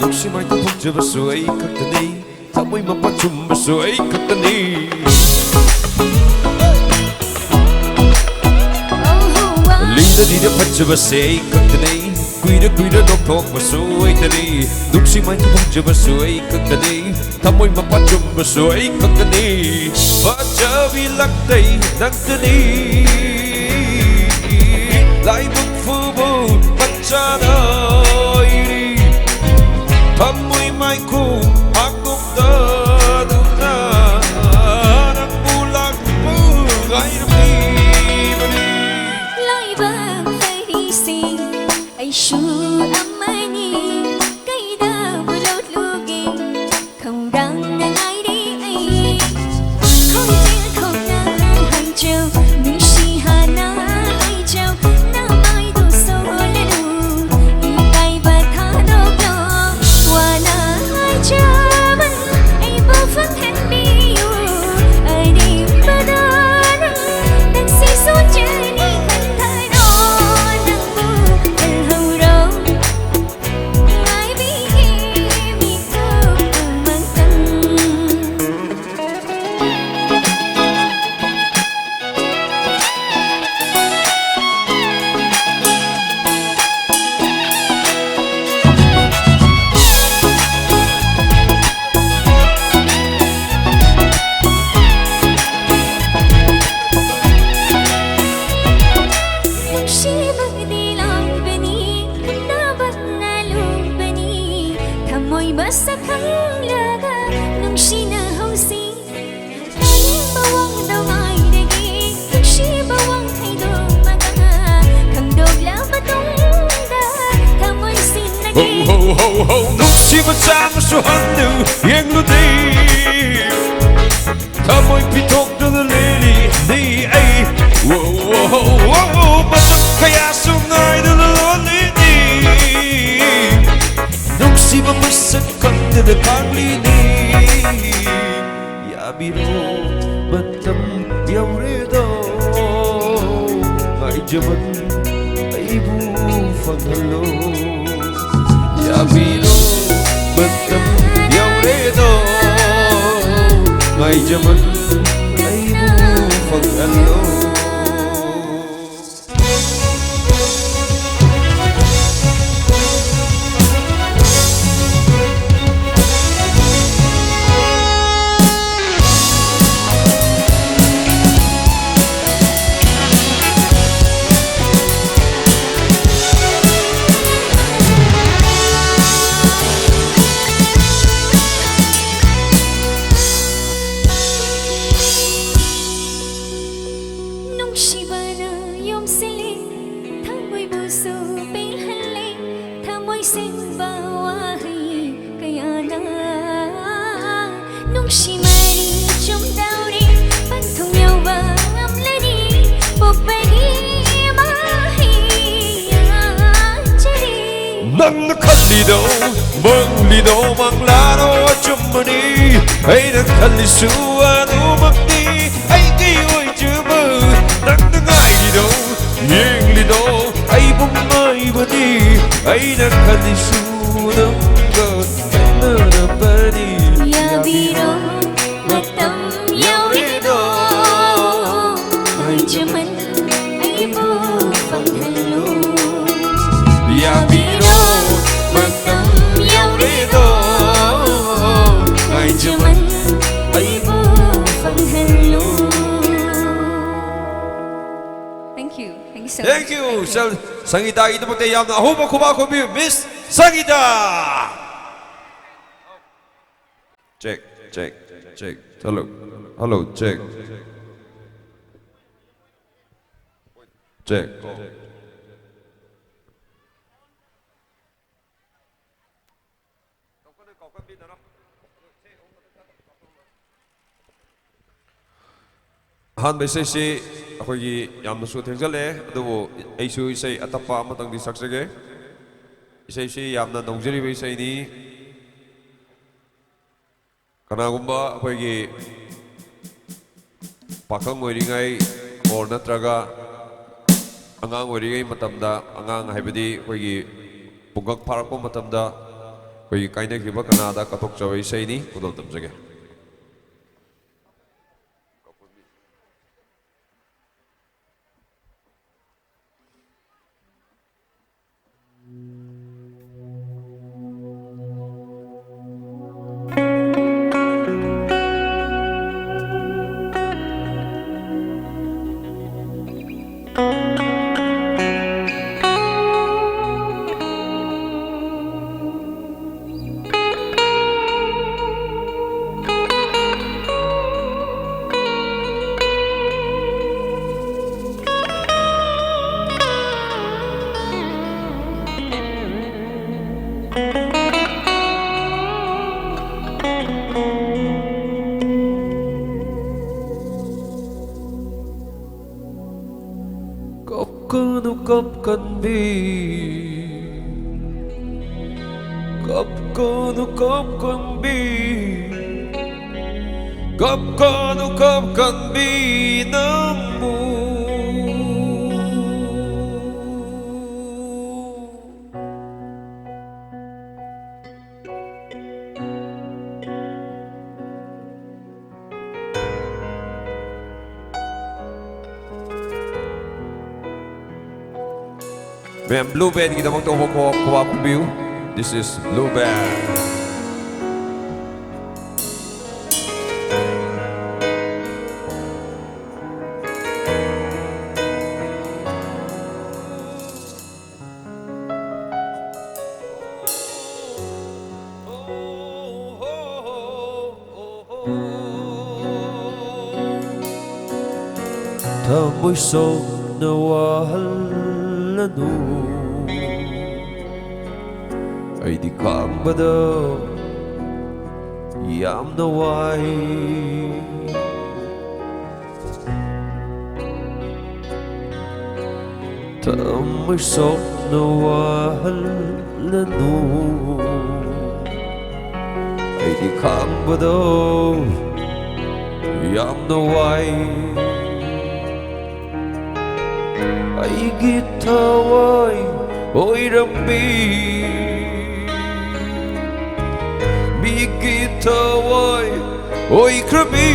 ꯅꯨꯡꯁꯤ ꯃꯥꯏꯊꯣꯡ ꯐꯪꯖꯕꯁꯨ ꯑꯩ ꯈꯛꯇꯅꯤ, ꯊꯃꯣꯏ ꯃꯄꯥ ꯆꯨꯝꯕꯁꯨ ꯑꯩ ꯈꯛꯇꯅꯤ꯫ ꯂꯤꯔ ꯂꯤꯔ ꯐꯖꯕꯁꯦ ꯑꯩ ꯈꯛꯇꯅꯤ, ꯀꯨꯏꯔ ꯀꯨꯏꯔ ꯅꯣꯛꯊꯣꯛꯄꯁꯨ ꯑꯩꯇꯅꯤ, ꯅꯨꯡꯁꯤ ꯃꯥꯏꯊꯣꯡ ꯐꯪꯖꯕꯁꯨ ꯑꯩ ꯈꯛꯇꯅꯤ, ꯊꯃꯣꯏ ꯃꯄꯥ ꯆꯨꯝꯕꯁꯨ ꯑꯩ ꯈꯛꯇꯅꯤ꯫ ꯐꯖꯕꯤ ꯂꯥꯛꯇꯩ ꯅꯪꯇꯅꯤ, ꯂꯥꯏꯕꯛ ꯐꯕ ꯃꯆꯥꯅ ꯑꯩꯗꯤ ꯊꯃꯣꯏ ꯃꯥꯏꯈꯨ ꯍꯥꯡꯗꯣꯛꯇꯗꯨꯅ ꯅꯪꯕꯨ ꯂꯥꯛꯄ ꯉꯥꯏꯔꯝꯂꯤꯕꯅꯤ꯫ ꯂꯥꯏꯕꯛ ꯐꯔꯤꯁꯦ ꯑꯩꯁꯨ ꯑꯃꯅꯤ, ꯀꯩꯗꯧꯔꯨꯒꯦ ꯈꯧꯔꯥꯡꯅ ꯉꯥꯏꯔꯦ ꯑꯩ꯫ ꯈꯣꯟꯖꯦꯜ ꯈꯣꯡꯅ ꯍꯟ ꯃꯁꯛ ꯈꯪꯂꯒ ꯅꯨꯡꯁꯤꯅ ꯍꯧꯁꯤ꯫ ꯈꯪꯅꯤꯡꯕ ꯋꯥꯡꯗꯧꯉꯥꯏꯗꯒꯤ ꯅꯨꯡꯁꯤꯕ ꯋꯥꯡꯈꯩꯗꯣ ꯃꯇꯥ ꯈꯪꯗꯣꯛꯂꯕ ꯇꯨꯡꯗ ꯊꯃꯣꯏ ꯁꯤꯟꯅꯒꯦ꯫ ꯍꯧ, ꯍꯧ, ꯍꯧ, ꯍꯧ, ꯅꯨꯡꯁꯤꯕ ꯆꯥꯡꯁꯨ ꯍꯟꯅ ꯌꯦꯡꯂꯨꯗꯦ꯫ ꯊꯃꯣꯏ ꯄꯤꯊꯣꯛꯇꯨꯅ ꯂꯦꯜꯂꯤꯅꯤ ꯑꯩ꯫ ꯋꯣ, ꯋꯣ, ꯋꯣ, ꯋꯣ, ꯃꯇꯝ ꯀꯌꯥꯁꯨ ꯉꯥꯏꯗꯨꯅ ꯂꯣꯜꯂꯤꯅꯤ꯫ ꯅꯨꯡꯁꯤꯕ ꯃꯁꯛ ꯈꯪꯗꯅ ꯈꯥꯡꯂꯤꯅꯤ꯫ ꯌꯥꯕꯤꯔꯣ, ꯃꯇꯝ ꯌꯧꯔꯦꯗꯣ꯫ ꯉꯥꯏꯖꯃꯟ ꯑꯩꯕꯨ ꯐꯪꯍꯜꯂꯣ꯫ ꯌꯥꯕꯤꯔꯣ, ꯃꯇꯝ ꯌꯧꯔꯦꯗꯣ꯫ ꯉꯥꯏꯖꯃꯟ ꯑꯩꯕꯨ ꯐꯪꯍꯜꯂꯣ꯫ ꯅꯨꯡꯁꯤꯕꯅ ꯌꯣꯝꯁꯤꯜꯂꯤ, ꯊꯃꯣꯏꯕꯨꯁꯨ ꯄꯦꯜꯍꯜꯂꯤ, ꯊꯃꯣꯏ ꯁꯦꯡꯕ ꯋꯥꯍꯩ ꯀꯌꯥꯅ꯫ ꯅꯨꯡꯁꯤ ꯃꯔꯤ ꯆꯨꯝꯗꯧꯔꯤ, ꯄꯟꯊꯨꯡ ꯌꯧꯕ ꯉꯝꯂꯅꯤ, ꯄꯣꯛꯄꯒꯤ ꯃꯍꯩ ꯌꯥꯟꯖꯔꯤ꯫ ꯅꯪꯅ ꯈꯜꯂꯤꯗꯣ, ꯃꯪꯂꯤꯗꯣ, ꯃꯪꯂꯥꯔꯣ ꯑꯆꯨꯝꯕꯅꯤ꯫ ꯑꯩꯅ ꯈꯜꯂꯤꯁꯨ ꯑꯗꯨꯃꯛꯅꯤ꯫ ꯑꯩꯒꯤ ꯑꯣꯏꯖꯕ ꯅꯪꯅ ꯉꯥꯏꯔꯤꯗꯣ, ꯌꯦꯡꯂꯤꯗꯣ ꯑꯩꯕꯨ ꯉꯥꯏꯕꯅꯤ꯫ ꯑꯩꯅ ꯈꯜꯂꯤꯁꯨ ꯅꯪꯒ ꯈꯪꯅꯔꯕꯅꯤ꯫ ꯌꯥꯕꯤꯔꯣ, ꯃꯇꯝ ꯌꯧꯔꯦꯗꯣ, ꯉꯥꯏꯖꯃꯟ ꯑꯩꯕꯨ ꯐꯪꯍꯜꯂꯨ꯫ ꯌꯥꯕꯤꯔꯣ, ꯃꯇꯝ ꯌꯧꯔꯦꯗꯣ, ꯉꯥꯏꯖꯃꯟ ꯑꯩꯕꯨ ꯐꯪꯍꯜꯂꯨ꯫ Thank you. Thank you so much. Thank you. ꯁꯪꯒꯤꯇꯥꯒꯤꯗꯃꯛꯇ ꯌꯥꯝꯅ ꯑꯍꯧꯕ ꯈꯨꯕꯥꯛ ꯈꯨꯕꯤꯌꯨ, ꯃꯤꯁ ꯁꯪꯒꯤꯇꯥ꯫ Check, check, check. Hello, hello, check. Check. ꯑꯍꯥꯟꯕ ꯏꯁꯩꯁꯤ ꯑꯩꯈꯣꯏꯒꯤ ꯌꯥꯝꯅꯁꯨ ꯊꯦꯡꯖꯜꯂꯛꯑꯦ, ꯑꯗꯨꯕꯨ ꯑꯩꯁꯨ ꯏꯁꯩ ꯑꯇꯞꯄ ꯑꯃꯇꯪꯗꯤ ꯁꯛꯆꯒꯦ꯫ ꯏꯁꯩꯁꯤ ꯌꯥꯝꯅ ꯅꯧꯖꯔꯤꯕ ꯏꯁꯩꯅꯤ꯫ ꯀꯅꯥꯒꯨꯝꯕ ꯑꯩꯈꯣꯏꯒꯤ ꯄꯥꯈꯪ ꯑꯣꯏꯔꯤꯉꯩ ꯑꯣꯔ ꯅꯠꯇ꯭ꯔꯒ ꯑꯉꯥꯡ ꯑꯣꯏꯔꯤꯉꯩ ꯃꯇꯝꯗ, ꯑꯉꯥꯡ ꯍꯥꯏꯕꯗꯤ ꯑꯩꯈꯣꯏꯒꯤ ꯄꯨꯡꯀꯛ ꯐꯥꯔꯛꯄ ꯃꯇꯝꯗ ꯑꯩꯈꯣꯏꯒꯤ ꯀꯥꯏꯅꯈꯤꯕ ꯀꯅꯥꯗ ꯀꯠꯊꯣꯛꯆꯕ ꯏꯁꯩꯅꯤ꯫ ꯈꯨꯗꯣꯜ ꯇꯝꯖꯒꯦ꯫ ꯀꯞꯀꯅꯨ ꯀꯞꯀꯟꯕꯤ, ꯀꯞꯀꯅꯨ ꯀꯞꯀꯟꯕꯤ, ꯀꯞꯀꯅꯨ ꯀꯞꯀꯟꯕꯤ ꯅꯪꯕꯨ꯫ ꯃꯌꯥꯝ, Blue Bandꯒꯤꯗꯃꯛꯇ ꯍꯣ-, ꯍꯣ-, ꯈꯨꯕꯥꯛ ꯈꯨꯕꯤꯌꯨ꯫ This is Blue Band. ꯊꯃꯣꯏ ꯁꯣꯛꯅ ꯋꯥꯍꯜꯂꯅꯨ꯫ ꯑꯩꯗꯤ ꯈꯥꯡꯕꯗ ꯌꯥꯝꯅ ꯋꯥꯏ꯫ ꯊꯃꯣꯏ ꯁꯣꯛꯅ ꯋꯥꯍꯜꯂꯅꯨ꯫ ꯑꯩꯗꯤ ꯈꯥꯡꯕꯗꯣ ꯌꯥꯝꯅ ꯋꯥꯏ꯫ ꯑꯩꯒꯤ ꯊꯋꯥꯏ ꯑꯣꯏꯔꯝꯃꯤ꯫ ꯃꯤꯒꯤ ꯊꯋꯥꯏ ꯑꯣꯏꯈ꯭ꯔꯕꯤ꯫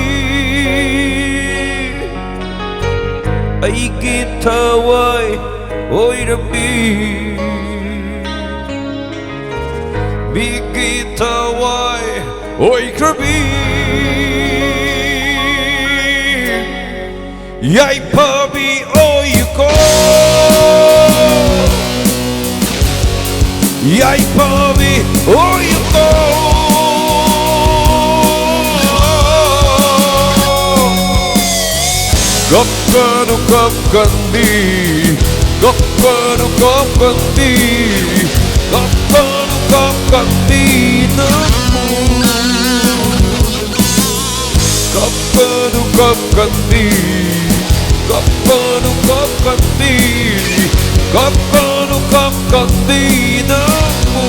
ꯑꯩꯒꯤ ꯊꯋꯥꯏ ꯑꯣꯏꯔꯝꯃꯤ꯫ ꯃꯤꯒꯤ ꯊꯋꯥꯏ ꯑꯣꯏꯈ꯭ꯔꯕꯤ꯫ ꯌꯥꯏꯐꯕꯤ ꯑꯣꯏꯌꯨꯀꯣ꯫ ꯌꯥꯏꯐꯕꯤ ꯑꯣꯏꯌꯨꯀꯣ꯫ ꯀꯞꯀꯅꯨ ꯀꯞꯀꯟꯕꯤ꯫ ꯀꯞꯀꯅꯨ ꯀꯞꯀꯟꯕꯤ꯫ ꯀꯞꯀꯅꯨ ꯀꯞꯀꯟꯕꯤ ꯅꯪꯕꯨ꯫ ꯀꯞꯀꯅꯨ ꯀꯞꯀꯟꯕꯤ꯫ ꯀꯞꯀꯅꯨ ꯀꯞꯀꯟꯕꯤ꯫ ꯀꯞꯀꯅꯨ ꯀꯞꯀꯟꯕꯤ ꯅꯪꯕꯨ꯫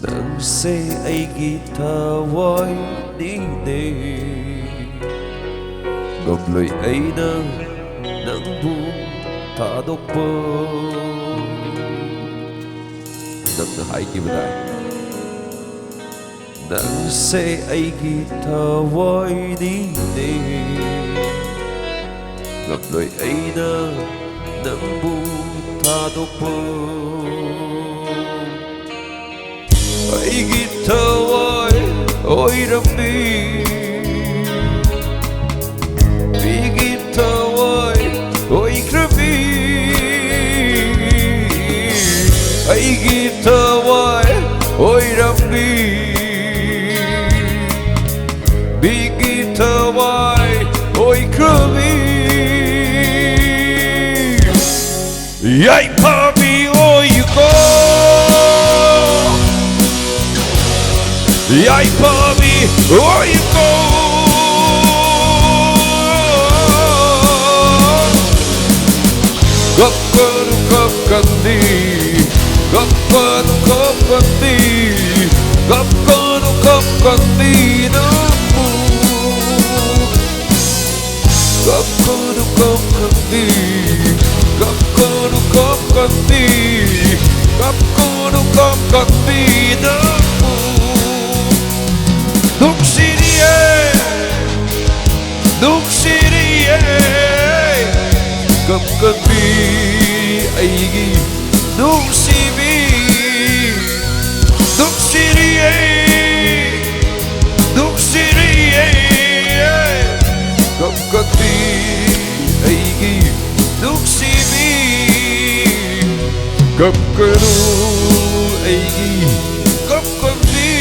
ꯅꯪꯁꯦ ꯑꯩꯒꯤ ꯊꯋꯥꯏꯅꯤꯅꯦ꯫ ꯉꯝꯂꯣꯏ ꯑꯩꯅ ꯅꯪꯕꯨ ꯊꯥꯗꯣꯛꯄ꯫ ꯅꯪꯅ ꯍꯥꯏꯈꯤꯕꯗꯥꯏ, ꯅꯪꯁꯦ ꯑꯩꯒꯤ ꯊꯋꯥꯏꯅꯤꯅꯦ, ꯉꯝꯂꯣꯏ ꯑꯩꯅ ꯅꯪꯕꯨ ꯊꯥꯗꯣꯛꯄ꯫ ꯑꯩꯒꯤ ꯊꯋꯥꯏ ꯑꯣꯏꯔꯝꯃꯤ, ꯃꯤꯒꯤ ꯊꯋꯥꯏ ꯑꯣꯏꯈ꯭ꯔꯕꯤ꯫ ꯑꯩꯒꯤ ꯊꯋꯥꯏ ꯑꯣꯏꯔꯝꯃꯤ, ꯃꯤꯒꯤ ꯊꯋꯥꯏ ꯑꯣꯏꯈ꯭ꯔꯕꯤ꯫ ꯌꯥꯏꯐꯕꯤ ꯑꯣꯏꯌꯨꯀꯣ, ꯌꯥꯏꯐꯕꯤ ꯑꯣꯏꯌꯨꯀꯣ꯫ ꯀꯞꯀꯅꯨ ꯀꯞꯀꯟꯕꯤ, ꯀꯞꯀꯅꯨ ꯀꯞꯀꯟꯕꯤ, ꯀꯞꯀꯅꯨ ꯀꯞꯀꯟꯕꯤ ꯅꯪꯕꯨ꯫ ꯀꯞꯀꯅꯨ ꯀꯞꯀꯟꯕꯤ, ꯀꯞꯀꯅꯨ ꯀꯞꯀꯟꯕꯤ, ꯀꯞꯀꯅꯨ ꯀꯞꯀꯟꯕꯤ ꯅꯪꯕꯨ ꯅꯨꯡꯁꯤꯔꯤꯌꯦ, ꯅꯨꯡꯁꯤꯔꯤꯌꯦ꯫ ꯀꯞꯀꯟꯕꯤ ꯑꯩꯒꯤ ꯅꯨꯡꯁꯤꯕꯤ, ꯅꯨꯡꯁꯤꯔꯤꯌꯦ, ꯅꯨꯡꯁꯤꯔꯤꯌꯦ꯫ ꯀꯞꯀꯟꯕꯤ ꯑꯩꯒꯤ ꯅꯨꯡꯁꯤꯕꯤ, ꯀꯞꯀꯅꯨ ꯑꯩꯒꯤ ꯀꯞꯀꯟꯕꯤ,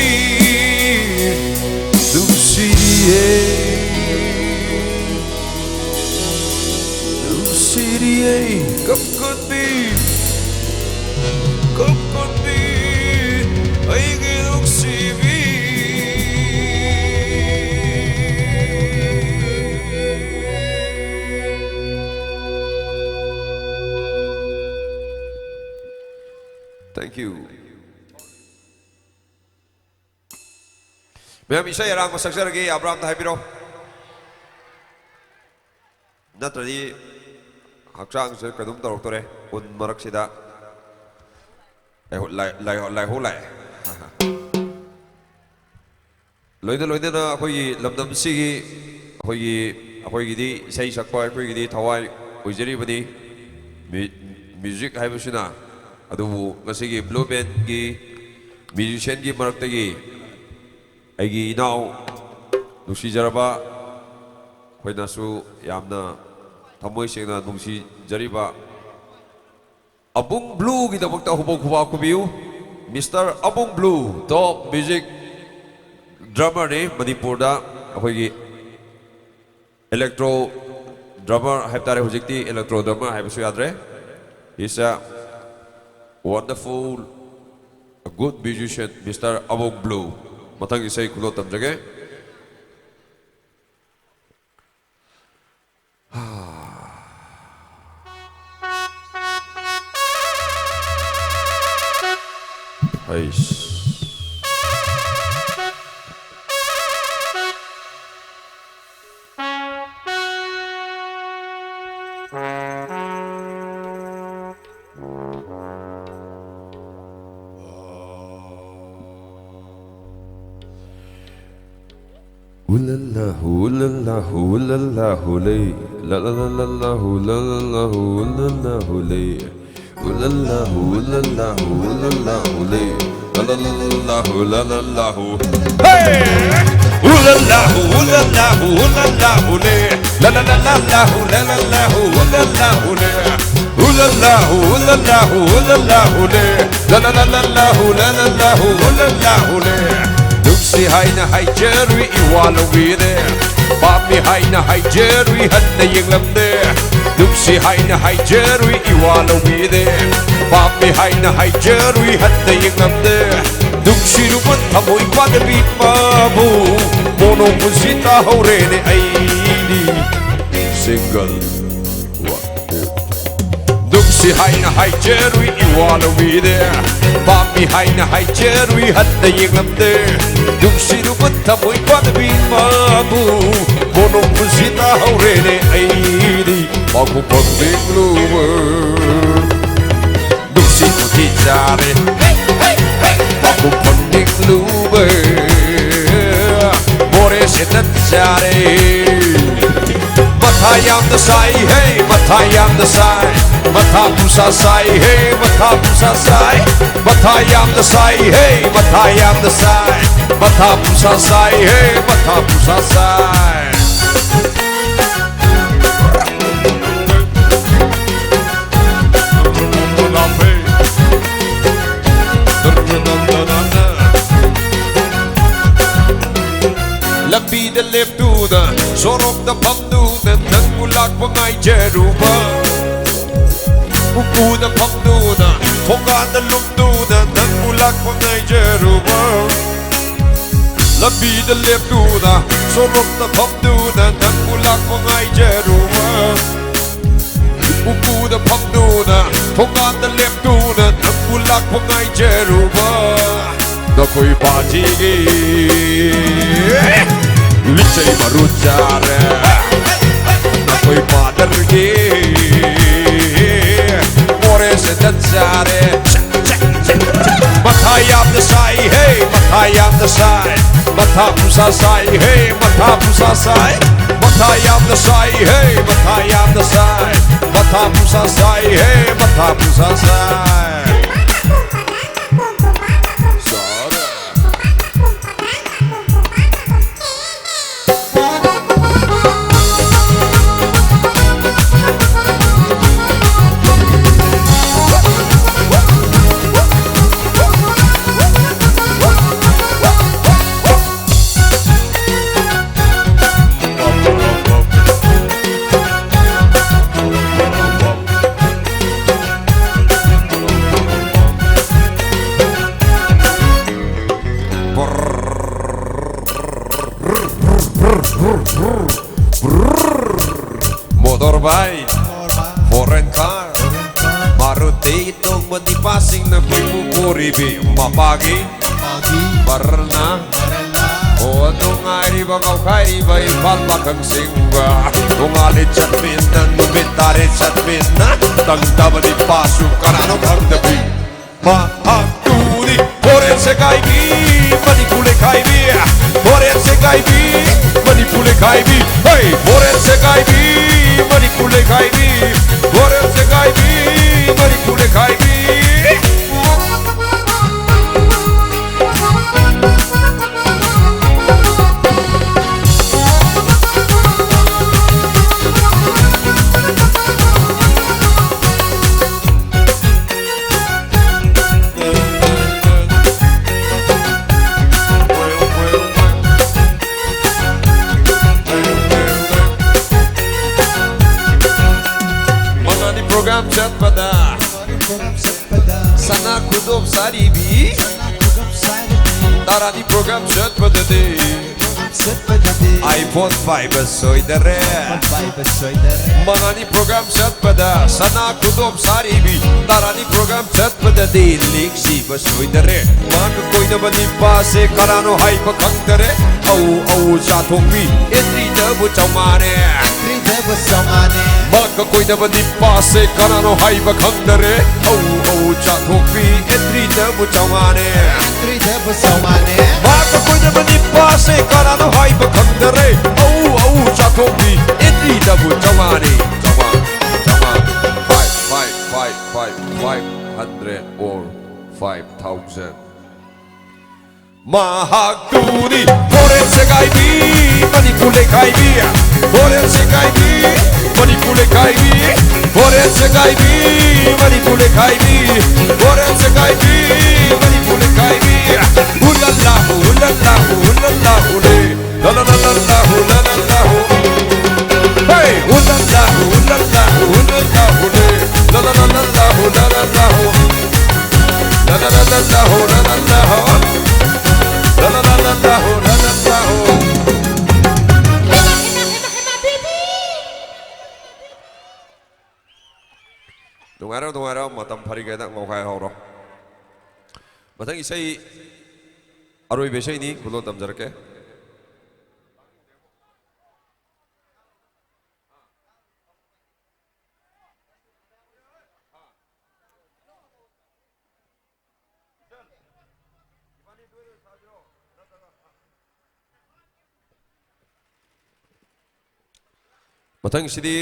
ꯅꯨꯡꯁꯤꯔꯤꯌꯦ, ꯅꯨꯡꯁꯤꯔꯤꯌꯦ꯫ ꯀꯞꯀꯟꯕꯤ, ꯀꯞꯀꯟꯕꯤ ꯑꯩꯒꯤ ꯅꯨꯡꯁꯤꯕꯤ꯫ Thank you. ꯃꯌꯥꯝ, ꯏꯁꯩ ꯑꯔꯥꯡꯕ ꯁꯛꯆꯔꯒꯦ, ꯌꯥꯕ꯭ꯔꯥ? ꯑꯝꯇ ꯍꯥꯏꯕꯤꯔꯣ꯫ ꯅꯠꯇ꯭ꯔꯗꯤ ꯍꯛꯆꯥꯡꯁꯦ ꯀꯩꯅꯣꯝ ꯇꯧꯔꯛꯇꯣꯔꯦ ꯎꯟ ꯃꯔꯛꯁꯤꯗ꯫ ꯂꯥꯏꯍꯧ, ꯂꯥꯏ-, ꯂꯥꯏꯍꯧ, ꯂꯥꯏꯍꯧ ꯂꯥꯛꯑꯦ꯫ ꯂꯣꯏꯅ ꯂꯣꯏꯅꯅ ꯑꯩꯈꯣꯏꯒꯤ ꯂꯝꯗꯝꯁꯤꯒꯤ ꯑꯩꯈꯣꯏꯒꯤ ꯑꯩꯈꯣꯏꯒꯤꯗꯤ ꯏꯁꯩ ꯁꯛꯄ ꯑꯩꯈꯣꯏꯒꯤꯗꯤ ꯊꯋꯥꯏ ꯑꯣꯏꯖꯔꯤꯕꯅꯤ꯫ ꯃ꯭ꯌꯨ- ꯃ꯭ꯌꯨꯖꯤꯛ ꯍꯥꯏꯕꯁꯤꯅ꯫ ꯑꯗꯨꯕꯨ ꯉꯁꯤꯒꯤ ꯕ꯭ꯂꯨ ꯕꯦꯟꯒꯤ ꯃ꯭ꯌꯨꯖꯤꯁꯤꯌꯥꯟꯒꯤ ꯃꯔꯛꯇꯒꯤ ꯑꯩꯒꯤ ꯏꯅꯥꯎ ꯅꯨꯡꯁꯤꯖꯔꯕ, ꯑꯩꯈꯣꯏꯅꯁꯨ ꯌꯥꯝꯅ ꯊꯃꯣꯏ ꯁꯦꯡꯅ ꯅꯨꯡꯁꯤꯖꯔꯤꯕ ꯑꯕꯨꯡ ꯕ꯭ꯂꯨꯒꯤꯗꯃꯛꯇ ꯍꯨꯕꯣꯛ ꯍꯨꯕꯥ ꯈꯨꯕꯤꯌꯨ꯫ ꯃꯤꯁꯇꯔ ꯑꯕꯨꯡ ꯕ꯭ꯂꯨ, ꯇꯣꯞ ꯃ꯭ꯌꯨꯖꯤꯛ ꯗ꯭ꯔꯃꯔꯅꯤ ꯃꯅꯤꯄꯨꯔꯗ꯫ ꯑꯩꯈꯣꯏꯒꯤ ꯏꯂꯦꯛꯇ꯭ꯔꯣ ꯗ꯭ꯔꯃꯔ ꯍꯥꯏꯕ ꯇꯥꯔꯦ, ꯍꯧꯖꯤꯛꯇꯤ ꯏꯂꯦꯛꯇ꯭ꯔꯣ ꯗ꯭ꯔꯃꯔ ꯍꯥꯏꯕꯁꯨ ꯌꯥꯗ꯭ꯔꯦ꯫ He's a wonderful, a good musician, mister Abung Blue. ꯃꯊꯪ ꯏꯁꯩ ꯈꯨꯗꯣꯜ ꯇꯝꯖꯒꯦ꯫ ꯍꯩꯁ꯫ Ooh la la, ooh la la, ooh la la, ooh lay. La la la la la, ooh la la la, ooh la la, ooh lay. Ooh la la, ooh la la, ooh la la, ooh lay. La la la la la, ooh la la la, ooh. Hey! Ooh la la, ooh la la, ooh la la, ooh lay. La la la la la, ooh la la la, ooh la la, ooh lay. Ooh la la, ooh la la, ooh la la, ooh lay. La la la la la, ooh la la la, ooh la la, ooh lay. ꯅꯨꯡꯁꯤ ꯍꯥꯏꯅ ꯍꯥꯏꯖꯔꯨꯏ ꯏꯋꯥ ꯂꯧꯕꯤꯔꯦ꯫ ꯄꯥꯝꯃꯤ ꯍꯥꯏꯅ ꯍꯥꯏꯖꯔꯨꯏ ꯍꯟꯅ ꯌꯦꯡꯂꯝꯗꯦ꯫ ꯅꯨꯡꯁꯤ ꯍꯥꯏꯅ ꯍꯥꯏꯖꯔꯨꯏ ꯏꯋꯥ ꯂꯧꯕꯤꯔꯦ꯫ ꯄꯥꯝꯃꯤ ꯍꯥꯏꯅ ꯍꯥꯏꯖꯔꯨꯏ ꯍꯟꯅ ꯌꯦꯡꯂꯝꯗꯦ꯫ ꯅꯨꯡꯁꯤꯔꯨꯕ ꯊꯃꯣꯏ ꯄꯥꯟꯗꯕꯤ ꯃꯥꯕꯨ ꯃꯣꯅꯣ ꯄꯨꯟꯁꯤ ꯇꯥꯍꯧꯔꯦꯅꯦ ꯑꯩꯗꯤ꯫ Single. ꯅꯨꯡꯁꯤ ꯍꯥꯏꯅ ꯍꯥꯏꯖꯔꯨꯏ ꯏꯋꯥ ꯂꯧꯕꯤꯔꯦ꯫ ꯄꯥꯝꯃꯤ ꯍꯥꯏꯅ ꯍꯥꯏꯖꯔꯨꯏ ꯍꯟꯅ ꯌꯦꯡꯂꯝꯗꯦ꯫ ꯅꯨꯡꯁꯤꯔꯨꯕ ꯊꯃꯣꯏ ꯄꯥꯟꯕꯤ ꯃꯥꯕꯨ ꯃꯣꯅꯣ ꯄꯨꯟꯁꯤ ꯇꯥꯍꯧꯔꯦꯅꯦ ꯑꯩꯗꯤ꯫ ꯃꯥꯕꯨ ꯐꯪꯅꯤꯡꯂꯨꯕ ꯅꯨꯡꯁꯤ ꯈꯨꯊꯤ ꯆꯥꯔꯦ꯫ ꯃꯥꯕꯨ ꯐꯪꯅꯤꯡꯂꯨꯕ ꯅꯠꯆꯔꯦ꯫ ꯃꯊꯥ ꯌꯥꯝꯅ ꯁꯥꯏ ꯍꯦ, ꯃꯊꯥ ꯌꯥꯝꯅ ꯁꯥꯏ꯫ ꯃꯊꯥ ꯄꯨꯁꯥ ꯁꯥꯏ ꯍꯦ, ꯃꯊꯥ ꯄꯨꯁꯥ ꯁꯥꯏ꯫ ꯃꯊꯥ ꯌꯥꯝꯅ ꯁꯥꯏ ꯍꯦ, ꯃꯊꯥ ꯌꯥꯝꯅ ꯁꯥꯏ꯫ ꯃꯊꯥ ꯄꯨꯁꯥ ꯁꯥꯏ ꯍꯦ, ꯃꯊꯥ ꯄꯨꯁꯥ ꯁꯥꯏ꯫ ꯂꯝꯕꯤꯗ ꯂꯦꯞꯇꯨꯅ, ꯁꯣꯔꯣꯛꯇ ꯐꯝꯗꯨꯅ, ꯅꯪꯕꯨ ꯂꯥꯛꯄ ꯉꯥꯏꯖꯔꯨꯕ꯫ ꯎꯀꯨꯗ ꯐꯝꯗꯨꯅ, ꯊꯣꯡꯒꯥꯟꯗ ꯂꯨꯝꯗꯨꯅ, ꯅꯪꯕꯨ ꯂꯥꯛꯄ ꯉꯥꯏꯖꯔꯨꯕ꯫ ꯂꯝꯕꯤꯗ ꯂꯦꯞꯇꯨꯅ, ꯁꯣꯔꯣꯛꯇ ꯐꯝꯗꯨꯅ, ꯅꯪꯕꯨ ꯂꯥꯛꯄ ꯉꯥꯏꯖꯔꯨꯕ꯫ ꯎꯀꯨꯗ ꯐꯝꯗꯨꯅ, ꯊꯣꯡꯒꯥꯟꯗ ꯂꯦꯞꯇꯨꯅ, ꯅꯪꯕꯨ ꯂꯥꯛꯄ ꯉꯥꯏꯖꯔꯨꯕ꯫ ꯅꯈꯣꯏ ꯄꯥꯔꯇꯤꯒꯤ ꯂꯤꯆꯩ ꯃꯔꯨ ꯆꯥꯔꯦ꯫ ꯅꯈꯣꯏ ꯃꯥꯗꯔꯒꯤ ꯃꯣꯔꯦꯁꯦ ꯆꯠꯆꯥꯔꯦ꯫ ꯃꯊꯥ ꯌꯥꯝꯅ ꯁꯥꯏ ꯍꯦ, ꯃꯊꯥ ꯌꯥꯝꯅ ꯁꯥꯏ꯫ ꯃꯊꯥ ꯄꯨꯁꯥ ꯁꯥꯏ ꯍꯦ, ꯃꯊꯥ ꯄꯨꯁꯥ ꯁꯥꯏ꯫ ꯃꯊꯥ ꯌꯥꯝꯅ ꯁꯥꯏ ꯍꯦ, ꯃꯊꯥ ꯌꯥꯝꯅ ꯁꯥꯏ꯫ ꯃꯊꯥ ꯄꯨꯁꯥ ꯁꯥꯏ ꯍꯦ, ꯃꯊꯥ ꯄꯨꯁꯥ ꯁꯥꯏ꯫ Motorbike, foreign car, Maruti ꯇꯣꯡꯕ ꯅꯤꯄꯥꯁꯤꯡꯅ ꯀꯣꯏꯄꯨ ꯄꯨꯔꯤꯕꯤ ꯃꯄꯥꯒꯤ ꯕꯔꯅ꯫ ꯑꯣ, ꯅꯨꯡꯉꯥꯏꯔꯤꯕ ꯉꯥꯎꯈꯥꯏꯔꯤꯕ ꯏꯝꯐꯥꯜ ꯄꯥꯈꯪꯁꯤꯡꯒ ꯅꯣꯡꯉꯥꯜꯂꯦ ꯆꯠꯃꯤꯟꯅ, ꯅꯨꯃꯤꯠ ꯇꯥꯔꯦ ꯆꯠꯃꯤꯟꯅ, ꯇꯪꯗꯕ ꯅꯤꯄꯥꯁꯨ ꯀꯅꯥꯅꯣ ꯈꯪꯗꯕꯤ꯫ ꯃꯍꯥꯛꯇꯨꯗꯤ ꯐꯣꯔꯦꯟ ꯁꯦꯒꯥꯏꯕꯤ, ꯃꯅꯤꯄꯨꯔ ꯂꯩꯈꯥꯏꯕꯤ, ꯐꯣꯔꯦꯟ ꯁꯦꯒꯥꯏꯕꯤ, ꯂꯩꯈꯥꯏꯕꯤ, ꯍꯩ! ꯐꯣꯔꯦꯟ ꯁꯦꯒꯥꯏꯕꯤ, ꯃꯅꯤꯄꯨꯔ ꯂꯩꯈꯥꯏꯕꯤ, ꯐꯣꯔꯦꯟ ꯁꯦꯒꯥꯏꯕꯤ, ꯃꯅꯤꯄꯨꯔ ꯂꯩꯈꯥꯏꯕꯤ꯫ ꯃꯉꯥꯅꯤ ꯄ꯭ꯔꯣꯒ꯭ꯔꯥꯝ ꯆꯠꯄꯗ ꯁꯅꯥ ꯈꯨꯗꯣꯞ ꯁꯥꯔꯤꯕꯤ, ꯇꯔꯥꯅꯤ ꯄ꯭ꯔꯣꯒ꯭ꯔꯥꯝ ꯆꯠꯄꯗꯗꯤ ꯑꯥꯏꯐꯣꯟ ꯄꯥꯏꯕ ꯁꯣꯏꯗꯔꯦ꯫ ꯃꯉꯥꯅꯤ ꯄ꯭ꯔꯣꯒ꯭ꯔꯥꯝ ꯆꯠꯄꯗ ꯁꯅꯥ ꯈꯨꯗꯣꯞ ꯁꯥꯔꯤꯕꯤ, ꯇꯔꯥꯅꯤ ꯄ꯭ꯔꯣꯒ꯭ꯔꯥꯝ ꯆꯠꯄꯗꯗꯤ ꯂꯤꯛ ꯁꯤꯕ ꯁꯣꯏꯗꯔꯦ꯫ ꯃꯍꯥꯛꯀ ꯀꯣꯏꯅꯕ ꯅꯤꯄꯥꯁꯦ ꯀꯅꯥꯅꯣ ꯍꯥꯏꯕ ꯈꯪꯗꯔꯦ꯫ ꯑꯧ ꯑꯧ ꯆꯥꯊꯣꯛꯄꯤ, ꯑꯦꯟꯇ꯭ꯔꯤꯗꯕꯨ ꯆꯥꯝꯃꯉꯥꯅꯦ꯫ ꯑꯦꯟꯇ꯭ꯔꯤꯗꯕꯨ ꯆꯥꯝꯃꯉꯥꯅꯦ꯫ ꯃꯍꯥꯛꯀ ꯀꯣꯏꯅꯕ ꯅꯤꯄꯥꯁꯦ ꯀꯅꯥꯅꯣ ꯍꯥꯏꯕ ꯈꯪꯗꯔꯦ꯫ ꯑꯧ ꯑꯧ ꯆꯥꯊꯣꯛꯄꯤ, ꯑꯦꯟꯇ꯭ꯔꯤꯗꯕꯨ ꯆꯥꯝꯃꯉꯥꯅꯦ꯫ ꯑꯦꯟꯇ꯭ꯔꯤꯗꯕꯨ ꯆꯥꯝꯃꯉꯥꯅꯦ꯫ ꯃꯍꯥꯛꯀ ꯀꯣꯏꯅꯕ ꯅꯤꯄꯥꯁꯦ ꯀꯅꯥꯅꯣ ꯍꯥꯏꯕ ꯈꯪꯗꯔꯦ꯫ ꯑꯧ ꯑꯧ ꯆꯥꯊꯣꯛꯄꯤ, ꯑꯦꯟꯇ꯭ꯔꯤꯗꯕꯨ ꯆꯥꯝꯃꯉꯥꯅꯦ꯫ ꯆꯥꯝꯃꯉꯥ, ꯆꯥꯝꯃꯉꯥ꯫ Five, five, five, five, five hundred or five thousand. ꯃꯍꯥꯛꯇꯨꯅꯤ ꯐꯣꯔꯦꯟ ꯁꯦꯒꯥꯏꯕꯤ, ꯃꯅꯤꯄꯨꯔ ꯂꯩꯈꯥꯏꯕꯤ꯫ ꯐꯣꯔꯦꯟ ꯁꯦꯒꯥꯏꯕꯤ, ꯃꯅꯤꯄꯨꯔ ꯂꯩꯈꯥꯏꯕꯤ꯫ ꯐꯣꯔꯦꯟ ꯁꯦꯒꯥꯏꯕꯤ, ꯃꯅꯤꯄꯨꯔ ꯂꯩꯈꯥꯏꯕꯤ꯫ ꯐꯣꯔꯦꯟ ꯁꯦꯒꯥꯏꯕꯤ, ꯃꯅꯤꯄꯨꯔ ꯂꯩꯈꯥꯏꯕꯤ꯫ ꯍꯨꯂꯜꯂꯥ ꯍꯨ, ꯍꯨꯂꯜꯂꯥ ꯍꯨ, ꯍꯨꯂꯜꯂꯥ ꯍꯨꯂꯦ꯫ ꯂ ꯂ ꯂ ꯂ ꯂ ꯍꯨ, ꯂ ꯂ ꯂ ꯍꯨ꯫ ꯍꯦ! ꯍꯨ ꯂ ꯂ ꯍꯨ, ꯍꯨ ꯂ ꯂ ꯍꯨ, ꯍꯨ ꯂ ꯂ ꯍꯨ ꯂꯦ꯫ ꯂ ꯂ ꯂ ꯂ ꯂ ꯍꯨ, ꯂ ꯂ ꯂ ꯍꯨ꯫ ꯂ ꯂ ꯂ ꯂ ꯂ ꯍꯨ, ꯂ ꯂ ꯂ ꯍꯨ꯫ ꯂ ꯂ ꯂ ꯂ ꯂ ꯍꯨ, ꯂ ꯂ ꯂ ꯍꯨ꯫ ꯅꯨꯡꯉꯥꯏꯔꯣ, ꯅꯨꯡꯉꯥꯏꯔꯣ, ꯃꯇꯝ ꯐꯔꯤꯉꯩꯗ ꯉꯥꯎꯈꯥꯏ ꯍꯧꯔꯣ꯫ ꯃꯊꯪ ꯏꯁꯩ, ꯑꯔꯣꯏꯕ ꯏꯁꯩꯅꯤ, ꯈꯨꯂꯣ ꯇꯝꯖꯔꯛꯀꯦ꯫ ꯃꯊꯪꯁꯤꯗꯤ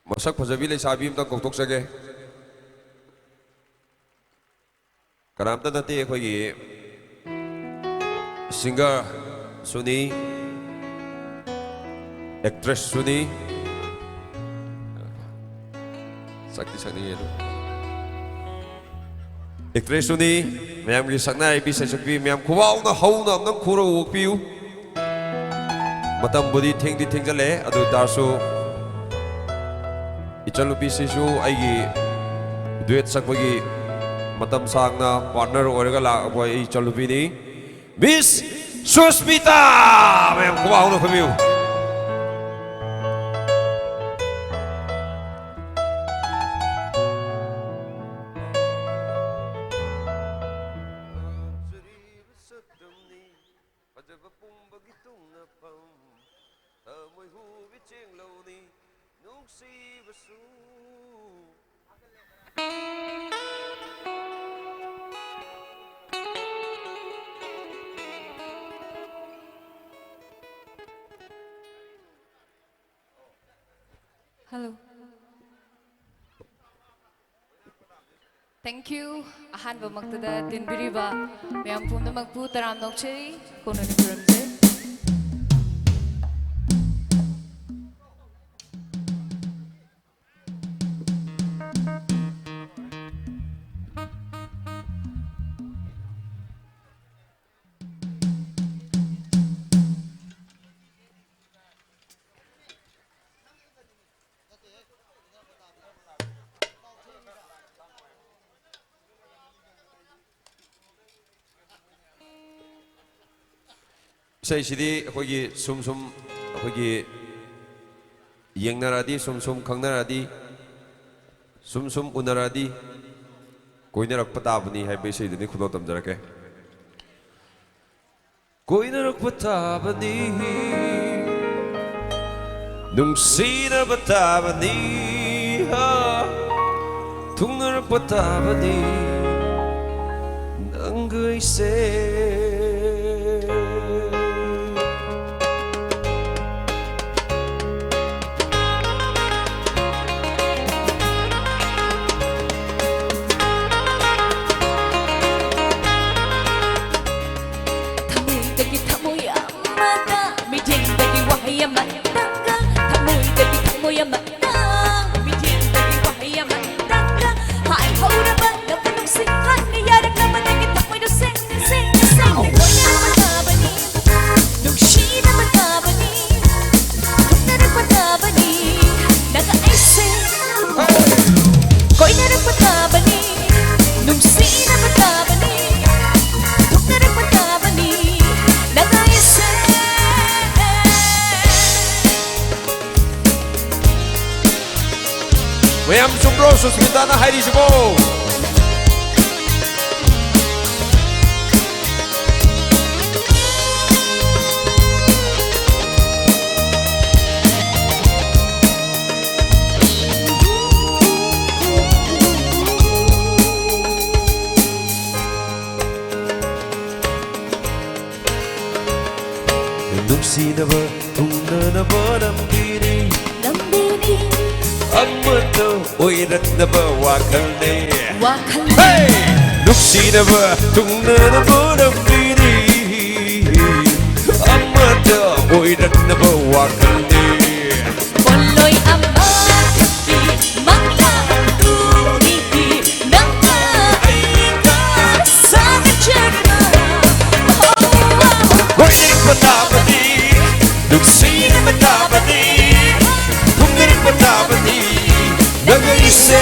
ꯃꯁꯛ ꯐꯖꯕꯤ ꯂꯩꯁꯥꯕꯤ ꯑꯝꯇꯪ ꯀꯧꯊꯣꯛꯆꯒꯦ꯫ ꯀꯅꯥꯝꯇ ꯅꯠꯇꯦ, ꯑꯩꯈꯣꯏꯒꯤ ꯁꯤꯡꯒꯔꯁꯨꯅꯤ, ꯑꯦꯛꯇ꯭ꯔꯦꯁꯁꯨꯅꯤ꯫ ꯁꯛꯇꯤ ꯁꯛꯅꯤꯡꯉꯦ ꯑꯗꯨ꯫ ꯑꯦꯛꯇ꯭ꯔꯦꯁꯁꯨꯅꯤ, ꯃꯌꯥꯝꯒꯤ ꯁꯛꯅꯥꯏꯕꯤ ꯁꯩꯁꯛꯄꯤ ꯃꯌꯥꯝ ꯈꯨꯕꯥꯛꯅ ꯍꯧꯅ ꯑꯝꯇꯪ ꯈꯨꯔꯒ ꯑꯣꯛꯄꯤꯌꯨ꯫ ꯃꯇꯝꯕꯨꯗꯤ ꯊꯦꯡꯗꯤ ꯊꯦꯡꯖꯜꯂꯛꯑꯦ, ꯑꯗꯨ ꯑꯣꯏ ꯇꯥꯔꯁꯨ ꯏꯆꯜꯅꯨꯄꯤꯁꯤꯁꯨ ꯑꯩꯒꯤ ꯗꯨꯋꯦꯠ ꯁꯛꯄꯒꯤ ꯃꯇꯝ ꯁꯥꯡꯅ ꯄꯥꯔꯠꯅꯔ ꯑꯣꯏꯔꯒ ꯂꯥꯛꯄ ꯑꯩ ꯏꯆꯜꯅꯨꯄꯤꯅꯤ꯫ ꯃꯤꯁ ꯁꯨꯁꯃꯤꯇꯥ! ꯃꯌꯥꯝ ꯈꯨꯕꯥꯛ ꯍꯧꯅ ꯐꯝꯕꯤꯌꯨ꯫ ꯐꯖꯕ ꯄꯨꯝꯕꯒꯤ ꯇꯨꯡꯅꯐꯝ, ꯊꯃꯣꯏ ꯍꯨꯕꯤ ꯆꯦꯡꯂꯧꯅꯤ, ꯅꯨꯡꯁꯤꯕꯁꯨ꯫ Hello. Thank you. ꯑꯍꯥꯟꯕꯃꯛꯇꯗ ꯇꯤꯟꯕꯤꯔꯤꯕ ꯃꯌꯥꯝ ꯄꯨꯝꯅꯃꯛꯄꯨ ꯇꯔꯥꯝꯅ ꯑꯣꯛꯆꯔꯤ, ꯀꯣꯟꯅꯅ ꯈꯨꯔꯨꯝꯖꯩ꯫ ꯏꯁꯩꯁꯤꯗꯤ ꯑꯩꯈꯣꯏꯒꯤ ꯁꯨꯝ ꯁꯨꯝ ꯑꯩꯈꯣꯏꯒꯤ ꯌꯦꯡꯅꯔꯛꯑꯗꯤ, ꯁꯨꯝ ꯁꯨꯝ ꯈꯪꯅꯔꯛꯑꯗꯤ, ꯁꯨꯝ ꯁꯨꯝ ꯎꯅꯔꯛꯑꯗꯤ ꯀꯣꯏꯅꯔꯛꯄ ꯇꯥꯕꯅꯤ ꯍꯥꯏꯕ ꯏꯁꯩꯗꯨꯅꯤ ꯈꯨꯗꯣꯜ ꯇꯝꯖꯔꯛꯀꯦ꯫ ꯀꯣꯏꯅꯔꯛꯄ ꯇꯥꯕꯅꯤ, ꯅꯨꯡꯁꯤꯅꯕ ꯇꯥꯕꯅꯤ, ꯍꯥ, ꯊꯨꯡꯅꯔꯛꯄ ꯇꯥꯕꯅꯤ ꯅꯪꯒ ꯑꯩꯁꯦ꯫ ꯁꯨꯃꯤꯇꯥꯅ ꯍꯥꯏꯔꯤꯁꯤꯕꯣ? ꯅꯨꯡꯁꯤꯅꯕ ꯊꯨꯡꯅꯅꯕ ꯂꯝꯕꯤꯅꯤ꯫ ꯂꯝꯕꯤꯅꯤ꯫ ꯑꯃꯠꯇ ꯑꯣꯏꯔꯛꯅꯕ ꯋꯥꯈꯜꯅꯦ꯫ ꯋꯥꯈꯜꯅꯦ꯫ ꯍꯦ! ꯅꯨꯡꯁꯤꯅꯕ ꯊꯨꯡꯅꯅꯕ ꯂꯝꯕꯤꯅꯤ꯫ ꯑꯃꯠꯇ ꯑꯣꯏꯔꯛꯅꯕ ꯋꯥꯈꯜꯅꯦ꯫ ꯄꯣꯠꯂꯣꯏ ꯑꯃ ꯈꯛꯀꯤ ꯃꯪꯂꯥꯟ ꯑꯗꯨꯅꯤ ꯅꯪꯒ ꯑꯩꯒ ꯁꯥꯟꯅꯖꯔꯤꯕ꯫ ꯀꯣꯏꯅꯤꯡꯕ ꯇꯥꯕꯅꯤ, ꯅꯨꯡꯁꯤꯅꯕ ꯇꯥꯕꯅꯤ, ꯊꯨꯡꯅꯤꯡꯕ ꯇꯥꯕꯅꯤ, ꯅꯪ ꯑꯩꯁꯦ꯫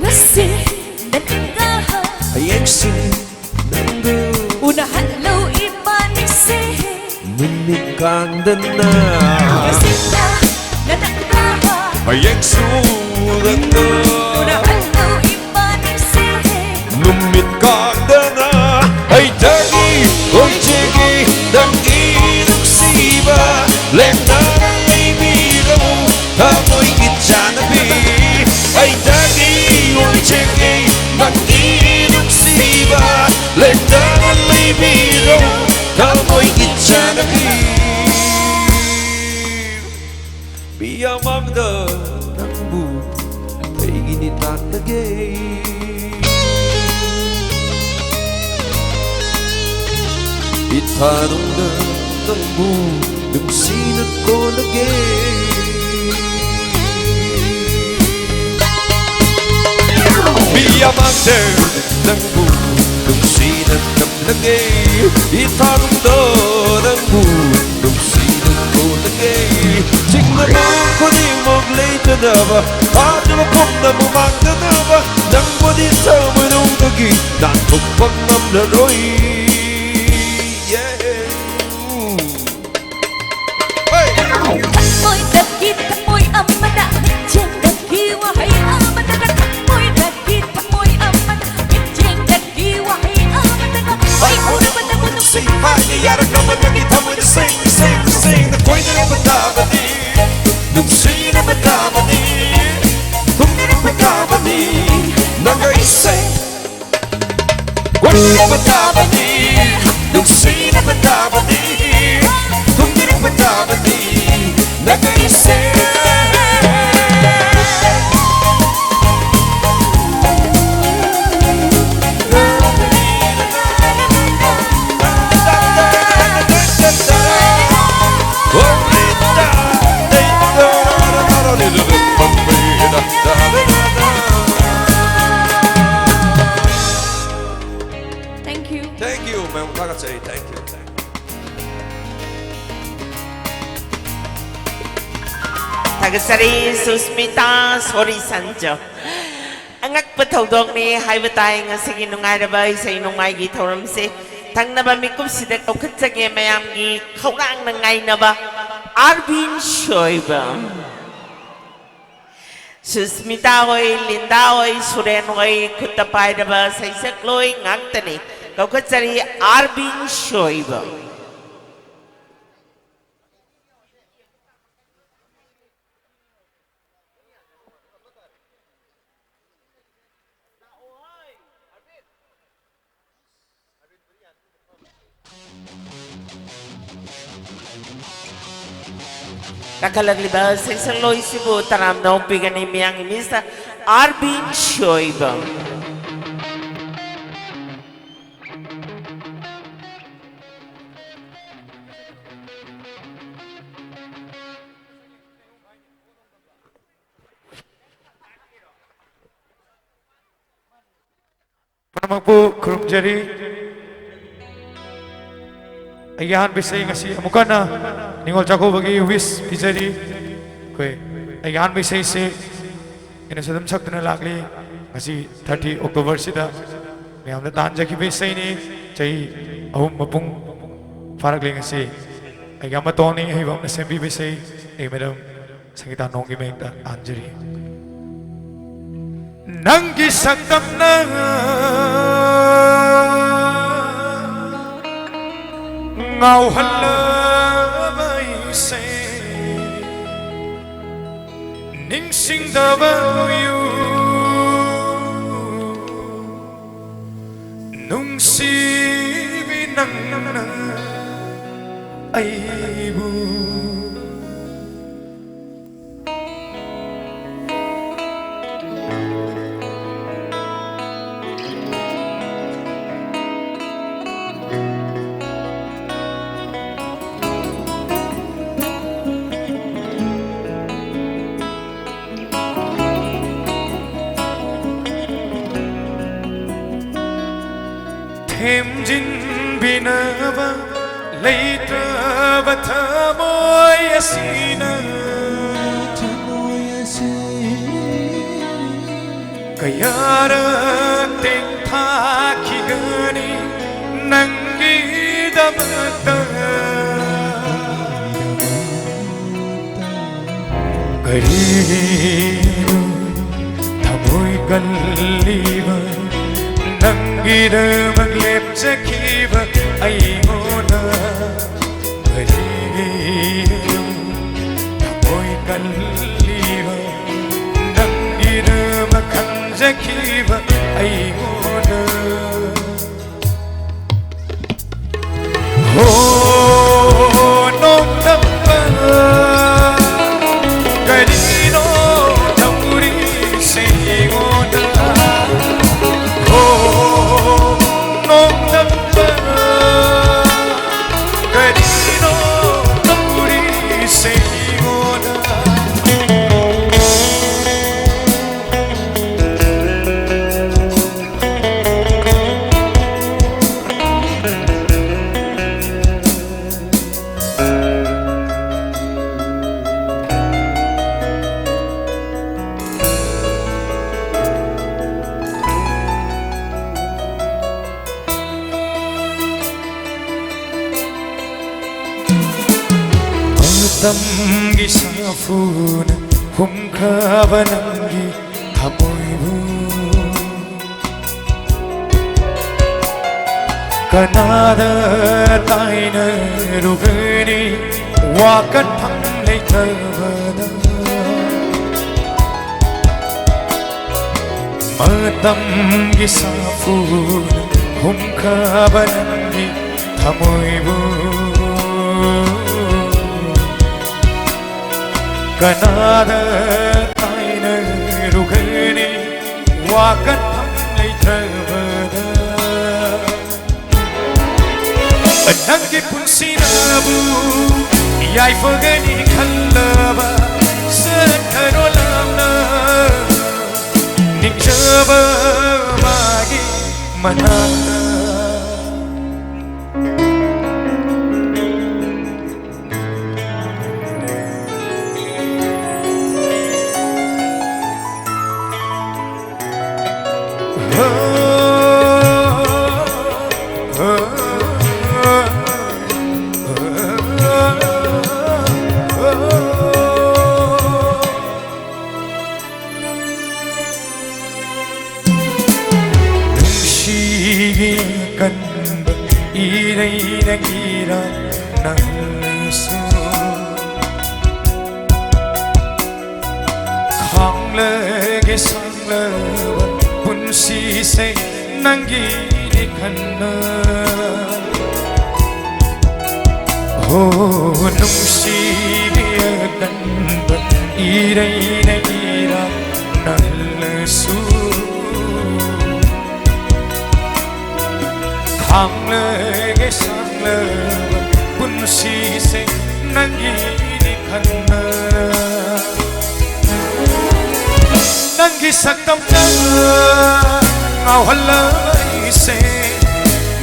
ꯉꯁꯤ ꯅꯪꯒ ꯍꯌꯦꯡꯁꯨ ꯅꯪꯕꯨ ꯎꯅꯍꯜꯂꯣ ꯏꯕꯥꯅꯤꯁꯦ꯫ ꯅꯨꯃꯤꯠ ꯀꯥꯡꯗꯅ ꯉꯁꯤꯅ ꯅꯪꯒ ꯍꯌꯦꯡꯁꯨ ꯅꯪꯒ ꯎꯅꯍꯜꯂꯣ ꯏꯕꯥꯅꯤꯁꯦ꯫ ꯅꯨꯃꯤꯠ ꯀꯥꯡꯗꯅ ꯑꯩꯗꯒꯤ ꯑꯣꯏꯖꯒꯦ ꯅꯪꯒꯤ ꯅꯨꯡꯁꯤꯕ ꯂꯦꯡꯗꯅ ꯂꯩꯕꯤꯔꯣ ꯊꯃꯣꯏꯒꯤ ꯆꯥꯟꯅꯕꯤ꯫ ꯑꯩꯗꯒꯤ ꯑꯣꯏꯖꯒꯦ ꯅꯪꯒꯤ ꯅꯨꯡꯁꯤꯕ ꯂꯦꯡꯗꯅ ꯂꯩꯕꯤꯔꯣ ꯊꯃꯣꯏꯒꯤ ꯆꯥꯟꯅꯕꯤ꯫ ꯃꯤꯌꯥꯝ ꯃꯥꯡꯗ ꯅꯪꯕꯨ ꯑꯩꯒꯤꯅꯤ ꯇꯥꯛꯂꯒꯦ꯫ ꯏꯊꯥꯅꯨꯡꯗ ꯅꯪꯕꯨ ꯅꯨꯡꯁꯤꯅ ꯀꯣꯜꯂꯒꯦ꯫ ꯅꯪꯕꯨ ꯅꯨꯡꯁꯤꯅ ꯊꯝꯂꯒꯦ, ꯏꯊꯥꯅꯨꯡꯗ ꯅꯪꯕꯨ ꯅꯨꯡꯁꯤꯅ ꯀꯣꯜꯂꯒꯦ꯫ ꯆꯤꯡꯅꯕ ꯈꯨꯗꯤꯡꯃꯛ ꯂꯩꯇꯅꯕ, ꯊꯥꯖꯕ ꯄꯨꯝꯅꯃꯛ ꯃꯥꯡꯗꯅꯕ, ꯅꯪꯕꯨꯗꯤ ꯊꯃꯣꯏꯅꯨꯡꯗꯒꯤ ꯅꯥꯟꯊꯣꯛꯄ ꯉꯝꯂꯔꯣꯏ꯫ Yeah. ꯊꯃꯣꯏꯗꯒꯤ ꯊꯃꯣꯏ ꯑꯃꯗ, ꯃꯤꯠꯌꯦꯡꯗꯒꯤ ꯋꯥꯍꯩ ꯑꯃꯗ, ꯊꯃꯣꯏꯗꯒꯤ ꯊꯃꯣꯏ ꯑꯃꯗ, ꯃꯤꯠꯌꯦꯡꯗꯒꯤ ꯋꯥꯍꯩ ꯑꯃꯗ, ꯑꯩ ꯎꯔꯕꯗꯕꯨ ꯅꯨꯡꯁꯤ ꯐꯥꯎꯏ ꯌꯥꯔꯛꯅꯕ ꯅꯪꯒꯤ ꯊꯃꯣꯏꯗ ꯁꯦꯡꯅ, ꯁꯦꯡꯅ, ꯁꯦꯡꯅ ꯀꯣꯏꯅꯔꯛꯄ ꯇꯥꯕꯅꯤ꯫ ꯅꯨꯡꯁꯤꯅꯕ ꯇꯥꯕꯅꯤ꯫ ꯊꯨꯡꯅꯔꯛꯄ ꯇꯥꯕꯅꯤ꯫ ꯅꯪꯒ ꯑꯩꯁꯦ ꯀꯣꯏꯅꯕ ꯇꯥꯕꯅꯤ, ꯅꯨꯡꯁꯤꯅꯕ ꯇꯥꯕꯅꯤ, ꯊꯨꯡꯅꯔꯛꯄ ꯇꯥꯕꯅꯤ, ꯅꯪ ꯑꯩꯁꯦ꯫ Thank you. Thank you, ꯃꯌꯥꯝ ꯊꯥꯒꯠꯆꯔꯤ꯫ Thank you, thank you. ꯊꯥꯒꯠꯆꯔꯤ, ꯁꯨꯁꯃꯤꯇꯥ ꯁꯣꯔꯤ ꯁꯟꯖꯣ꯫ ꯑꯉꯛꯄ ꯊꯧꯗꯣꯛꯅꯤ ꯍꯥꯏꯕ ꯇꯥꯏ ꯉꯁꯤꯒꯤ ꯅꯨꯡꯉꯥꯏꯔꯕ ꯏꯁꯩ ꯅꯣꯡꯃꯥꯏꯒꯤ ꯊꯧꯔꯝꯁꯦ꯫ ꯊꯪꯅꯕ ꯃꯤꯀꯨꯞꯁꯤꯗ ꯀꯧꯈꯠꯆꯒꯦ ꯃꯌꯥꯝꯒꯤ ꯈꯧꯔꯥꯡꯅ ꯉꯥꯏꯅꯕ ꯑꯥꯔꯕꯤꯟ ꯁꯣꯏꯕꯝ꯫ ꯁꯨꯁꯃꯤꯇꯥ ꯍꯣꯏ, ꯂꯤꯟꯗꯥ ꯍꯣꯏ, ꯁꯨꯔꯦꯟ ꯍꯣꯏ ꯈꯨꯠꯇ ꯄꯥꯏꯔꯕ ꯁꯩꯁꯛꯂꯣꯏ ꯉꯥꯛꯇꯅꯤ꯫ ꯀꯧꯈꯠꯆꯔꯤ ꯑꯥꯔꯕꯤꯟ ꯁꯣꯏꯕꯝ꯫ ꯀꯥꯈꯠꯂꯛꯂꯤꯕ ꯁꯩꯁꯛꯂꯣꯏꯁꯤꯕꯨ ꯇꯔꯥꯝꯅ ꯑꯣꯛꯄꯤꯒꯅꯤ ꯃꯌꯥꯝꯒꯤ ꯃꯤꯁꯇ ꯑꯥꯔꯕꯤꯟ ꯁꯣꯏꯕꯝ꯫ ꯃꯛꯄꯨ ꯈꯨꯔꯨꯝꯖꯔꯤ꯫ ꯑꯩꯒꯤ ꯑꯍꯥꯟꯕ ꯏꯁꯩ ꯉꯁꯤ ꯑꯃꯨꯛ ꯍꯟꯅ ꯅꯤꯉꯣꯜ ꯆꯥꯛꯀꯧꯕꯒꯤ wish ꯄꯤꯖꯔꯤ꯫ ꯑꯩꯈꯣꯏ ꯑꯩꯒꯤ ꯑꯍꯥꯟꯕ ꯏꯁꯩꯁꯦ ꯑꯩꯅꯁꯨ ꯑꯗꯨꯝ ꯁꯛꯇꯨꯅ ꯂꯥꯛꯂꯤ꯫ ꯉꯁꯤ thirty Octoberꯁꯤꯗ ꯃꯌꯥꯝꯅ ꯇꯥꯟꯖꯈꯤꯕ ꯏꯁꯩꯅꯤ꯫ ꯆꯍꯤ ꯑꯍꯨꯝ ꯃꯄꯨꯡ ꯐꯥꯔꯛꯂꯤ ꯉꯁꯤ꯫ ꯑꯩꯒꯤ ꯑꯃꯠꯇ ꯑꯣꯟꯂꯤ ꯑꯍꯩꯕ ꯑꯃꯅ ꯁꯦꯝꯕꯤꯕ ꯏꯁꯩ꯫ ꯑꯩ ꯃꯦꯗꯥꯝ ꯁꯪꯒꯤꯇꯥ ꯅꯣꯡꯒꯤ ꯃꯌꯦꯛꯇ ꯇꯥꯟꯖꯔꯤ꯫ ꯅꯪꯒꯤ ꯁꯛꯇꯝꯅ ꯉꯥꯎꯍꯜꯂꯕ ꯏꯁꯩ, ꯅꯤꯡꯁꯤꯡꯗꯕ ꯎꯌꯨ, ꯅꯨꯡꯁꯤꯕꯤ ꯅꯪꯅ ꯑꯩꯕꯨ꯫ ꯊꯦꯝꯖꯤꯟꯕꯤꯅꯕ ꯂꯩꯇ꯭ꯔꯕ ꯊꯃꯣꯏ ꯑꯁꯤꯅ ꯀꯌꯥꯔꯛ ꯇꯦꯡꯊꯥꯈꯤꯒꯅꯤ ꯅꯪꯒꯤꯗꯃꯛꯇ꯫ ꯀꯔꯤꯅꯣ ꯊꯃꯣꯏ ꯀꯜꯂꯤꯕ ꯅꯪꯒꯤꯗꯃꯛ ꯂꯦꯞꯆꯈꯤꯕ ꯑꯩꯉꯣꯟꯗ? ꯀꯔꯤꯅꯣ ꯊꯃꯣꯏ ꯀꯜꯂꯤꯕ ꯅꯪꯒꯤꯗꯃꯛ ꯈꯟꯖꯈꯤꯕ ꯑꯩꯉꯣꯟꯗ? ꯍꯣ ꯅꯣꯡꯗꯝꯕ, ꯀꯔꯤꯅꯣ ꯇꯧꯔꯤꯁꯦ ꯑꯩꯉꯣꯟꯗ? ꯍꯣ ꯅꯣꯡꯗꯝꯕ, ꯃꯇꯝꯒꯤ ꯁꯥꯐꯨꯅ ꯍꯨꯝꯈ꯭ꯔꯕ ꯅꯪꯒꯤ ꯊꯃꯣꯏꯕꯨ ꯀꯅꯥꯗ ꯇꯥꯏꯅꯔꯨꯒꯅꯤ ꯋꯥꯀꯠꯐꯝ ꯂꯩꯇꯕꯗ? ꯃꯇꯝꯒꯤ ꯁꯥꯐꯨꯅ ꯍꯨꯝꯈ꯭ꯔꯕ ꯅꯪꯒꯤ ꯊꯃꯣꯏꯕꯨ ꯀꯅꯥꯗ ꯇꯥꯏꯅꯔꯨꯒꯅꯤ ꯋꯥꯀꯠꯐꯝ ꯂꯩꯇ꯭ꯔꯕꯗ? ꯅꯪꯒꯤ ꯄꯨꯟꯁꯤꯅꯕꯨ ꯌꯥꯏꯐꯒꯅꯤ ꯈꯜꯂꯕ ꯆꯠꯈ꯭ꯔꯣ ꯂꯥꯞꯅ ꯅꯤꯡꯖꯕ ꯃꯥꯒꯤ ꯃꯅꯥꯛꯇ꯫ ꯅꯨꯡꯁꯤꯒꯤ ꯑꯀꯟꯕ ꯏꯔꯩꯅ ꯏꯔꯥꯛꯅꯍꯜꯂꯁꯨ, ꯈꯥꯡꯂꯒꯦ ꯁꯥꯡꯂꯕ ꯄꯨꯟꯁꯤꯁꯦ ꯅꯪꯒꯤꯅꯤ ꯈꯟꯅ꯫ ꯍꯣ, ꯅꯨꯡꯁꯤꯕꯤ ꯑꯀꯟꯕ ꯏꯔꯩꯅ ꯏꯔꯥꯛꯅꯍꯜꯂꯁꯨ, ꯈꯥꯡꯂꯒꯦ ꯁꯥꯡꯂꯕ ꯄꯨꯟꯁꯤꯁꯦ ꯅꯪꯒꯤꯅꯤ ꯈꯟꯅ꯫ ꯅꯪꯒꯤ ꯁꯛꯇꯝꯅ ꯉꯥꯎꯍꯜꯂꯛꯏꯁꯦ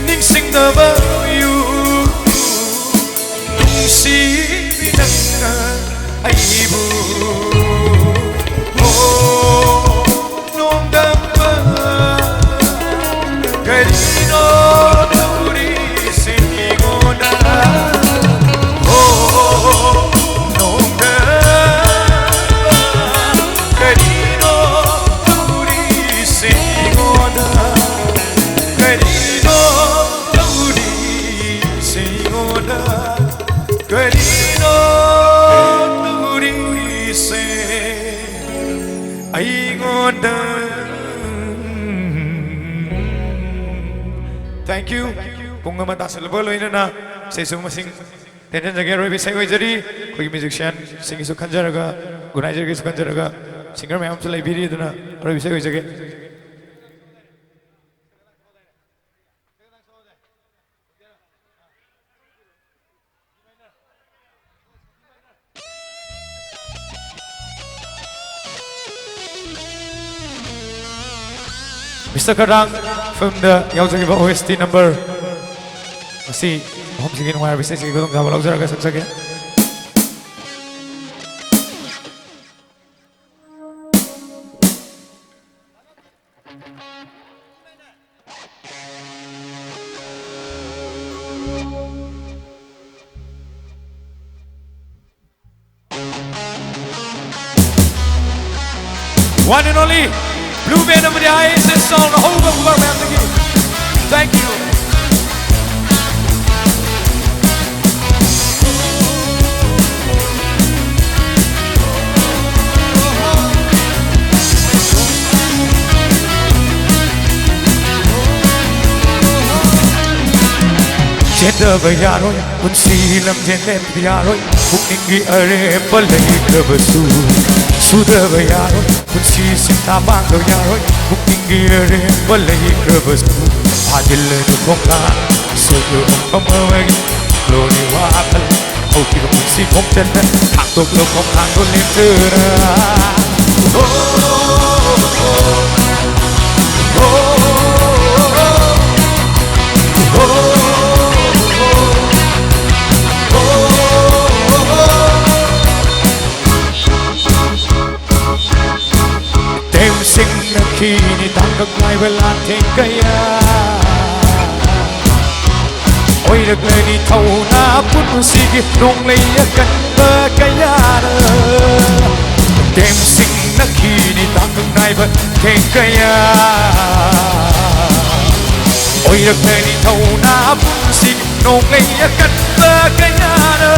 ꯅꯤꯡꯁꯤꯡꯗꯕ ꯑꯣꯏꯌꯨ꯫ ꯅꯨꯡꯁꯤꯕꯤ ꯅꯪꯅ ꯑꯩꯕꯨ, ꯑꯣ, ꯅꯣꯡꯗꯝꯕ ꯀꯔꯤꯅꯣ ꯇꯧꯔꯤꯁꯤ ꯑꯩꯉꯣꯟꯗ? ꯑꯣ, Thank you. ꯄꯨꯡ ꯑꯃ ꯇꯥꯁꯜꯂꯛꯄꯒ ꯂꯣꯏꯅꯅ ꯏꯁꯩꯁꯨ ꯃꯁꯤꯡ ꯇꯦꯟꯖꯟꯖꯒꯦ꯫ ꯑꯔꯣꯏꯕ ꯏꯁꯩ ꯑꯣꯏꯖꯔꯤ꯫ ꯑꯩꯈꯣꯏꯒꯤ musician ꯁꯤꯡꯒꯤꯁꯨ ꯈꯟꯖꯔꯒ, organizer ꯒꯤꯁꯨ ꯈꯟꯖꯔꯒ, singer ꯃꯌꯥꯝ ꯑꯃꯁꯨ ꯂꯩꯕꯤꯔꯤ, ꯑꯗꯨꯅ ꯑꯔꯣꯏꯕ ꯏꯁꯩ ꯑꯣꯏꯖꯒꯦ꯫ Mister ꯀꯔꯥꯡ film ꯗ ꯌꯥꯎꯖꯈꯤꯕ O S T number ꯑꯁꯤ ꯑꯍꯨꯝꯁꯤꯒꯤ ꯅꯨꯡꯉꯥꯏꯔꯕ ꯏꯁꯩꯁꯤꯒꯤ ꯈꯨꯗꯣꯡꯆꯥꯕ ꯂꯧꯖꯔꯒ ꯁꯛꯆꯒꯦ꯫ One and only Blue Band ꯑꯃꯗꯤ I S S Sound ꯑꯍꯧꯕ ꯈꯨꯕꯥꯛ ꯃꯌꯥꯝꯗꯒꯤ thank you. ꯆꯦꯟꯗꯕ ꯌꯥꯔꯣꯏ, ꯄꯨꯟꯁꯤ ꯂꯝꯖꯦꯟ ꯂꯦꯞꯄ ꯌꯥꯔꯣꯏ, ꯄꯨꯛꯅꯤꯡꯒꯤ ꯑꯔꯦꯝꯕ ꯂꯩꯈ꯭ꯔꯕꯁꯨ꯫ ꯁꯨꯗꯕ ꯌꯥꯔꯣꯏ, ꯄꯨꯟꯁꯤ ꯁꯤꯟꯊꯥ ꯄꯥꯡꯗꯕ ꯌꯥꯔꯣꯏ, ꯄꯨꯛꯅꯤꯡꯒꯤ ꯑꯔꯦꯝꯕ ꯂꯩꯈ꯭ꯔꯕꯁꯨ꯫ ꯐꯥꯖꯤꯜꯂꯅꯨ ꯈꯣꯡꯊꯥꯡ, ꯁꯣꯏꯗꯕ ꯃꯐꯝ ꯑꯃꯒꯤ ꯂꯣꯏ ꯋꯥꯈꯜ꯫ ꯍꯧꯈꯤꯕ ꯄꯨꯟꯁꯤ ꯈꯣꯡꯆꯠꯇ ꯊꯥꯡꯗꯣꯛꯂꯣ ꯈꯣꯡꯊꯥꯡꯗꯣ ꯂꯦꯞꯇꯅ꯫ ꯇꯦꯝꯁꯤꯡꯅꯈꯤꯅꯤ ꯇꯥꯡꯀꯛ ꯅꯥꯏꯕ ꯂꯥꯟꯊꯦꯡ ꯀꯌꯥ꯫ ꯑꯣꯏꯔꯛꯂꯅꯤ ꯊꯧꯅꯥ ꯄꯨꯟꯁꯤꯒꯤ ꯅꯣꯡꯂꯩ ꯑꯀꯟꯕ ꯀꯌꯥꯅ꯫ ꯇꯦꯝꯁꯤꯡꯅꯈꯤꯅꯤ ꯇꯥꯡꯀꯛ ꯅꯥꯏꯕ ꯊꯦꯡ ꯀꯌꯥ꯫ ꯑꯣꯏꯔꯛꯂꯅꯤ ꯊꯧꯅꯥ ꯄꯨꯟꯁꯤꯒꯤ ꯅꯣꯡꯂꯩ ꯑꯀꯟꯕ ꯀꯌꯥꯅ꯫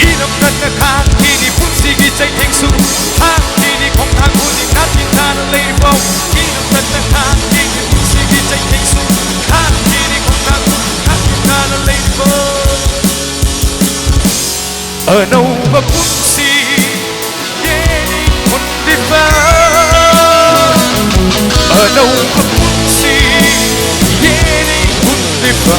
ꯏꯅꯝ ꯅꯠꯇ ꯈꯥꯡꯈꯤꯅꯤ ꯄꯨꯟꯁꯤꯒꯤ ꯆꯩꯊꯦꯡꯁꯨ꯫ ꯈꯥꯡꯈꯤꯅꯤ ꯈꯣꯡꯊꯥꯡ ꯍꯧꯖꯤꯛ ꯅꯥꯁꯤꯟ ꯊꯥꯅ ꯂꯩꯔꯤꯐꯥꯎ꯫ ꯏꯅꯝ ꯅꯠꯇ ꯈꯥꯡꯈꯤꯅꯤ ꯄꯨꯟꯁꯤꯒꯤ ꯆꯩꯊꯦꯡꯁꯨ꯫ ꯑꯅꯧꯕ ꯄꯨꯟꯁꯤ ꯌꯦꯅꯤꯡ ꯍꯨꯟꯗ꯭ꯔꯤꯕ, ꯑꯅꯧꯕ ꯄꯨꯟꯁꯤ ꯌꯦꯅꯤꯡ ꯍꯨꯟꯗ꯭ꯔꯤꯕ꯫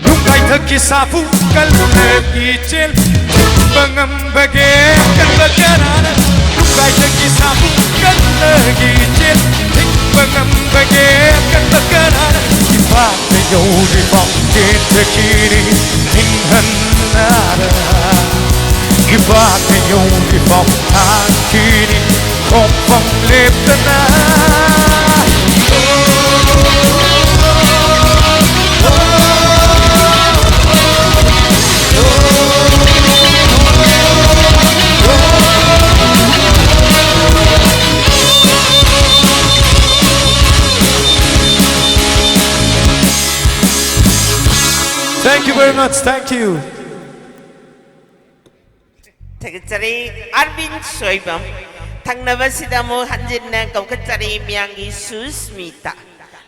ꯅꯨꯡꯒꯥꯏꯊꯛꯀꯤ ꯁꯥꯐꯨ ꯀꯜꯂꯒꯤ ꯆꯦꯜ ꯊꯤꯡꯕ ꯉꯝꯕꯒꯦ? ꯑꯀꯟꯕ ꯀꯅꯥꯅ ꯅꯨꯡꯒꯥꯏꯊꯛꯀꯤ ꯁꯥꯐꯨ ꯀꯜꯂꯒꯤ ꯆꯦꯜ ꯊꯤꯡꯕ ꯉꯝꯕꯒꯦ? ꯑꯀꯟꯕ ꯀꯅꯥꯅ ꯏꯄꯥꯛꯇ ꯌꯧꯔꯤꯐꯥꯎ ꯆꯦꯟꯊꯈꯤꯅꯤ ꯅꯤꯡꯍꯟꯅꯔ꯫ ꯏꯄꯥꯛꯇ ꯌꯧꯔꯤꯐꯥꯎ ꯊꯥꯡꯈꯤꯅꯤ ꯈꯣꯡꯐꯝ ꯂꯦꯞꯇꯅ꯫ Thank you very much. Thank you. ꯊꯥꯒꯠꯆꯔꯤ ꯑꯔꯕꯤꯟ ꯁꯣꯏꯕꯝ꯫ ꯊꯪꯅꯕꯁꯤꯗ ꯑꯃꯨꯛ ꯍꯟꯖꯤꯟꯅ ꯀꯧꯈꯠꯆꯔꯤ ꯃꯤꯌꯥꯝꯒꯤ ꯁꯨꯁꯃꯤꯇꯥ꯫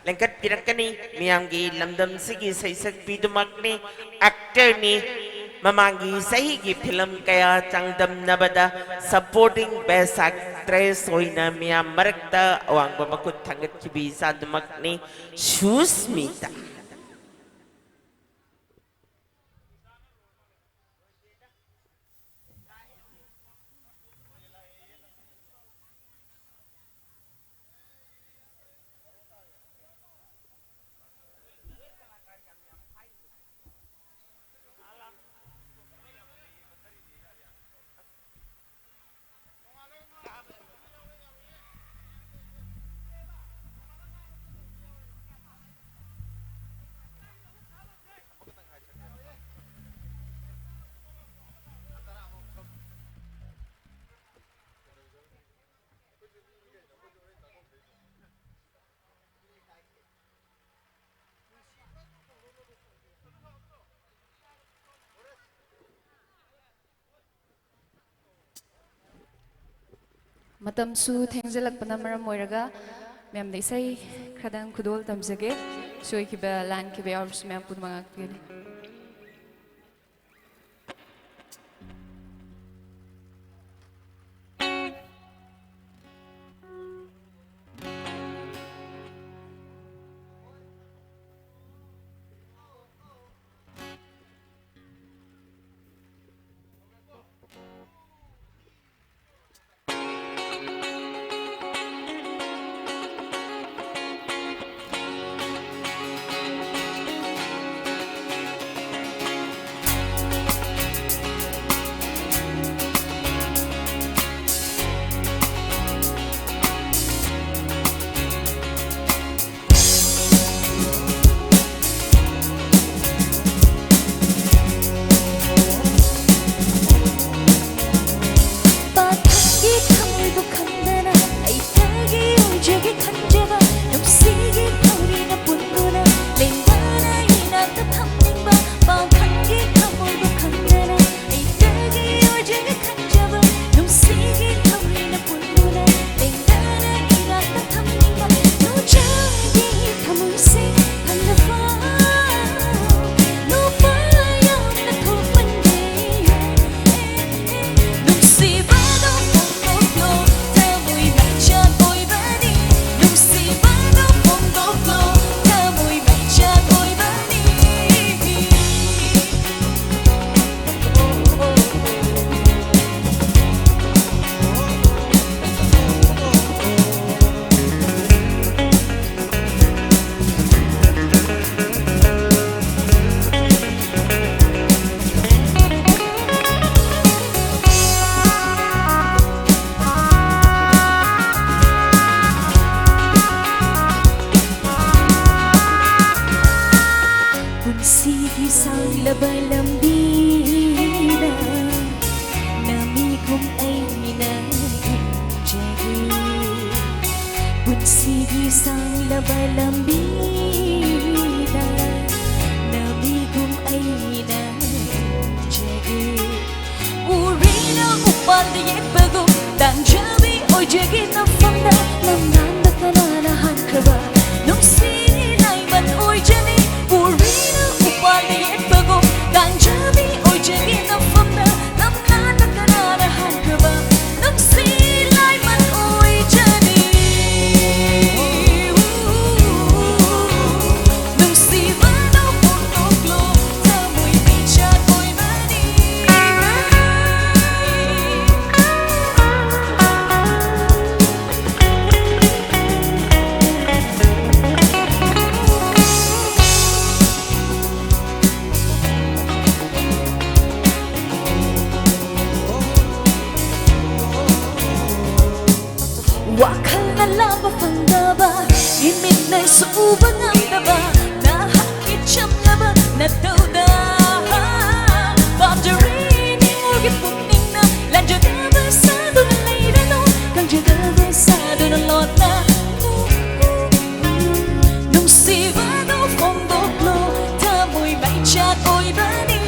ꯂꯦꯡꯈꯠꯄꯤꯔꯛꯀꯅꯤ꯫ ꯃꯤꯌꯥꯝꯒꯤ ꯂꯝꯗꯝꯁꯤꯒꯤ ꯁꯩꯁꯛꯄꯤꯗꯨꯃꯛꯅꯤ, ꯑꯦꯛꯇꯔꯅꯤ꯫ ꯃꯃꯥꯡꯒꯤ ꯆꯍꯤꯒꯤ ꯐꯤꯂꯝ ꯀꯌꯥ ꯆꯥꯡꯗꯝꯅꯕꯗ supporting best actress ꯑꯣꯏꯅ ꯃꯤꯌꯥꯝ ꯃꯔꯛꯇ ꯑꯋꯥꯡꯕ ꯃꯈꯨꯠ ꯊꯥꯡꯒꯠꯈꯤꯕ ꯏꯆꯥꯗꯨꯃꯛꯅꯤ ꯁꯨꯁꯃꯤꯇꯥ꯫ ꯃꯇꯝꯁꯨ ꯊꯦꯡꯖꯤꯜꯂꯛꯄꯅ ꯃꯔꯝ ꯑꯣꯏꯔꯒ ꯃꯌꯥꯝꯗ ꯏꯁꯩ ꯈꯔꯗꯪ ꯈꯨꯗꯣꯜ ꯇꯝꯖꯒꯦ꯫ ꯁꯣꯏꯈꯤꯕ ꯂꯥꯟꯈꯤꯕ ꯌꯥꯎꯔꯕꯁꯨ ꯃꯌꯥꯝ ꯄꯨꯝꯅꯃꯛ ꯉꯥꯛꯄꯤꯌꯨꯅꯦ꯫ ꯄꯥꯈꯪꯒꯤ ꯊꯃꯣꯏꯕꯨ ꯈꯪꯗꯅ, ꯑꯩ ꯀꯔꯤ ꯑꯣꯏꯖꯒꯦ ꯈꯟꯖꯕ, ꯅꯨꯡꯁꯤꯒꯤ ꯊꯧꯔꯤꯅ ꯄꯨꯟꯗꯨꯅ, ꯂꯦꯡꯗꯅ ꯏꯅꯥꯛꯇ ꯊꯝꯅꯤꯡꯕ, ꯄꯥꯈꯪꯒꯤ ꯊꯃꯣꯏꯕꯨ ꯈꯪꯗꯅ, ꯑꯩ ꯀꯔꯤ ꯑꯣꯏꯖꯒꯦ ꯈꯟꯖꯕ, ꯅꯨꯡꯁꯤꯒꯤ ꯊꯧꯔꯤꯅ ꯄꯨꯟꯗꯨꯅ, ꯂꯦꯡꯗꯅ ꯏꯅꯥꯛꯇ ꯊꯝꯅꯤꯡꯕ, ꯅꯨꯡꯖꯥꯎꯒꯤ ꯊꯃꯣꯏꯁꯦ ꯈꯜꯂꯐꯥꯎ, ꯅꯨꯄꯥ ꯌꯥꯝꯅ ꯊꯣꯛꯃꯟꯗꯦ꯫ ꯅꯨꯡꯁꯤꯕꯗꯣ ꯐꯣꯡꯗꯣꯛꯂꯣ, ꯊꯃꯣꯏ ꯃꯆꯥꯛ ꯑꯣꯏꯕꯅꯤ꯫ ꯅꯨꯡꯁꯤꯕꯗꯣ ꯐꯣꯡꯗꯣꯛꯂꯣ, ꯊꯃꯣꯏ ꯃꯆꯥꯛ ꯑꯣꯏꯕꯅꯤ꯫ ꯄꯨꯟꯁꯤꯒꯤ ꯁꯥꯡꯂꯕ ꯂꯝꯕꯤꯗ ꯅꯃꯤꯠꯀꯨꯝ ꯑꯩꯅ ꯌꯦꯡꯖꯒꯦ꯫ ꯄꯨꯟꯁꯤꯒꯤ ꯁꯥꯡꯂꯕ ꯂꯝꯕꯤꯗ ꯅꯃꯤꯠꯀꯨꯝ ꯑꯩꯅ ꯌꯦꯡꯖꯒꯦ꯫ ꯎꯔꯤꯅ ꯎꯄꯥꯜꯗ ꯌꯦꯠꯄꯒꯨꯝ, ꯇꯥꯟꯖꯕꯤ ꯑꯣꯏꯖꯒꯦ ꯅꯐꯝꯗ ꯅꯝꯂꯥꯟꯗ ꯀꯅꯥꯅ ꯍꯟꯈ꯭ꯔꯕ? ꯅꯨꯡꯁꯤ ꯂꯥꯏꯃꯟ ꯑꯣꯏꯖꯅꯤ, ꯎꯔꯤꯅ ꯎꯄꯥꯜꯗ ꯌꯦꯠꯄꯒꯨꯝ ꯇꯥꯡꯖꯕꯤ ꯑꯣꯏꯖꯒꯦ ꯅꯐꯝꯗ ꯅꯝꯂꯥꯟꯗ ꯀꯅꯥꯅ ꯍꯟꯈ꯭ꯔꯕ? ꯅꯨꯡꯁꯤ ꯂꯥꯏꯃꯟ ꯑꯣꯏꯖꯅꯤ꯫ ꯅꯨꯡꯁꯤꯕꯗꯣ ꯐꯣꯡꯗꯣꯛꯂꯣ, ꯊꯃꯣꯏ ꯃꯩꯆꯥꯛ ꯑꯣꯏꯕꯅꯤ꯫ ꯋꯥꯈꯜꯅ ꯂꯥꯝꯕ ꯐꯪꯗꯕ, ꯏꯃꯤꯠꯅꯁꯨ ꯎꯕ ꯉꯝꯗꯕ, ꯅꯍꯥꯛꯀꯤ ꯆꯝꯂꯕ ꯅꯇꯧꯗ ꯄꯥꯝꯖꯔꯦ꯫ ꯅꯤꯡꯉꯨꯔꯒꯤ ꯄꯨꯛꯅꯤꯡꯅ ꯂꯥꯟꯖꯗꯕ ꯁꯥꯗꯨꯅ ꯂꯩꯔꯅꯨ, ꯈꯪꯖꯗꯕ ꯁꯥꯗꯨꯅ ꯂꯣꯟꯅ ꯅꯨꯡꯁꯤꯕꯗꯣ ꯐꯣꯡꯗꯣꯛꯂꯣ, ꯊꯃꯣꯏ ꯃꯩꯆꯥꯛ ꯑꯣꯏꯕꯅꯤ꯫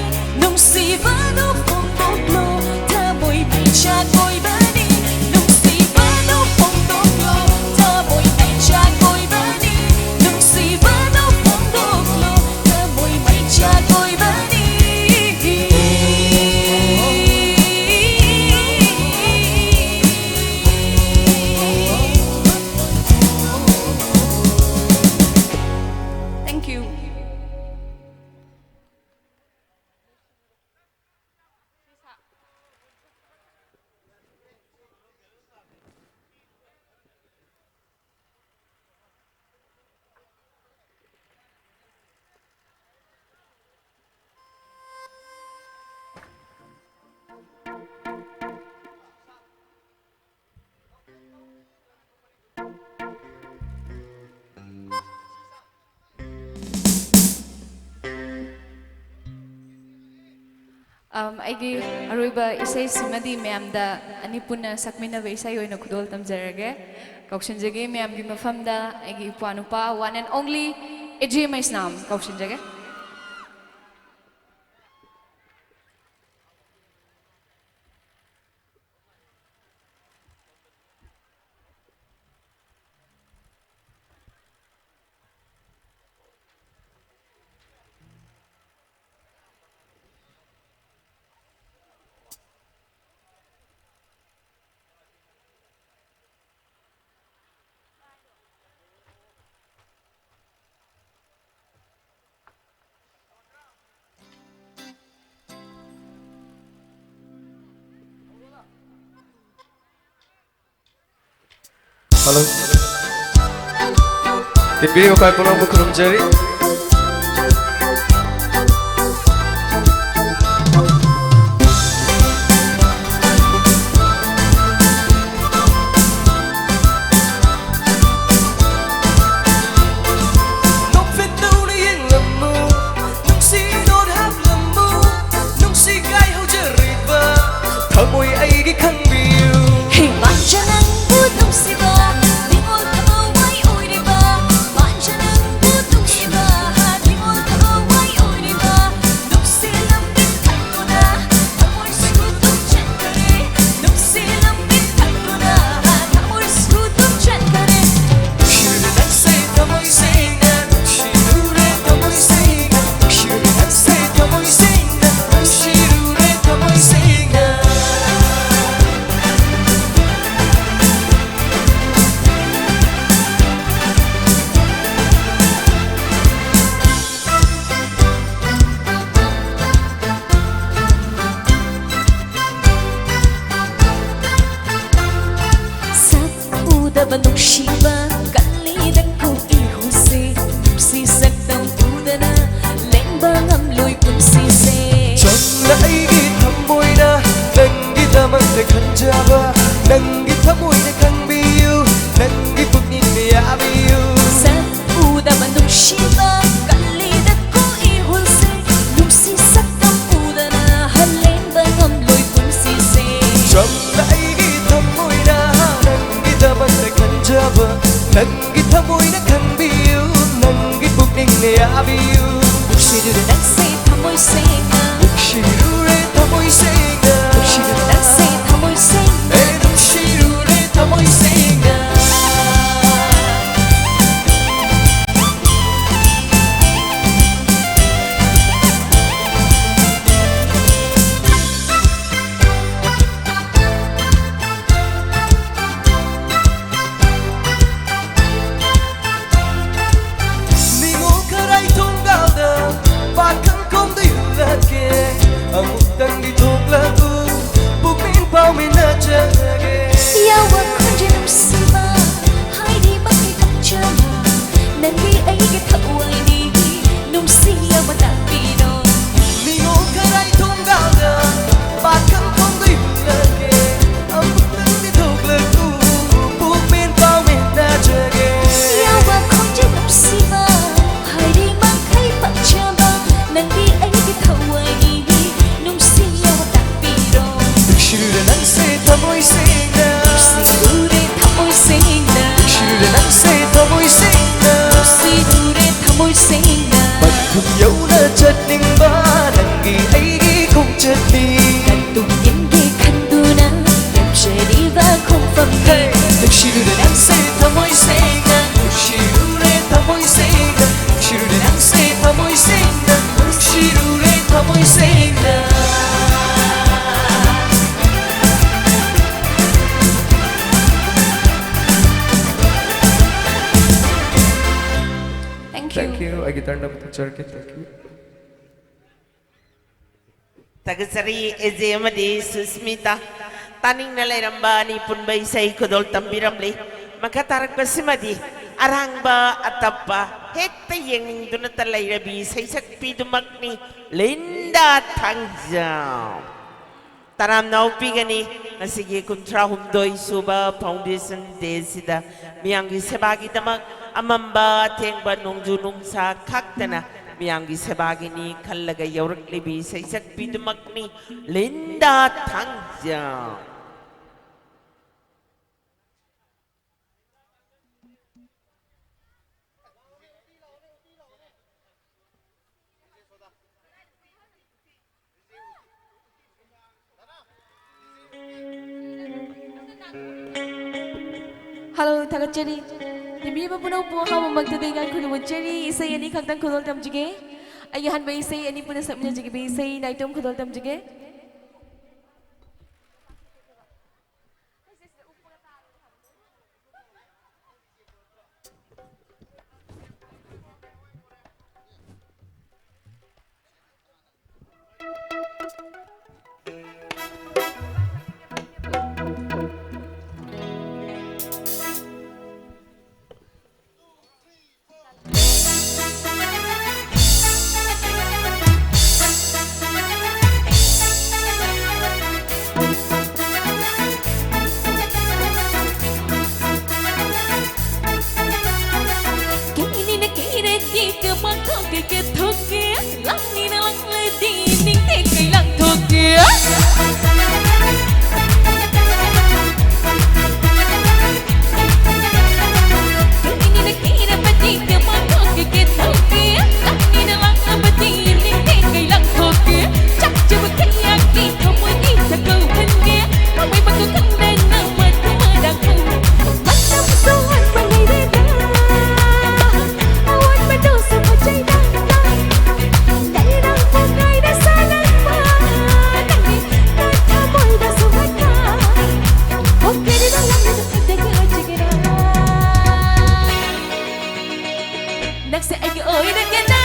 ꯅꯨꯡꯁꯤꯕꯗꯣ ꯐꯣꯡꯗꯣꯛꯂꯣ, ꯊꯃꯣꯏ ꯃꯩꯆꯥꯛ ꯑꯣꯏꯕꯅꯤ꯫ ꯅꯨꯡꯁꯤꯕꯗꯣ ꯐꯣꯡꯗꯣꯛꯂꯣ, ꯊꯃꯣꯏ ꯃꯩꯆꯥꯛ ꯑꯣꯏꯕꯅꯤ꯫ ꯅꯨꯡꯁꯤꯕꯗꯣ ꯐꯣꯡꯗꯣꯛꯂꯣ, ꯊꯃꯣꯏ ꯃꯩꯆꯥꯛ ꯑꯣꯏꯕꯅꯤ꯫ Thank you. ꯑꯝ, ꯑꯩꯒꯤ ꯑꯔꯣꯏꯕ ꯏꯁꯩꯁꯤꯃꯗꯤ ꯃꯌꯥꯝꯗ ꯑꯅꯤ ꯄꯨꯟꯅ ꯁꯛꯃꯤꯟꯅꯕ ꯏꯁꯩ ꯑꯣꯏꯅ ꯈꯨꯗꯣꯜ ꯇꯝꯖꯔꯒꯦ꯫ ꯀꯧꯁꯤꯟꯖꯒꯦ ꯃꯌꯥꯝꯒꯤ ꯃꯐꯝꯗ ꯑꯩꯒꯤ ꯏꯄ꯭ꯋꯥ ꯅꯨꯄꯥ one and only A J ꯃꯩꯁꯅꯥꯝ ꯀꯧꯁꯤꯟꯖꯒꯦ꯫ ꯍꯜꯂꯣ꯫ ꯇꯤꯟꯕꯤꯔꯤꯕ ꯈ꯭ꯋꯥꯏ ꯄꯨꯝꯅꯃꯛꯄꯨ ꯈꯨꯔꯨꯝꯖꯔꯤ꯫ ꯅꯣꯛꯐꯦꯠꯇꯧꯅ ꯌꯦꯡꯂꯝꯃꯨ, ꯅꯨꯡꯁꯤ ꯅꯣꯠ ꯍꯥꯞꯂꯝꯃꯨ, ꯅꯨꯡꯁꯤ ꯀꯥꯏꯍꯧꯖꯔꯤꯕ ꯊꯃꯣꯏ ꯑꯩꯒꯤ ꯈꯪꯕꯤꯌꯨ꯫ ꯍꯦ ꯄꯥꯝꯖ ꯅꯪꯕꯨ ꯅꯨꯡꯁꯤꯕ, ꯅꯤꯡꯉꯣꯜ ꯊꯋꯥꯏ ꯑꯣꯏꯔꯤꯕ, ꯄꯥꯝꯖ ꯅꯪꯕꯨ ꯅꯨꯡꯁꯤꯕ, ꯅꯤꯡꯉꯣꯜ ꯊꯋꯥꯏ ꯑꯣꯏꯔꯤꯕ, ꯅꯨꯡꯁꯤ ꯂꯝꯕꯤ ꯊꯛꯇꯨꯅ, ꯊꯃꯣꯏꯁꯨ ꯇꯨꯝꯁꯤꯟꯈꯔꯦ, ꯅꯨꯡꯁꯤ ꯂꯝꯕꯤ ꯊꯛꯇꯨꯅ, ꯊꯃꯣꯏꯁꯨ ꯇꯨꯝꯁꯤꯟꯈꯔꯦ꯫ ꯅꯨꯡꯁꯤꯔꯦ ꯅꯪꯁꯦ ꯊꯃꯣꯏ ꯁꯦꯡꯅ, ꯅꯨꯡꯁꯤꯔꯨꯔꯦ ꯊꯃꯣꯏ ꯁꯦꯡꯅ, ꯅꯨꯡꯁꯤꯔꯦ ꯅꯪꯁꯦ ꯊꯃꯣꯏ ꯁꯦꯡꯅ, ꯅꯨꯡꯁꯤꯔꯨꯔꯦ ꯊꯃꯣꯏ ꯁꯦꯡꯅ꯫ ꯊꯥꯒꯠꯆꯔꯤ ꯑꯦꯖꯦ ꯑꯃꯗꯤ ꯁꯨꯁꯃꯤꯇꯥ꯫ ꯇꯥꯅꯤꯡꯅ ꯂꯩꯔꯝꯕ ꯑꯅꯤ ꯄꯨꯟꯕ ꯏꯁꯩ ꯈꯨꯗꯣꯜ ꯇꯝꯕꯤꯔꯝꯂꯤ꯫ ꯃꯈꯥ ꯇꯥꯔꯛꯄꯁꯤꯃꯗꯤ ꯑꯔꯥꯡꯕ ꯑꯇꯞꯄ ꯍꯦꯛꯇ ꯌꯦꯡꯅꯤꯡꯗꯨꯅꯇ ꯂꯩꯔꯕꯤ ꯁꯩꯁꯛꯄꯤꯗꯨꯃꯛꯅꯤ, ꯂꯤꯟꯗꯥ ꯊꯥꯡꯖꯝ꯫ ꯇꯔꯥꯝꯅ ꯑꯣꯛꯄꯤꯒꯅꯤ꯫ ꯉꯁꯤꯒꯤ ꯀꯨꯟꯊ꯭ꯔꯥ ꯍꯨꯝꯗꯣꯏ ꯁꯨꯕ Foundation Day ꯁꯤꯗ ꯃꯤꯌꯥꯝꯒꯤ ꯁꯦꯕꯥꯒꯤꯗꯃꯛ ꯑꯃꯝꯕ ꯑꯊꯦꯡꯕ ꯅꯣꯡꯖꯨ ꯅꯨꯡꯁꯥ ꯈꯥꯛꯇꯅ ꯃꯤꯌꯥꯝꯒꯤ ꯁꯦꯕꯥꯒꯤꯅꯤ ꯈꯜꯂꯒ ꯌꯧꯔꯛꯂꯤꯕꯤ ꯁꯩꯁꯛꯄꯤꯗꯨꯃꯛꯅꯤ, ꯂꯤꯟꯗꯥ ꯊꯥꯡꯖꯝ꯫ Hello, ꯊꯥꯒꯠꯆꯔꯤ꯫ ꯇꯤꯟꯕꯤꯔꯤꯕ ꯄꯨꯝꯅꯃꯛꯄꯨ ꯑꯍꯥꯟꯕꯃꯛꯇꯗ ꯏꯀꯥꯏ ꯈꯨꯝꯅꯕ ꯎꯠꯆꯔꯤ꯫ ꯏꯁꯩ ꯑꯅꯤꯈꯛꯇꯪ ꯈꯨꯗꯣꯜ ꯇꯝꯖꯒꯦ꯫ ꯑꯩꯒꯤ ꯑꯍꯥꯟꯕ ꯏꯁꯩ ꯑꯅꯤ ꯄꯨꯟꯅ ꯁꯛꯃꯤꯟꯅꯖꯈꯤꯕ ꯏꯁꯩ ꯅꯥꯏꯇꯣꯝ ꯈꯨꯗꯣꯜ ꯇꯝꯖꯒꯦ꯫ ꯀꯦꯅꯤꯅ ꯀꯦꯔꯗꯤ ꯀꯃꯥꯏ ꯊꯣꯛꯀꯦ? ꯀꯦꯊꯣꯛꯀꯦ꯫ ꯂꯥꯡꯅꯤꯅ ꯂꯥꯡꯂꯗꯤ ꯅꯤꯡꯊꯦꯛ ꯀꯩ ꯂꯥꯡꯊꯣꯛꯀꯦ꯫ ꯀꯦꯅꯤꯅ ꯀꯦꯔꯕꯗꯤ ꯀꯃꯥꯏ ꯊꯣꯛꯀꯦ? ꯀꯦꯊꯣꯛꯀꯦ꯫ ꯂꯥꯡꯅꯤꯅ ꯂꯥꯡꯂꯕꯗꯤ ꯅꯤꯡꯊꯦꯛ ꯀꯩ ꯂꯥꯡꯊꯣꯛꯀꯦ꯫ ꯆꯥꯛꯆꯕ ꯀꯌꯥꯒꯤ ꯊꯃꯣꯏꯒꯤ ꯁꯒꯧꯍꯟꯒꯦ꯫ ꯊꯃꯣꯏ ꯃꯇꯨ ꯈꯪꯗꯅ ꯃꯊꯨꯝ ꯃꯔꯥꯡ ꯈꯪ ꯃꯇꯝꯁꯨ ꯍꯟꯕ ꯂꯩꯔꯦꯗ꯫ ꯑꯑꯣꯟꯕꯗꯨꯁꯨ ꯐꯖꯩꯗ꯫ ꯂꯩꯔꯥꯡ ꯄꯨꯡꯉꯩꯗ ꯁꯥꯂꯛꯄ ꯅꯪꯒꯤ ꯊꯃꯣꯏꯗꯁꯨ ꯍꯟꯊ꯫ ꯍꯣꯡꯀꯦꯔꯤꯗ ꯂꯝꯕꯤꯗ ꯈꯨꯠꯇꯒꯤ ꯑꯣꯏꯖꯒꯦꯔꯥ꯫ ꯅꯪꯁꯦ ꯑꯩꯒꯤ ꯑꯣꯏꯔꯒꯦꯗ꯫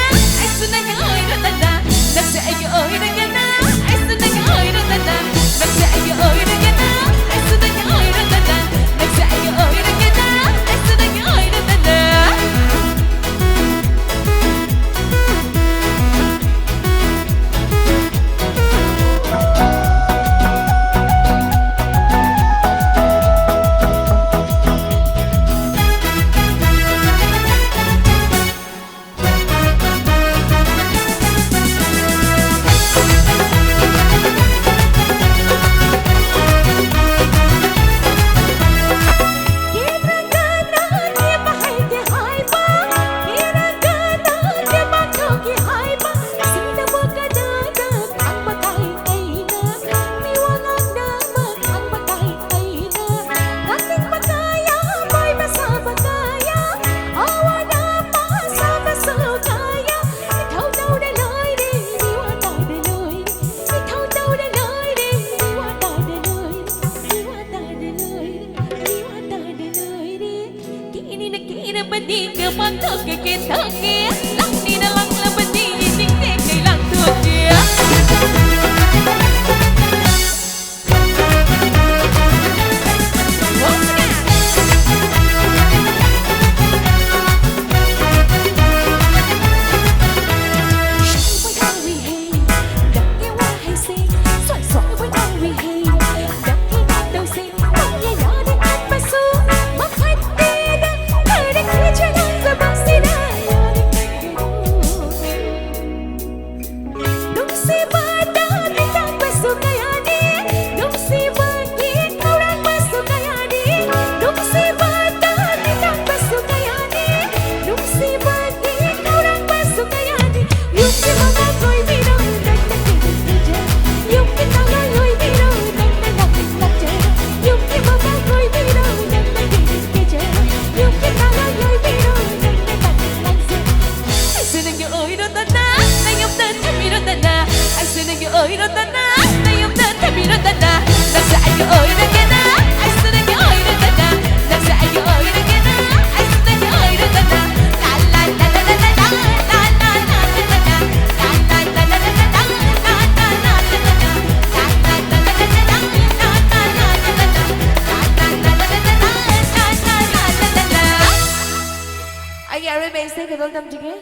ꯀꯩꯀꯩ ꯊꯛꯀꯦ? ꯂꯥꯛꯅꯤꯅ ꯂꯥꯛꯂꯕꯅꯤ, ꯌꯦꯡꯅꯤꯡꯗꯦ ꯀꯩ ꯂꯥꯛꯊꯣꯛꯀꯦ? ꯅꯨꯡꯁꯤꯕ ꯇꯥꯡ ꯇꯥꯡꯕꯁꯨ ꯀꯌꯥꯅꯤ, ꯅꯨꯡꯁꯤꯕꯒꯤ ꯊꯧꯔꯥꯡꯕꯁꯨ ꯀꯌꯥꯅꯤ, ꯅꯨꯡꯁꯤꯕ ꯇꯥꯡ ꯇꯥꯡꯕꯁꯨ ꯀꯌꯥꯅꯤ, ꯅꯨꯡꯁꯤꯕꯒꯤ ꯊꯧꯔꯥꯡꯕꯁꯨ ꯀꯌꯥꯅꯤ꯫ ꯌꯨꯝꯒꯤ ꯃꯃꯥ ꯑꯣꯏꯕꯤꯔꯣ, ꯅꯪꯅ ꯀꯦꯅꯤꯡ ꯄꯤꯖ꯫ ꯌꯨꯝꯒꯤ ꯇꯥꯂꯣꯏ ꯑꯣꯏꯕꯤꯔꯣ, ꯅꯪꯅ ꯂꯥꯛꯅꯤꯡ ꯂꯥꯛꯆ꯫ ꯌꯨꯝꯒꯤ ꯃꯃꯥ ꯑꯣꯏꯕꯤꯔꯣ, ꯅꯪꯅ ꯀꯦꯅꯤꯡ ꯄꯤꯖ꯫ ꯌꯨꯝꯒꯤ ꯇꯥꯂꯣꯏ ꯑꯣꯏꯕꯤꯔꯣ, ꯅꯪꯅ ꯂꯥꯛꯅꯤꯡ ꯂꯥꯛꯆ꯫ ꯑꯩꯁꯨ ꯅꯪꯒꯤ ꯑꯣꯏꯔꯣꯗꯅ, ꯅꯌꯨꯝꯗ ꯊꯝꯕꯤꯔꯣꯗꯅ꯫ ꯑꯩꯁꯨ ꯅꯪꯒꯤ ꯑꯣꯏꯔꯣꯗꯅ, ꯅꯌꯨꯝꯗ ꯊꯝꯕꯤꯔꯣꯗꯅ꯫ ꯅꯪꯁꯨ ꯑꯩꯒꯤ ꯑꯣꯏꯔꯒꯦꯅ, ꯑꯩꯁꯨ ꯅꯪꯒꯤ ꯑꯣꯏꯔꯣꯗꯅ꯫ ꯅꯪꯁꯨ ꯑꯩꯒꯤ ꯑꯣꯏꯔꯒꯦꯅ, ꯑꯩꯁꯨ ꯅꯪꯒꯤ ꯑꯣꯏꯔꯣꯗꯅ꯫ ꯂꯥ, ꯂꯥ, ꯂꯥ꯫ ꯑꯩꯒꯤ ꯑꯔꯣꯏꯕ ꯏꯁꯩ ꯈꯨꯗꯣꯜ ꯇꯝꯖꯒꯦ꯫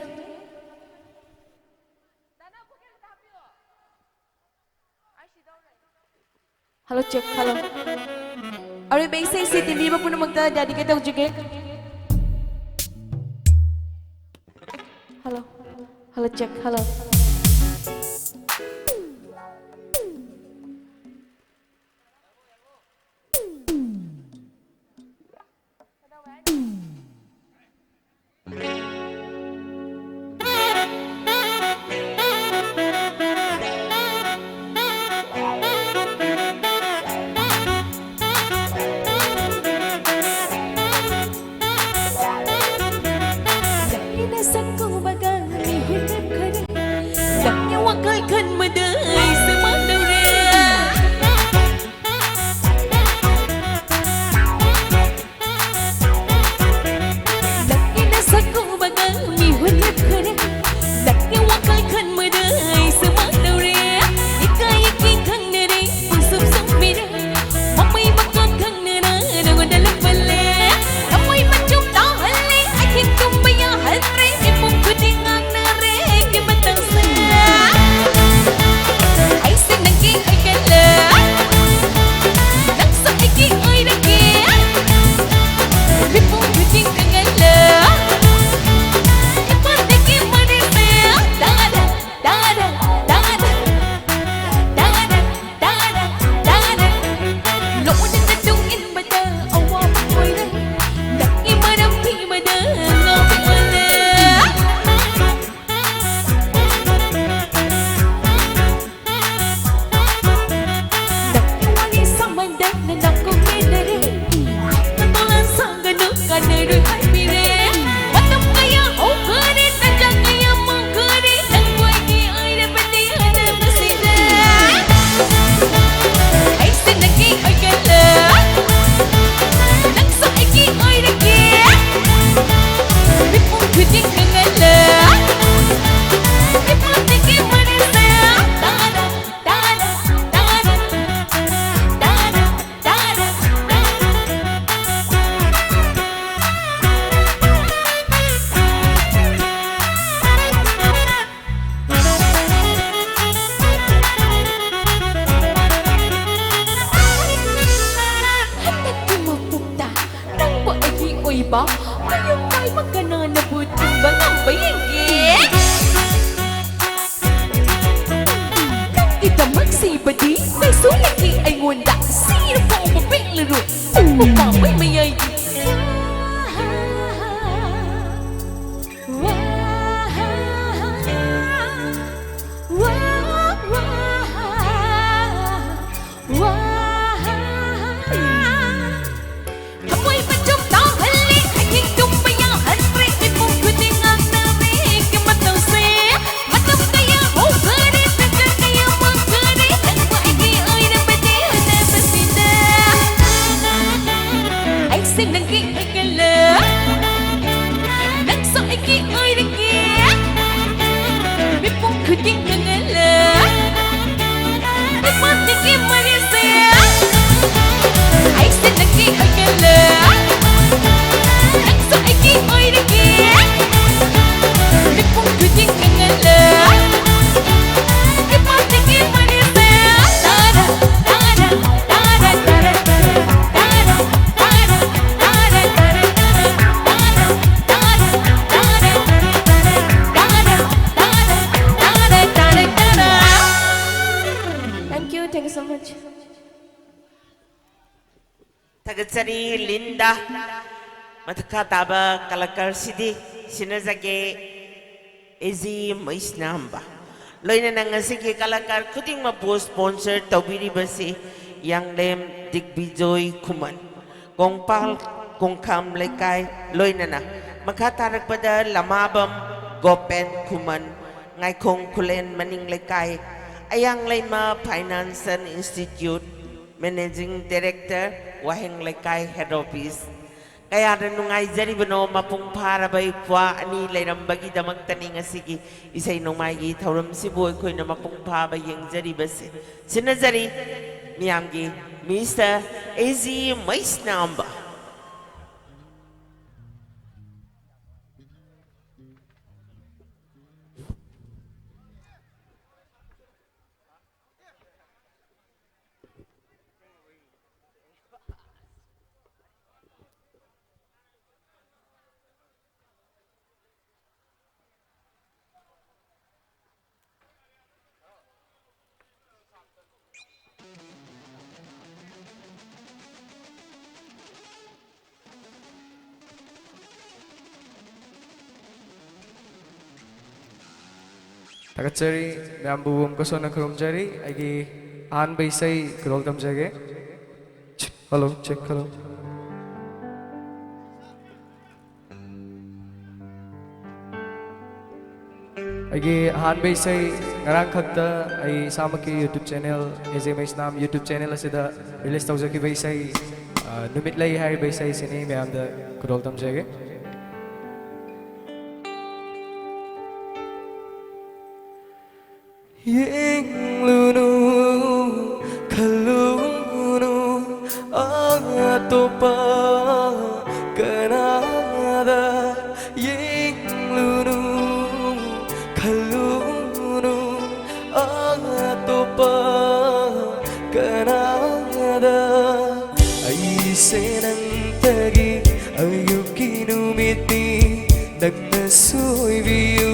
Hello, check, hello. ꯑꯔꯣꯏꯕ ꯏꯁꯩꯁꯤ ꯇꯤꯟꯕꯤꯕ ꯄꯨꯝꯅꯃꯛꯇ dedicate ꯇꯧꯖꯒꯦ꯫ Hello, hello, check, hello. ꯅꯁꯛ ꯎꯕꯒ ꯃꯤꯍꯨꯟ ꯈꯔ ꯃꯌꯨꯝ ꯄꯥꯏꯕ ꯀꯅꯥꯅꯕꯨ ꯊꯤꯡꯕ ꯉꯝꯕ ꯌꯦꯡꯒꯦ? ꯅꯪꯒꯤꯗꯃꯛ ꯁꯤꯕꯗꯤ ꯀꯩꯁꯨ ꯂꯩꯇꯦ ꯑꯩꯉꯣꯟꯗ꯫ ꯁꯤꯔ ꯐꯥꯎꯕ ꯄꯦꯟꯂꯔꯣꯏ꯫ ꯎꯕ ꯄꯥꯝꯕꯩ ꯃꯌꯥꯏꯒꯤ꯫ ꯊꯃꯣꯏ ꯃꯆꯨꯝ ꯇꯥꯎꯍꯜꯂꯦ, ꯑꯍꯤꯡ ꯇꯨꯝꯕ ꯌꯥꯍꯟꯗ꯭ꯔꯦ, ꯃꯤꯄꯨꯝ ꯈꯨꯗꯤꯡ ꯉꯥꯡꯅꯔꯦ ꯑꯩꯒꯤ ꯃꯇꯧꯁꯦ꯫ ꯃꯇꯝ ꯀꯌꯥ ꯍꯧꯈꯔꯦ, ꯆꯍꯤ ꯀꯌꯥ ꯃꯥꯡꯈꯔꯦ, ꯅꯪꯕꯨ ꯑꯩꯒꯤ ꯑꯣꯏꯔꯕꯗꯤ ꯎꯅꯕꯁꯤꯗ꯫ ꯑꯩꯁꯦ ꯅꯪꯒꯤ ꯑꯣꯏꯒꯜꯂꯦ, ꯅꯪꯁꯨ ꯑꯩꯒꯤ ꯑꯣꯏꯔꯒꯦ꯫ ꯃꯤꯄꯨꯝ ꯈꯨꯗꯤꯡ ꯉꯥꯡꯍꯜꯂꯦ꯫ ꯅꯨꯄꯥꯁꯤꯒꯤ ꯃꯔꯤꯁꯦ꯫ ꯑꯩꯁꯦ ꯅꯪꯒꯤ ꯑꯣꯏꯒꯜꯂꯦ꯫ ꯅꯪꯁꯨ ꯑꯩꯒꯤ ꯑꯣꯏꯔꯒꯦ꯫ ꯃꯤꯄꯨꯝ ꯈꯨꯗꯤꯡ ꯉꯥꯡꯍꯜꯂꯦ꯫ ꯅꯨꯄꯥꯁꯤꯒꯤ ꯃꯔꯤꯁꯦ꯫ ꯇꯥꯔꯥ, ꯇꯥꯔꯥ, ꯇꯥꯔꯥ, ꯇꯥꯔꯥ, ꯇꯥꯔꯥ, ꯇꯥꯔꯥ, ꯇꯥꯔꯥ, ꯇꯥꯔꯥ, ꯇꯥꯔꯥ, ꯇꯥꯔꯥ, ꯇꯥꯔꯥ, ꯇꯥꯔꯥ, ꯇꯥꯔꯥ, ꯇꯥꯔꯥ, ꯇꯥꯔꯥ, ꯇꯥꯔꯥ, ꯇꯥꯔꯥ, ꯇꯥꯔꯥ꯫ Thank you, thank you so much. ꯊꯥꯒꯠꯆꯔꯤ, ꯂꯤꯟꯗꯥ꯫ ꯃꯈꯥ ꯇꯥꯕ ꯀꯂꯥꯀꯥꯔꯁꯤꯗꯤ ꯁꯤꯟꯅꯖꯒꯦ꯫ A G ꯃꯩꯁꯅꯥꯝꯕ꯫ ꯂꯣꯏꯅꯅ ꯉꯁꯤꯒꯤ ꯀꯂꯥꯀꯥꯔ ꯈꯨꯗꯤꯡꯃꯛꯄꯨ sponsor ꯇꯧꯕꯤꯔꯤꯕꯁꯤ ꯌꯥꯡꯂꯦꯝ ꯗꯤꯒꯕꯤꯖꯣꯏ ꯈꯨꯃꯟ, ꯀꯣꯡꯄꯥꯜ ꯀꯣꯡꯈꯥꯝ ꯂꯩꯀꯥꯏ, ꯂꯣꯏꯅꯅ ꯃꯈꯥ ꯇꯥꯔꯛꯄꯗ ꯂꯃꯥꯕꯝ ꯒꯣꯄꯦꯟ ꯈꯨꯃꯟ, ꯉꯥꯏꯈꯣꯡ ꯈꯨꯂꯦꯟ ꯃꯅꯤꯡ ꯂꯩꯀꯥꯏ, ꯑꯌꯥꯡ ꯂꯩꯃ Finance and Institute, Managing Director, ꯋꯥꯍꯦꯡ ꯂꯩꯀꯥꯏ Head Office꯫ ꯀꯌꯥꯗ ꯅꯨꯡꯉꯥꯏꯖꯔꯤꯕꯅꯣ, ꯃꯄꯨꯡ ꯐꯥꯔꯕ ꯏꯄ꯭ꯋꯥ ꯑꯅꯤ ꯂꯩꯔꯝꯕꯒꯤꯗꯃꯛꯇꯅꯤ ꯉꯁꯤꯒꯤ ꯏꯁꯩ ꯅꯣꯡꯃꯥꯏꯒꯤ ꯊꯧꯔꯝꯁꯤꯕꯨ ꯑꯩꯈꯣꯏꯅ ꯃꯄꯨꯡ ꯐꯥꯕ ꯌꯦꯡꯖꯔꯤꯕꯁꯦ꯫ ꯁꯤꯟꯅꯖꯔꯤ ꯃꯤꯌꯥꯝꯒꯤ Mister A G ꯃꯩꯁꯅꯥꯝꯕ꯫ ꯊꯥꯒꯠꯆꯔꯤ꯫ ꯃꯌꯥꯝꯕꯨ ꯑꯃꯨꯛꯀꯁꯨ ꯍꯟꯅ ꯈꯨꯔꯨꯝꯖꯔꯤ꯫ ꯑꯩꯒꯤ ꯑꯍꯥꯟꯕ ꯏꯁꯩ ꯈꯨꯗꯣꯜ ꯇꯝꯖꯒꯦ꯫ Hello, check, hello. ꯑꯩꯒꯤ ꯑꯍꯥꯟꯕ ꯏꯁꯩ ꯉꯔꯥꯡ ꯈꯛꯇ ꯑꯩ ꯏꯁꯥꯃꯛꯀꯤ YouTube channel, ꯑꯦ ꯖꯦ ꯃꯩꯁꯅꯥꯝ YouTube channel ꯑꯁꯤꯗ release ꯇꯧꯖꯈꯤꯕ ꯏꯁꯩ, ꯑ, ꯅꯨꯃꯤꯠ ꯂꯩ ꯍꯥꯏꯔꯤꯕ ꯏꯁꯩꯁꯤꯅꯤ ꯃꯌꯥꯝꯗ ꯈꯨꯗꯣꯜ ꯇꯝꯖꯒꯦ꯫ ꯌꯦꯡꯂꯨꯅꯨ, ꯈꯜꯂꯨꯅꯨ, ꯑꯇꯣꯞꯄ ꯀꯅꯥꯗ꯫ ꯌꯦꯡꯂꯨꯅꯨ, ꯈꯜꯂꯨꯅꯨ, ꯑꯇꯣꯞꯄ ꯀꯅꯥꯗ꯫ ꯑꯩꯁꯦ ꯅꯪꯇꯒꯤ ꯑꯌꯨꯛꯀꯤ ꯅꯨꯃꯤꯠꯅꯤ, ꯅꯪꯅ ꯁꯣꯏꯕꯤꯌꯨ,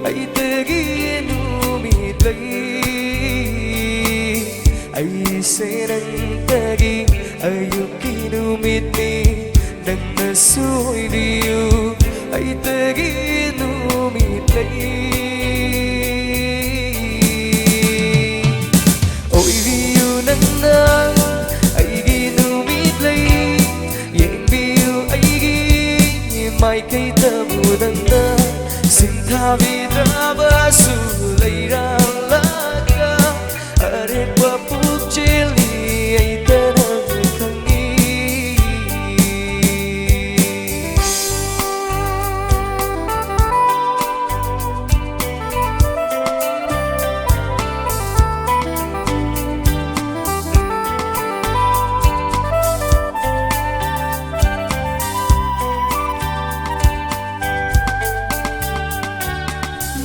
ꯑꯩꯇꯒꯤ ꯅꯨꯃꯤꯠ ꯂꯩ꯫ ꯑꯩꯁꯦ ꯅꯪꯇꯒꯤ ꯑꯌꯨꯛꯀꯤ ꯅꯨꯃꯤꯠꯅꯤ, ꯅꯪꯅ ꯁꯣꯏꯕꯤꯌꯨ, ꯑꯩꯇꯒꯤ ꯅꯨꯃꯤꯠ ꯂꯩ꯫ ꯑꯣꯏꯕꯤꯌꯨ ꯅꯪꯅ ꯑꯩꯒꯤ ꯅꯨꯃꯤꯠ ꯂꯩ, ꯌꯦꯡꯕꯤꯌꯨ ꯑꯩꯒꯤ ꯃꯥꯏꯀꯩꯗꯕꯨ ꯅꯪꯅ ꯁꯤꯡꯊꯥꯕꯤꯗ꯭ꯔꯕꯁꯨ ꯂꯩꯔꯝꯂꯒ ꯑꯔꯦꯞꯄ ꯄꯨꯛꯆꯦꯜꯅꯤ ꯑꯩꯇꯅ ꯈꯪꯏ꯫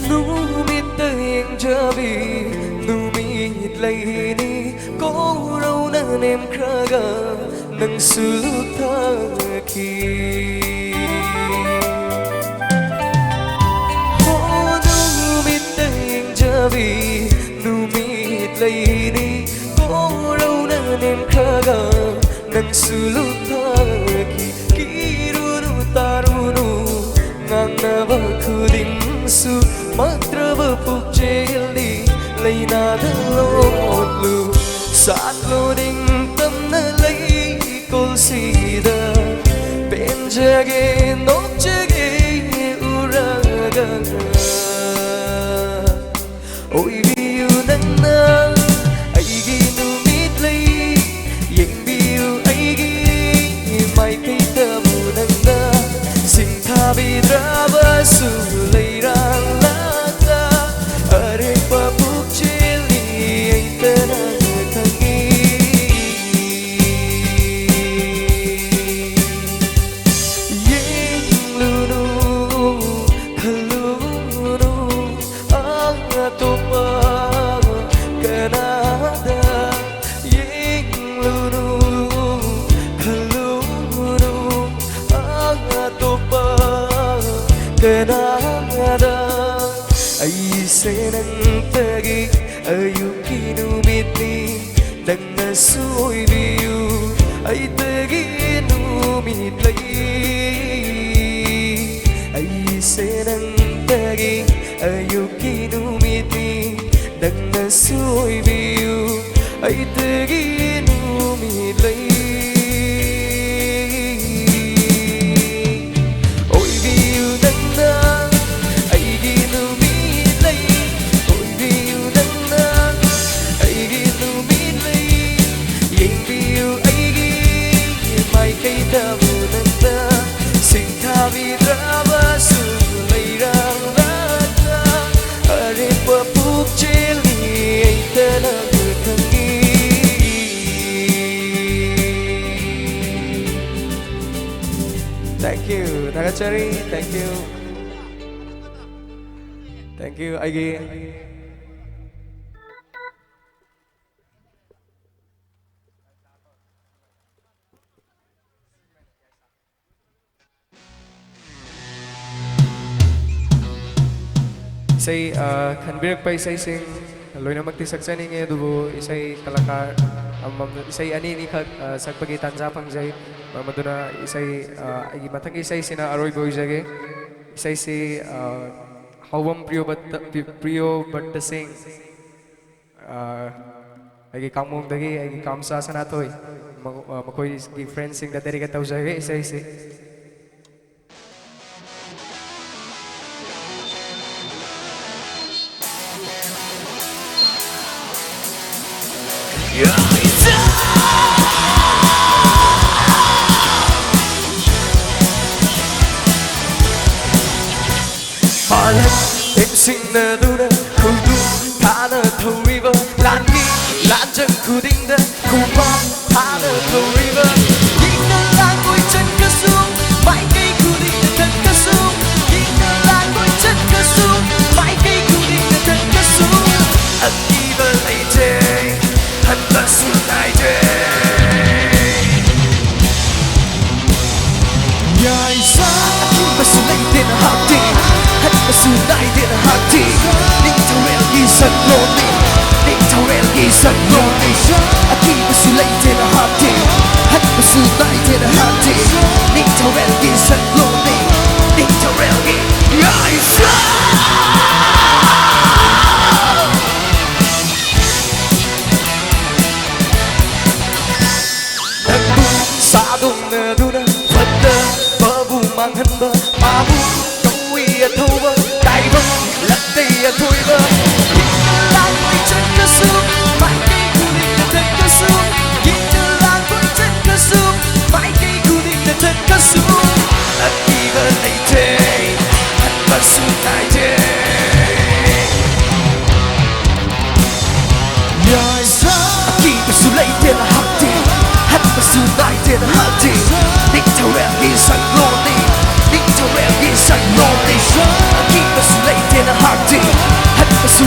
ꯅꯨꯃꯤꯠꯇ ꯌꯦꯡꯖꯕꯤ ꯅꯨꯃꯤꯠ ꯂꯩꯅꯤ, ꯀꯣꯔꯧꯅ ꯅꯦꯝꯈ꯭ꯔꯒ ꯅꯪꯁꯨ ꯂꯨꯞꯊꯈꯤ꯫ ꯍꯣ, ꯅꯨꯃꯤꯠꯇ ꯌꯦꯡꯖꯕꯤ ꯅꯨꯃꯤꯠ ꯂꯩꯅꯤ, ꯀꯣꯔꯧꯅ ꯅꯦꯝꯈ꯭ꯔꯒ ꯅꯪꯁꯨ ꯂꯨꯞꯊꯈꯤ꯫ ꯀꯤꯔꯨꯅꯨ, ꯇꯥꯔꯨꯅꯨ, ꯉꯥꯡꯅꯕ ꯈꯨꯗꯤꯡꯁꯨ ꯃꯛꯇ꯭ꯔꯕ ꯄꯨꯛ ꯂꯣꯅꯤꯡꯇꯝꯅ ꯂꯩꯀꯣꯜꯁꯤꯗ ꯄꯦꯟꯖꯒꯦ, ꯅꯣꯛꯆꯒꯦ ꯎꯔꯒ꯫ ꯑꯣꯏꯕꯤꯌꯨ ꯅꯪꯅ ꯑꯩꯒꯤ ꯅꯨꯃꯤꯠꯂꯩ, ꯌꯦꯡꯕꯤꯌꯨ ꯑꯩꯒꯤ ꯃꯥꯏꯀꯩꯗꯕꯨ ꯅꯪꯅ ꯁꯤꯡꯊꯥꯕꯤꯗ꯭ꯔꯕꯁꯨ ꯂꯩꯔꯥꯡ ꯂꯥꯛꯇ ꯑꯔꯦꯞꯄ ꯄꯨꯛꯆꯦꯜꯅꯤ ꯑꯩꯇꯅ ꯈꯪꯏ꯫ ꯌꯦꯡꯂꯨꯅꯨ, ꯈꯜꯂꯨꯅꯨ ꯑꯇꯣꯞꯄ ꯀꯅꯥꯗ꯫ ꯌꯦꯡꯂꯨꯅꯨ, ꯈꯜꯂꯨꯅꯨ ꯑꯇꯣꯞꯄ ꯀꯅꯥꯗ꯫ ꯑꯩꯁꯦ ꯅꯪꯇꯒꯤ ꯑꯌꯨꯛꯀꯤ ꯅꯨꯃꯤꯠꯅꯤ, ꯅꯪꯅꯁꯨ ꯑꯣꯏꯕꯤꯌꯨ ꯑꯩꯇꯒꯤ ꯅꯨꯃꯤꯠꯂꯩ꯫ ꯑꯩꯁꯦ ꯅꯪꯇꯒꯤ ꯑꯌꯨꯛꯀꯤ ꯅꯨꯃꯤꯠꯅꯤ, ꯅꯪꯅꯁꯨ ꯑꯣꯏꯕꯤꯌꯨ ꯑꯩꯇꯒꯤ ꯅꯨꯃꯤꯠꯂꯩ꯫ ꯑꯣꯏꯕꯤꯌꯨ ꯅꯪꯅ ꯑꯩꯒꯤ ꯅꯨꯃꯤꯠꯂꯩ, ꯑꯣꯏꯕꯤꯌꯨ ꯅꯪꯅ ꯑꯩꯒꯤ ꯅꯨꯃꯤꯠꯂꯩ꯫ ꯌꯦꯡꯕꯤꯌꯨ ꯑꯩꯒꯤ ꯃꯥꯏꯀꯩꯗꯕꯨ ꯅꯪꯅ ꯁꯤꯡꯊꯥꯕꯤꯗ꯭ꯔꯕꯁꯨ ꯂꯩꯔꯥꯡ ꯂꯥꯛꯇ ꯑꯔꯦꯞꯄ ꯄꯨꯛꯆꯦꯜꯅꯤ ꯑꯩꯇꯅ ꯈꯪꯏ꯫ Thank you. ꯊꯥꯒꯠꯆꯔꯤ꯫ Thank you. Thank you. ꯑꯩꯒꯤ ꯏꯁꯩ, ꯑ, ꯈꯟꯕꯤꯔꯛꯄ ꯏꯁꯩꯁꯤꯡ ꯂꯣꯏꯅꯃꯛꯇꯤ ꯁꯛꯆꯅꯤꯡꯉꯤ, ꯑꯗꯨꯕꯨ ꯏꯁꯩ ꯀꯂꯥꯀꯥꯔ ꯑꯃꯃꯝ, ꯏꯁꯩ ꯑꯅꯤ ꯑꯅꯤꯈꯛ, ꯑ, ꯁꯛꯄꯒꯤ ꯇꯥꯟꯖꯥ ꯐꯪꯖꯩ꯫ ꯃꯔꯝ ꯑꯗꯨꯅ ꯏꯁꯩ, ꯑ, ꯑꯩꯒꯤ ꯃꯊꯪꯒꯤ ꯏꯁꯩꯁꯤꯅ ꯑꯔꯣꯏꯕ ꯑꯣꯏꯖꯒꯦ꯫ ꯏꯁꯩꯁꯤ, ꯑ, ꯍꯥꯎꯕꯝ ꯄ꯭ꯔꯤꯌꯣꯕꯠꯇ-, ꯄ꯭ꯔꯤꯌꯣꯕꯠꯇ ꯁꯤꯡ, ꯑ, ꯑꯩꯒꯤ ꯀꯥꯡꯃꯣꯡꯗꯒꯤ ꯑꯩꯒꯤ ꯀꯥꯝꯆꯥ ꯁꯅꯥꯊꯣꯏ, ꯃ-, ꯑ, ꯃꯈꯣꯏꯒꯤ friendsꯁꯤꯡꯗ dedicate ꯇꯧꯖꯒꯦ ꯏꯁꯩꯁꯤ꯫ ꯃꯥꯂꯪ ꯇꯦꯝꯁꯤꯡꯅꯗꯨꯅ ꯈꯨꯗꯨꯝ ꯊꯥꯅ ꯊꯧꯔꯤꯕ ꯂꯥꯟꯃꯤ ꯂꯥꯟꯖꯪ ꯈꯨꯗꯤꯡꯗ ꯈꯨꯕꯥꯛ ꯊꯥꯅ ꯊꯧꯔꯤꯕ ꯌꯦꯛꯅ ꯂꯥꯡꯒꯣꯏ ꯆꯠꯈ꯭ꯔꯁꯨ, ꯃꯥꯏꯀꯩ ꯈꯨꯗꯤꯡꯗ ꯊꯛꯈ꯭ꯔꯁꯨ, ꯌꯦꯛꯅ ꯂꯥꯡꯒꯣꯏ ꯆꯠꯈ꯭ꯔꯁꯨ, ꯃꯥꯏꯀꯩ ꯈꯨꯗꯤꯡꯗ ꯊꯛꯈ꯭ꯔꯁꯨ, ꯑꯀꯤꯕ ꯂꯩꯇꯦ, ꯍꯟꯕꯁꯨ ꯅꯥꯏꯗꯦ꯫ ꯌꯥꯏꯁꯥ꯫ ꯑꯀꯤꯕꯁꯨ ꯂꯩꯇꯦ ꯅꯍꯥꯛꯇꯤ, ꯍꯟꯕꯁꯨ ꯅꯥꯏꯗꯦ ꯅꯍꯥꯛꯇꯤ꯫ ꯅꯤꯡꯊꯧꯔꯦꯜꯒꯤ ꯁꯛꯂꯣꯟꯅꯤ, ꯅꯤꯡꯊꯧꯔꯦꯜꯒꯤ ꯁꯛꯂꯣꯟꯅꯤ꯫ ꯑꯀꯤꯕꯁꯨ ꯂꯩꯇꯦ ꯅꯍꯥꯛꯇꯤ, ꯍꯟꯕꯁꯨ ꯅꯥꯏꯗꯦ ꯅꯍꯥꯛꯇꯤ꯫ ꯅꯤꯡꯊꯧꯔꯦꯜꯒꯤ ꯁꯛꯂꯣꯟꯅꯤ, ꯅꯤꯡꯊꯧꯔꯦꯜꯒꯤ ꯌꯥꯏꯁꯥ꯫ ꯅꯪꯕꯨ ꯁꯥꯗꯣꯡꯅꯗꯨꯅ ꯐꯠꯇꯕꯕꯨ ꯃꯥꯡꯍꯟꯕ, ꯃꯥꯕꯨ ꯀꯧꯏ ꯑꯊꯧꯕ, ꯇꯥꯏꯕꯪ ꯂꯝꯗꯩ ꯑꯊꯣꯏꯕ꯫ ꯌꯦꯛꯅ ꯂꯥꯡꯒꯣꯏ ꯆꯠꯈ꯭ꯔꯁꯨ, ꯃꯥꯏꯀꯩ ꯈꯨꯗꯤꯡꯗ ꯊꯛꯈ꯭ꯔꯁꯨ, ꯌꯦꯛꯅ ꯂꯥꯡꯒꯣꯏ ꯆꯠꯈ꯭ꯔꯁꯨ, ꯃꯥꯏꯀꯩ ꯈꯨꯗꯤꯡꯗ ꯊꯛꯈ꯭ꯔꯁꯨ, ꯑꯀꯤꯕ ꯂꯩꯇꯦ, ꯍꯟꯕꯁꯨ ꯅꯥꯏꯗꯦ꯫ ꯌꯥꯏꯁꯥ꯫ ꯑꯀꯤꯕꯁꯨ ꯂꯩꯇꯦ ꯅꯍꯥꯛꯇꯤ, ꯍꯟꯕꯁꯨ ꯅꯥꯏꯗꯦ ꯅꯍꯥꯛꯇꯤ꯫ ꯅꯤꯡꯊꯧꯔꯦꯜꯒꯤ ꯁꯛꯂꯣꯟꯅꯤ, ꯅꯤꯡꯊꯧꯔꯦꯜꯒꯤ ꯁꯛꯂꯣꯟꯅꯤ꯫ ꯑꯀꯤꯕꯁꯨ ꯂꯩꯇꯦ ꯅꯍꯥꯛꯇꯤ, ꯍꯟꯕꯁꯨ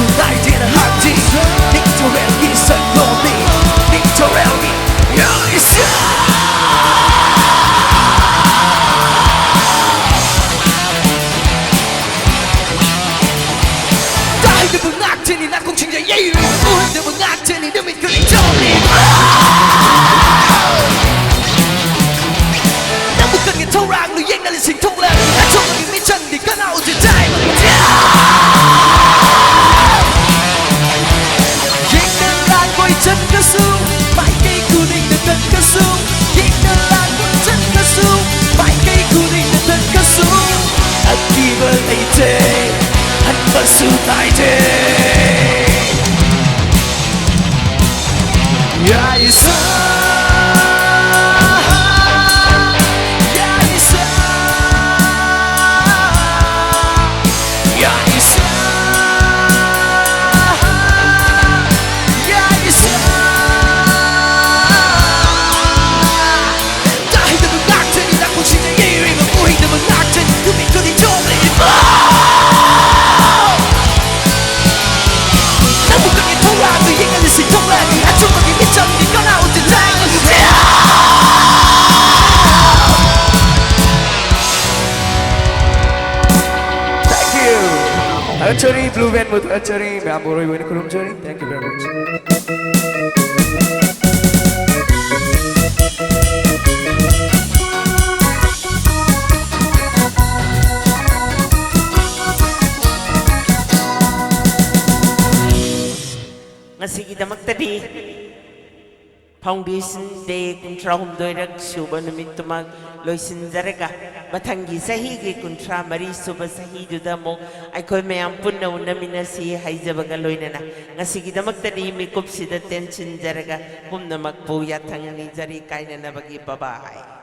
ꯇꯨꯕꯦꯟ ꯃꯨꯊꯠꯆꯔꯤ, ꯃꯌꯥꯝꯕꯨ ꯑꯔꯣꯏꯕ ꯑꯣꯏꯅ ꯈꯨꯔꯨꯝꯖꯔꯤ꯫ Thank you very much. ꯉꯁꯤꯒꯤꯗꯃꯛꯇꯗꯤ Foundation Day ꯀꯨꯟꯊ꯭ꯔꯥ ꯍꯨꯝꯗꯣꯏꯔꯛ ꯁꯨꯕ ꯅꯨꯃꯤꯠꯇꯨꯃꯛ ꯂꯣꯏꯁꯤꯟꯖꯔꯒ, ꯃꯊꯪꯒꯤ ꯆꯍꯤꯒꯤ ꯀꯨꯟꯊ꯭ꯔꯥ ꯃꯔꯤ ꯁꯨꯕ ꯆꯍꯤꯗꯨꯗ ꯑꯃꯨꯛ ꯑꯩꯈꯣꯏ ꯃꯌꯥꯝ ꯄꯨꯟꯅ ꯎꯅꯃꯤꯟꯅꯁꯤ ꯍꯥꯏꯖꯕꯒ ꯂꯣꯏꯅꯅ, ꯉꯁꯤꯒꯤꯗꯃꯛꯇꯗꯤ ꯃꯤꯀꯨꯞꯁꯤꯗ ꯇꯦꯟꯁꯤꯟꯖꯔꯒ ꯄꯨꯝꯅꯃꯛꯄꯨ ꯌꯥꯊꯪ ꯅꯤꯖꯔꯤ꯫ ꯀꯥꯏꯅꯅꯕꯒꯤ ꯕꯕꯥ ꯍꯥꯏ꯫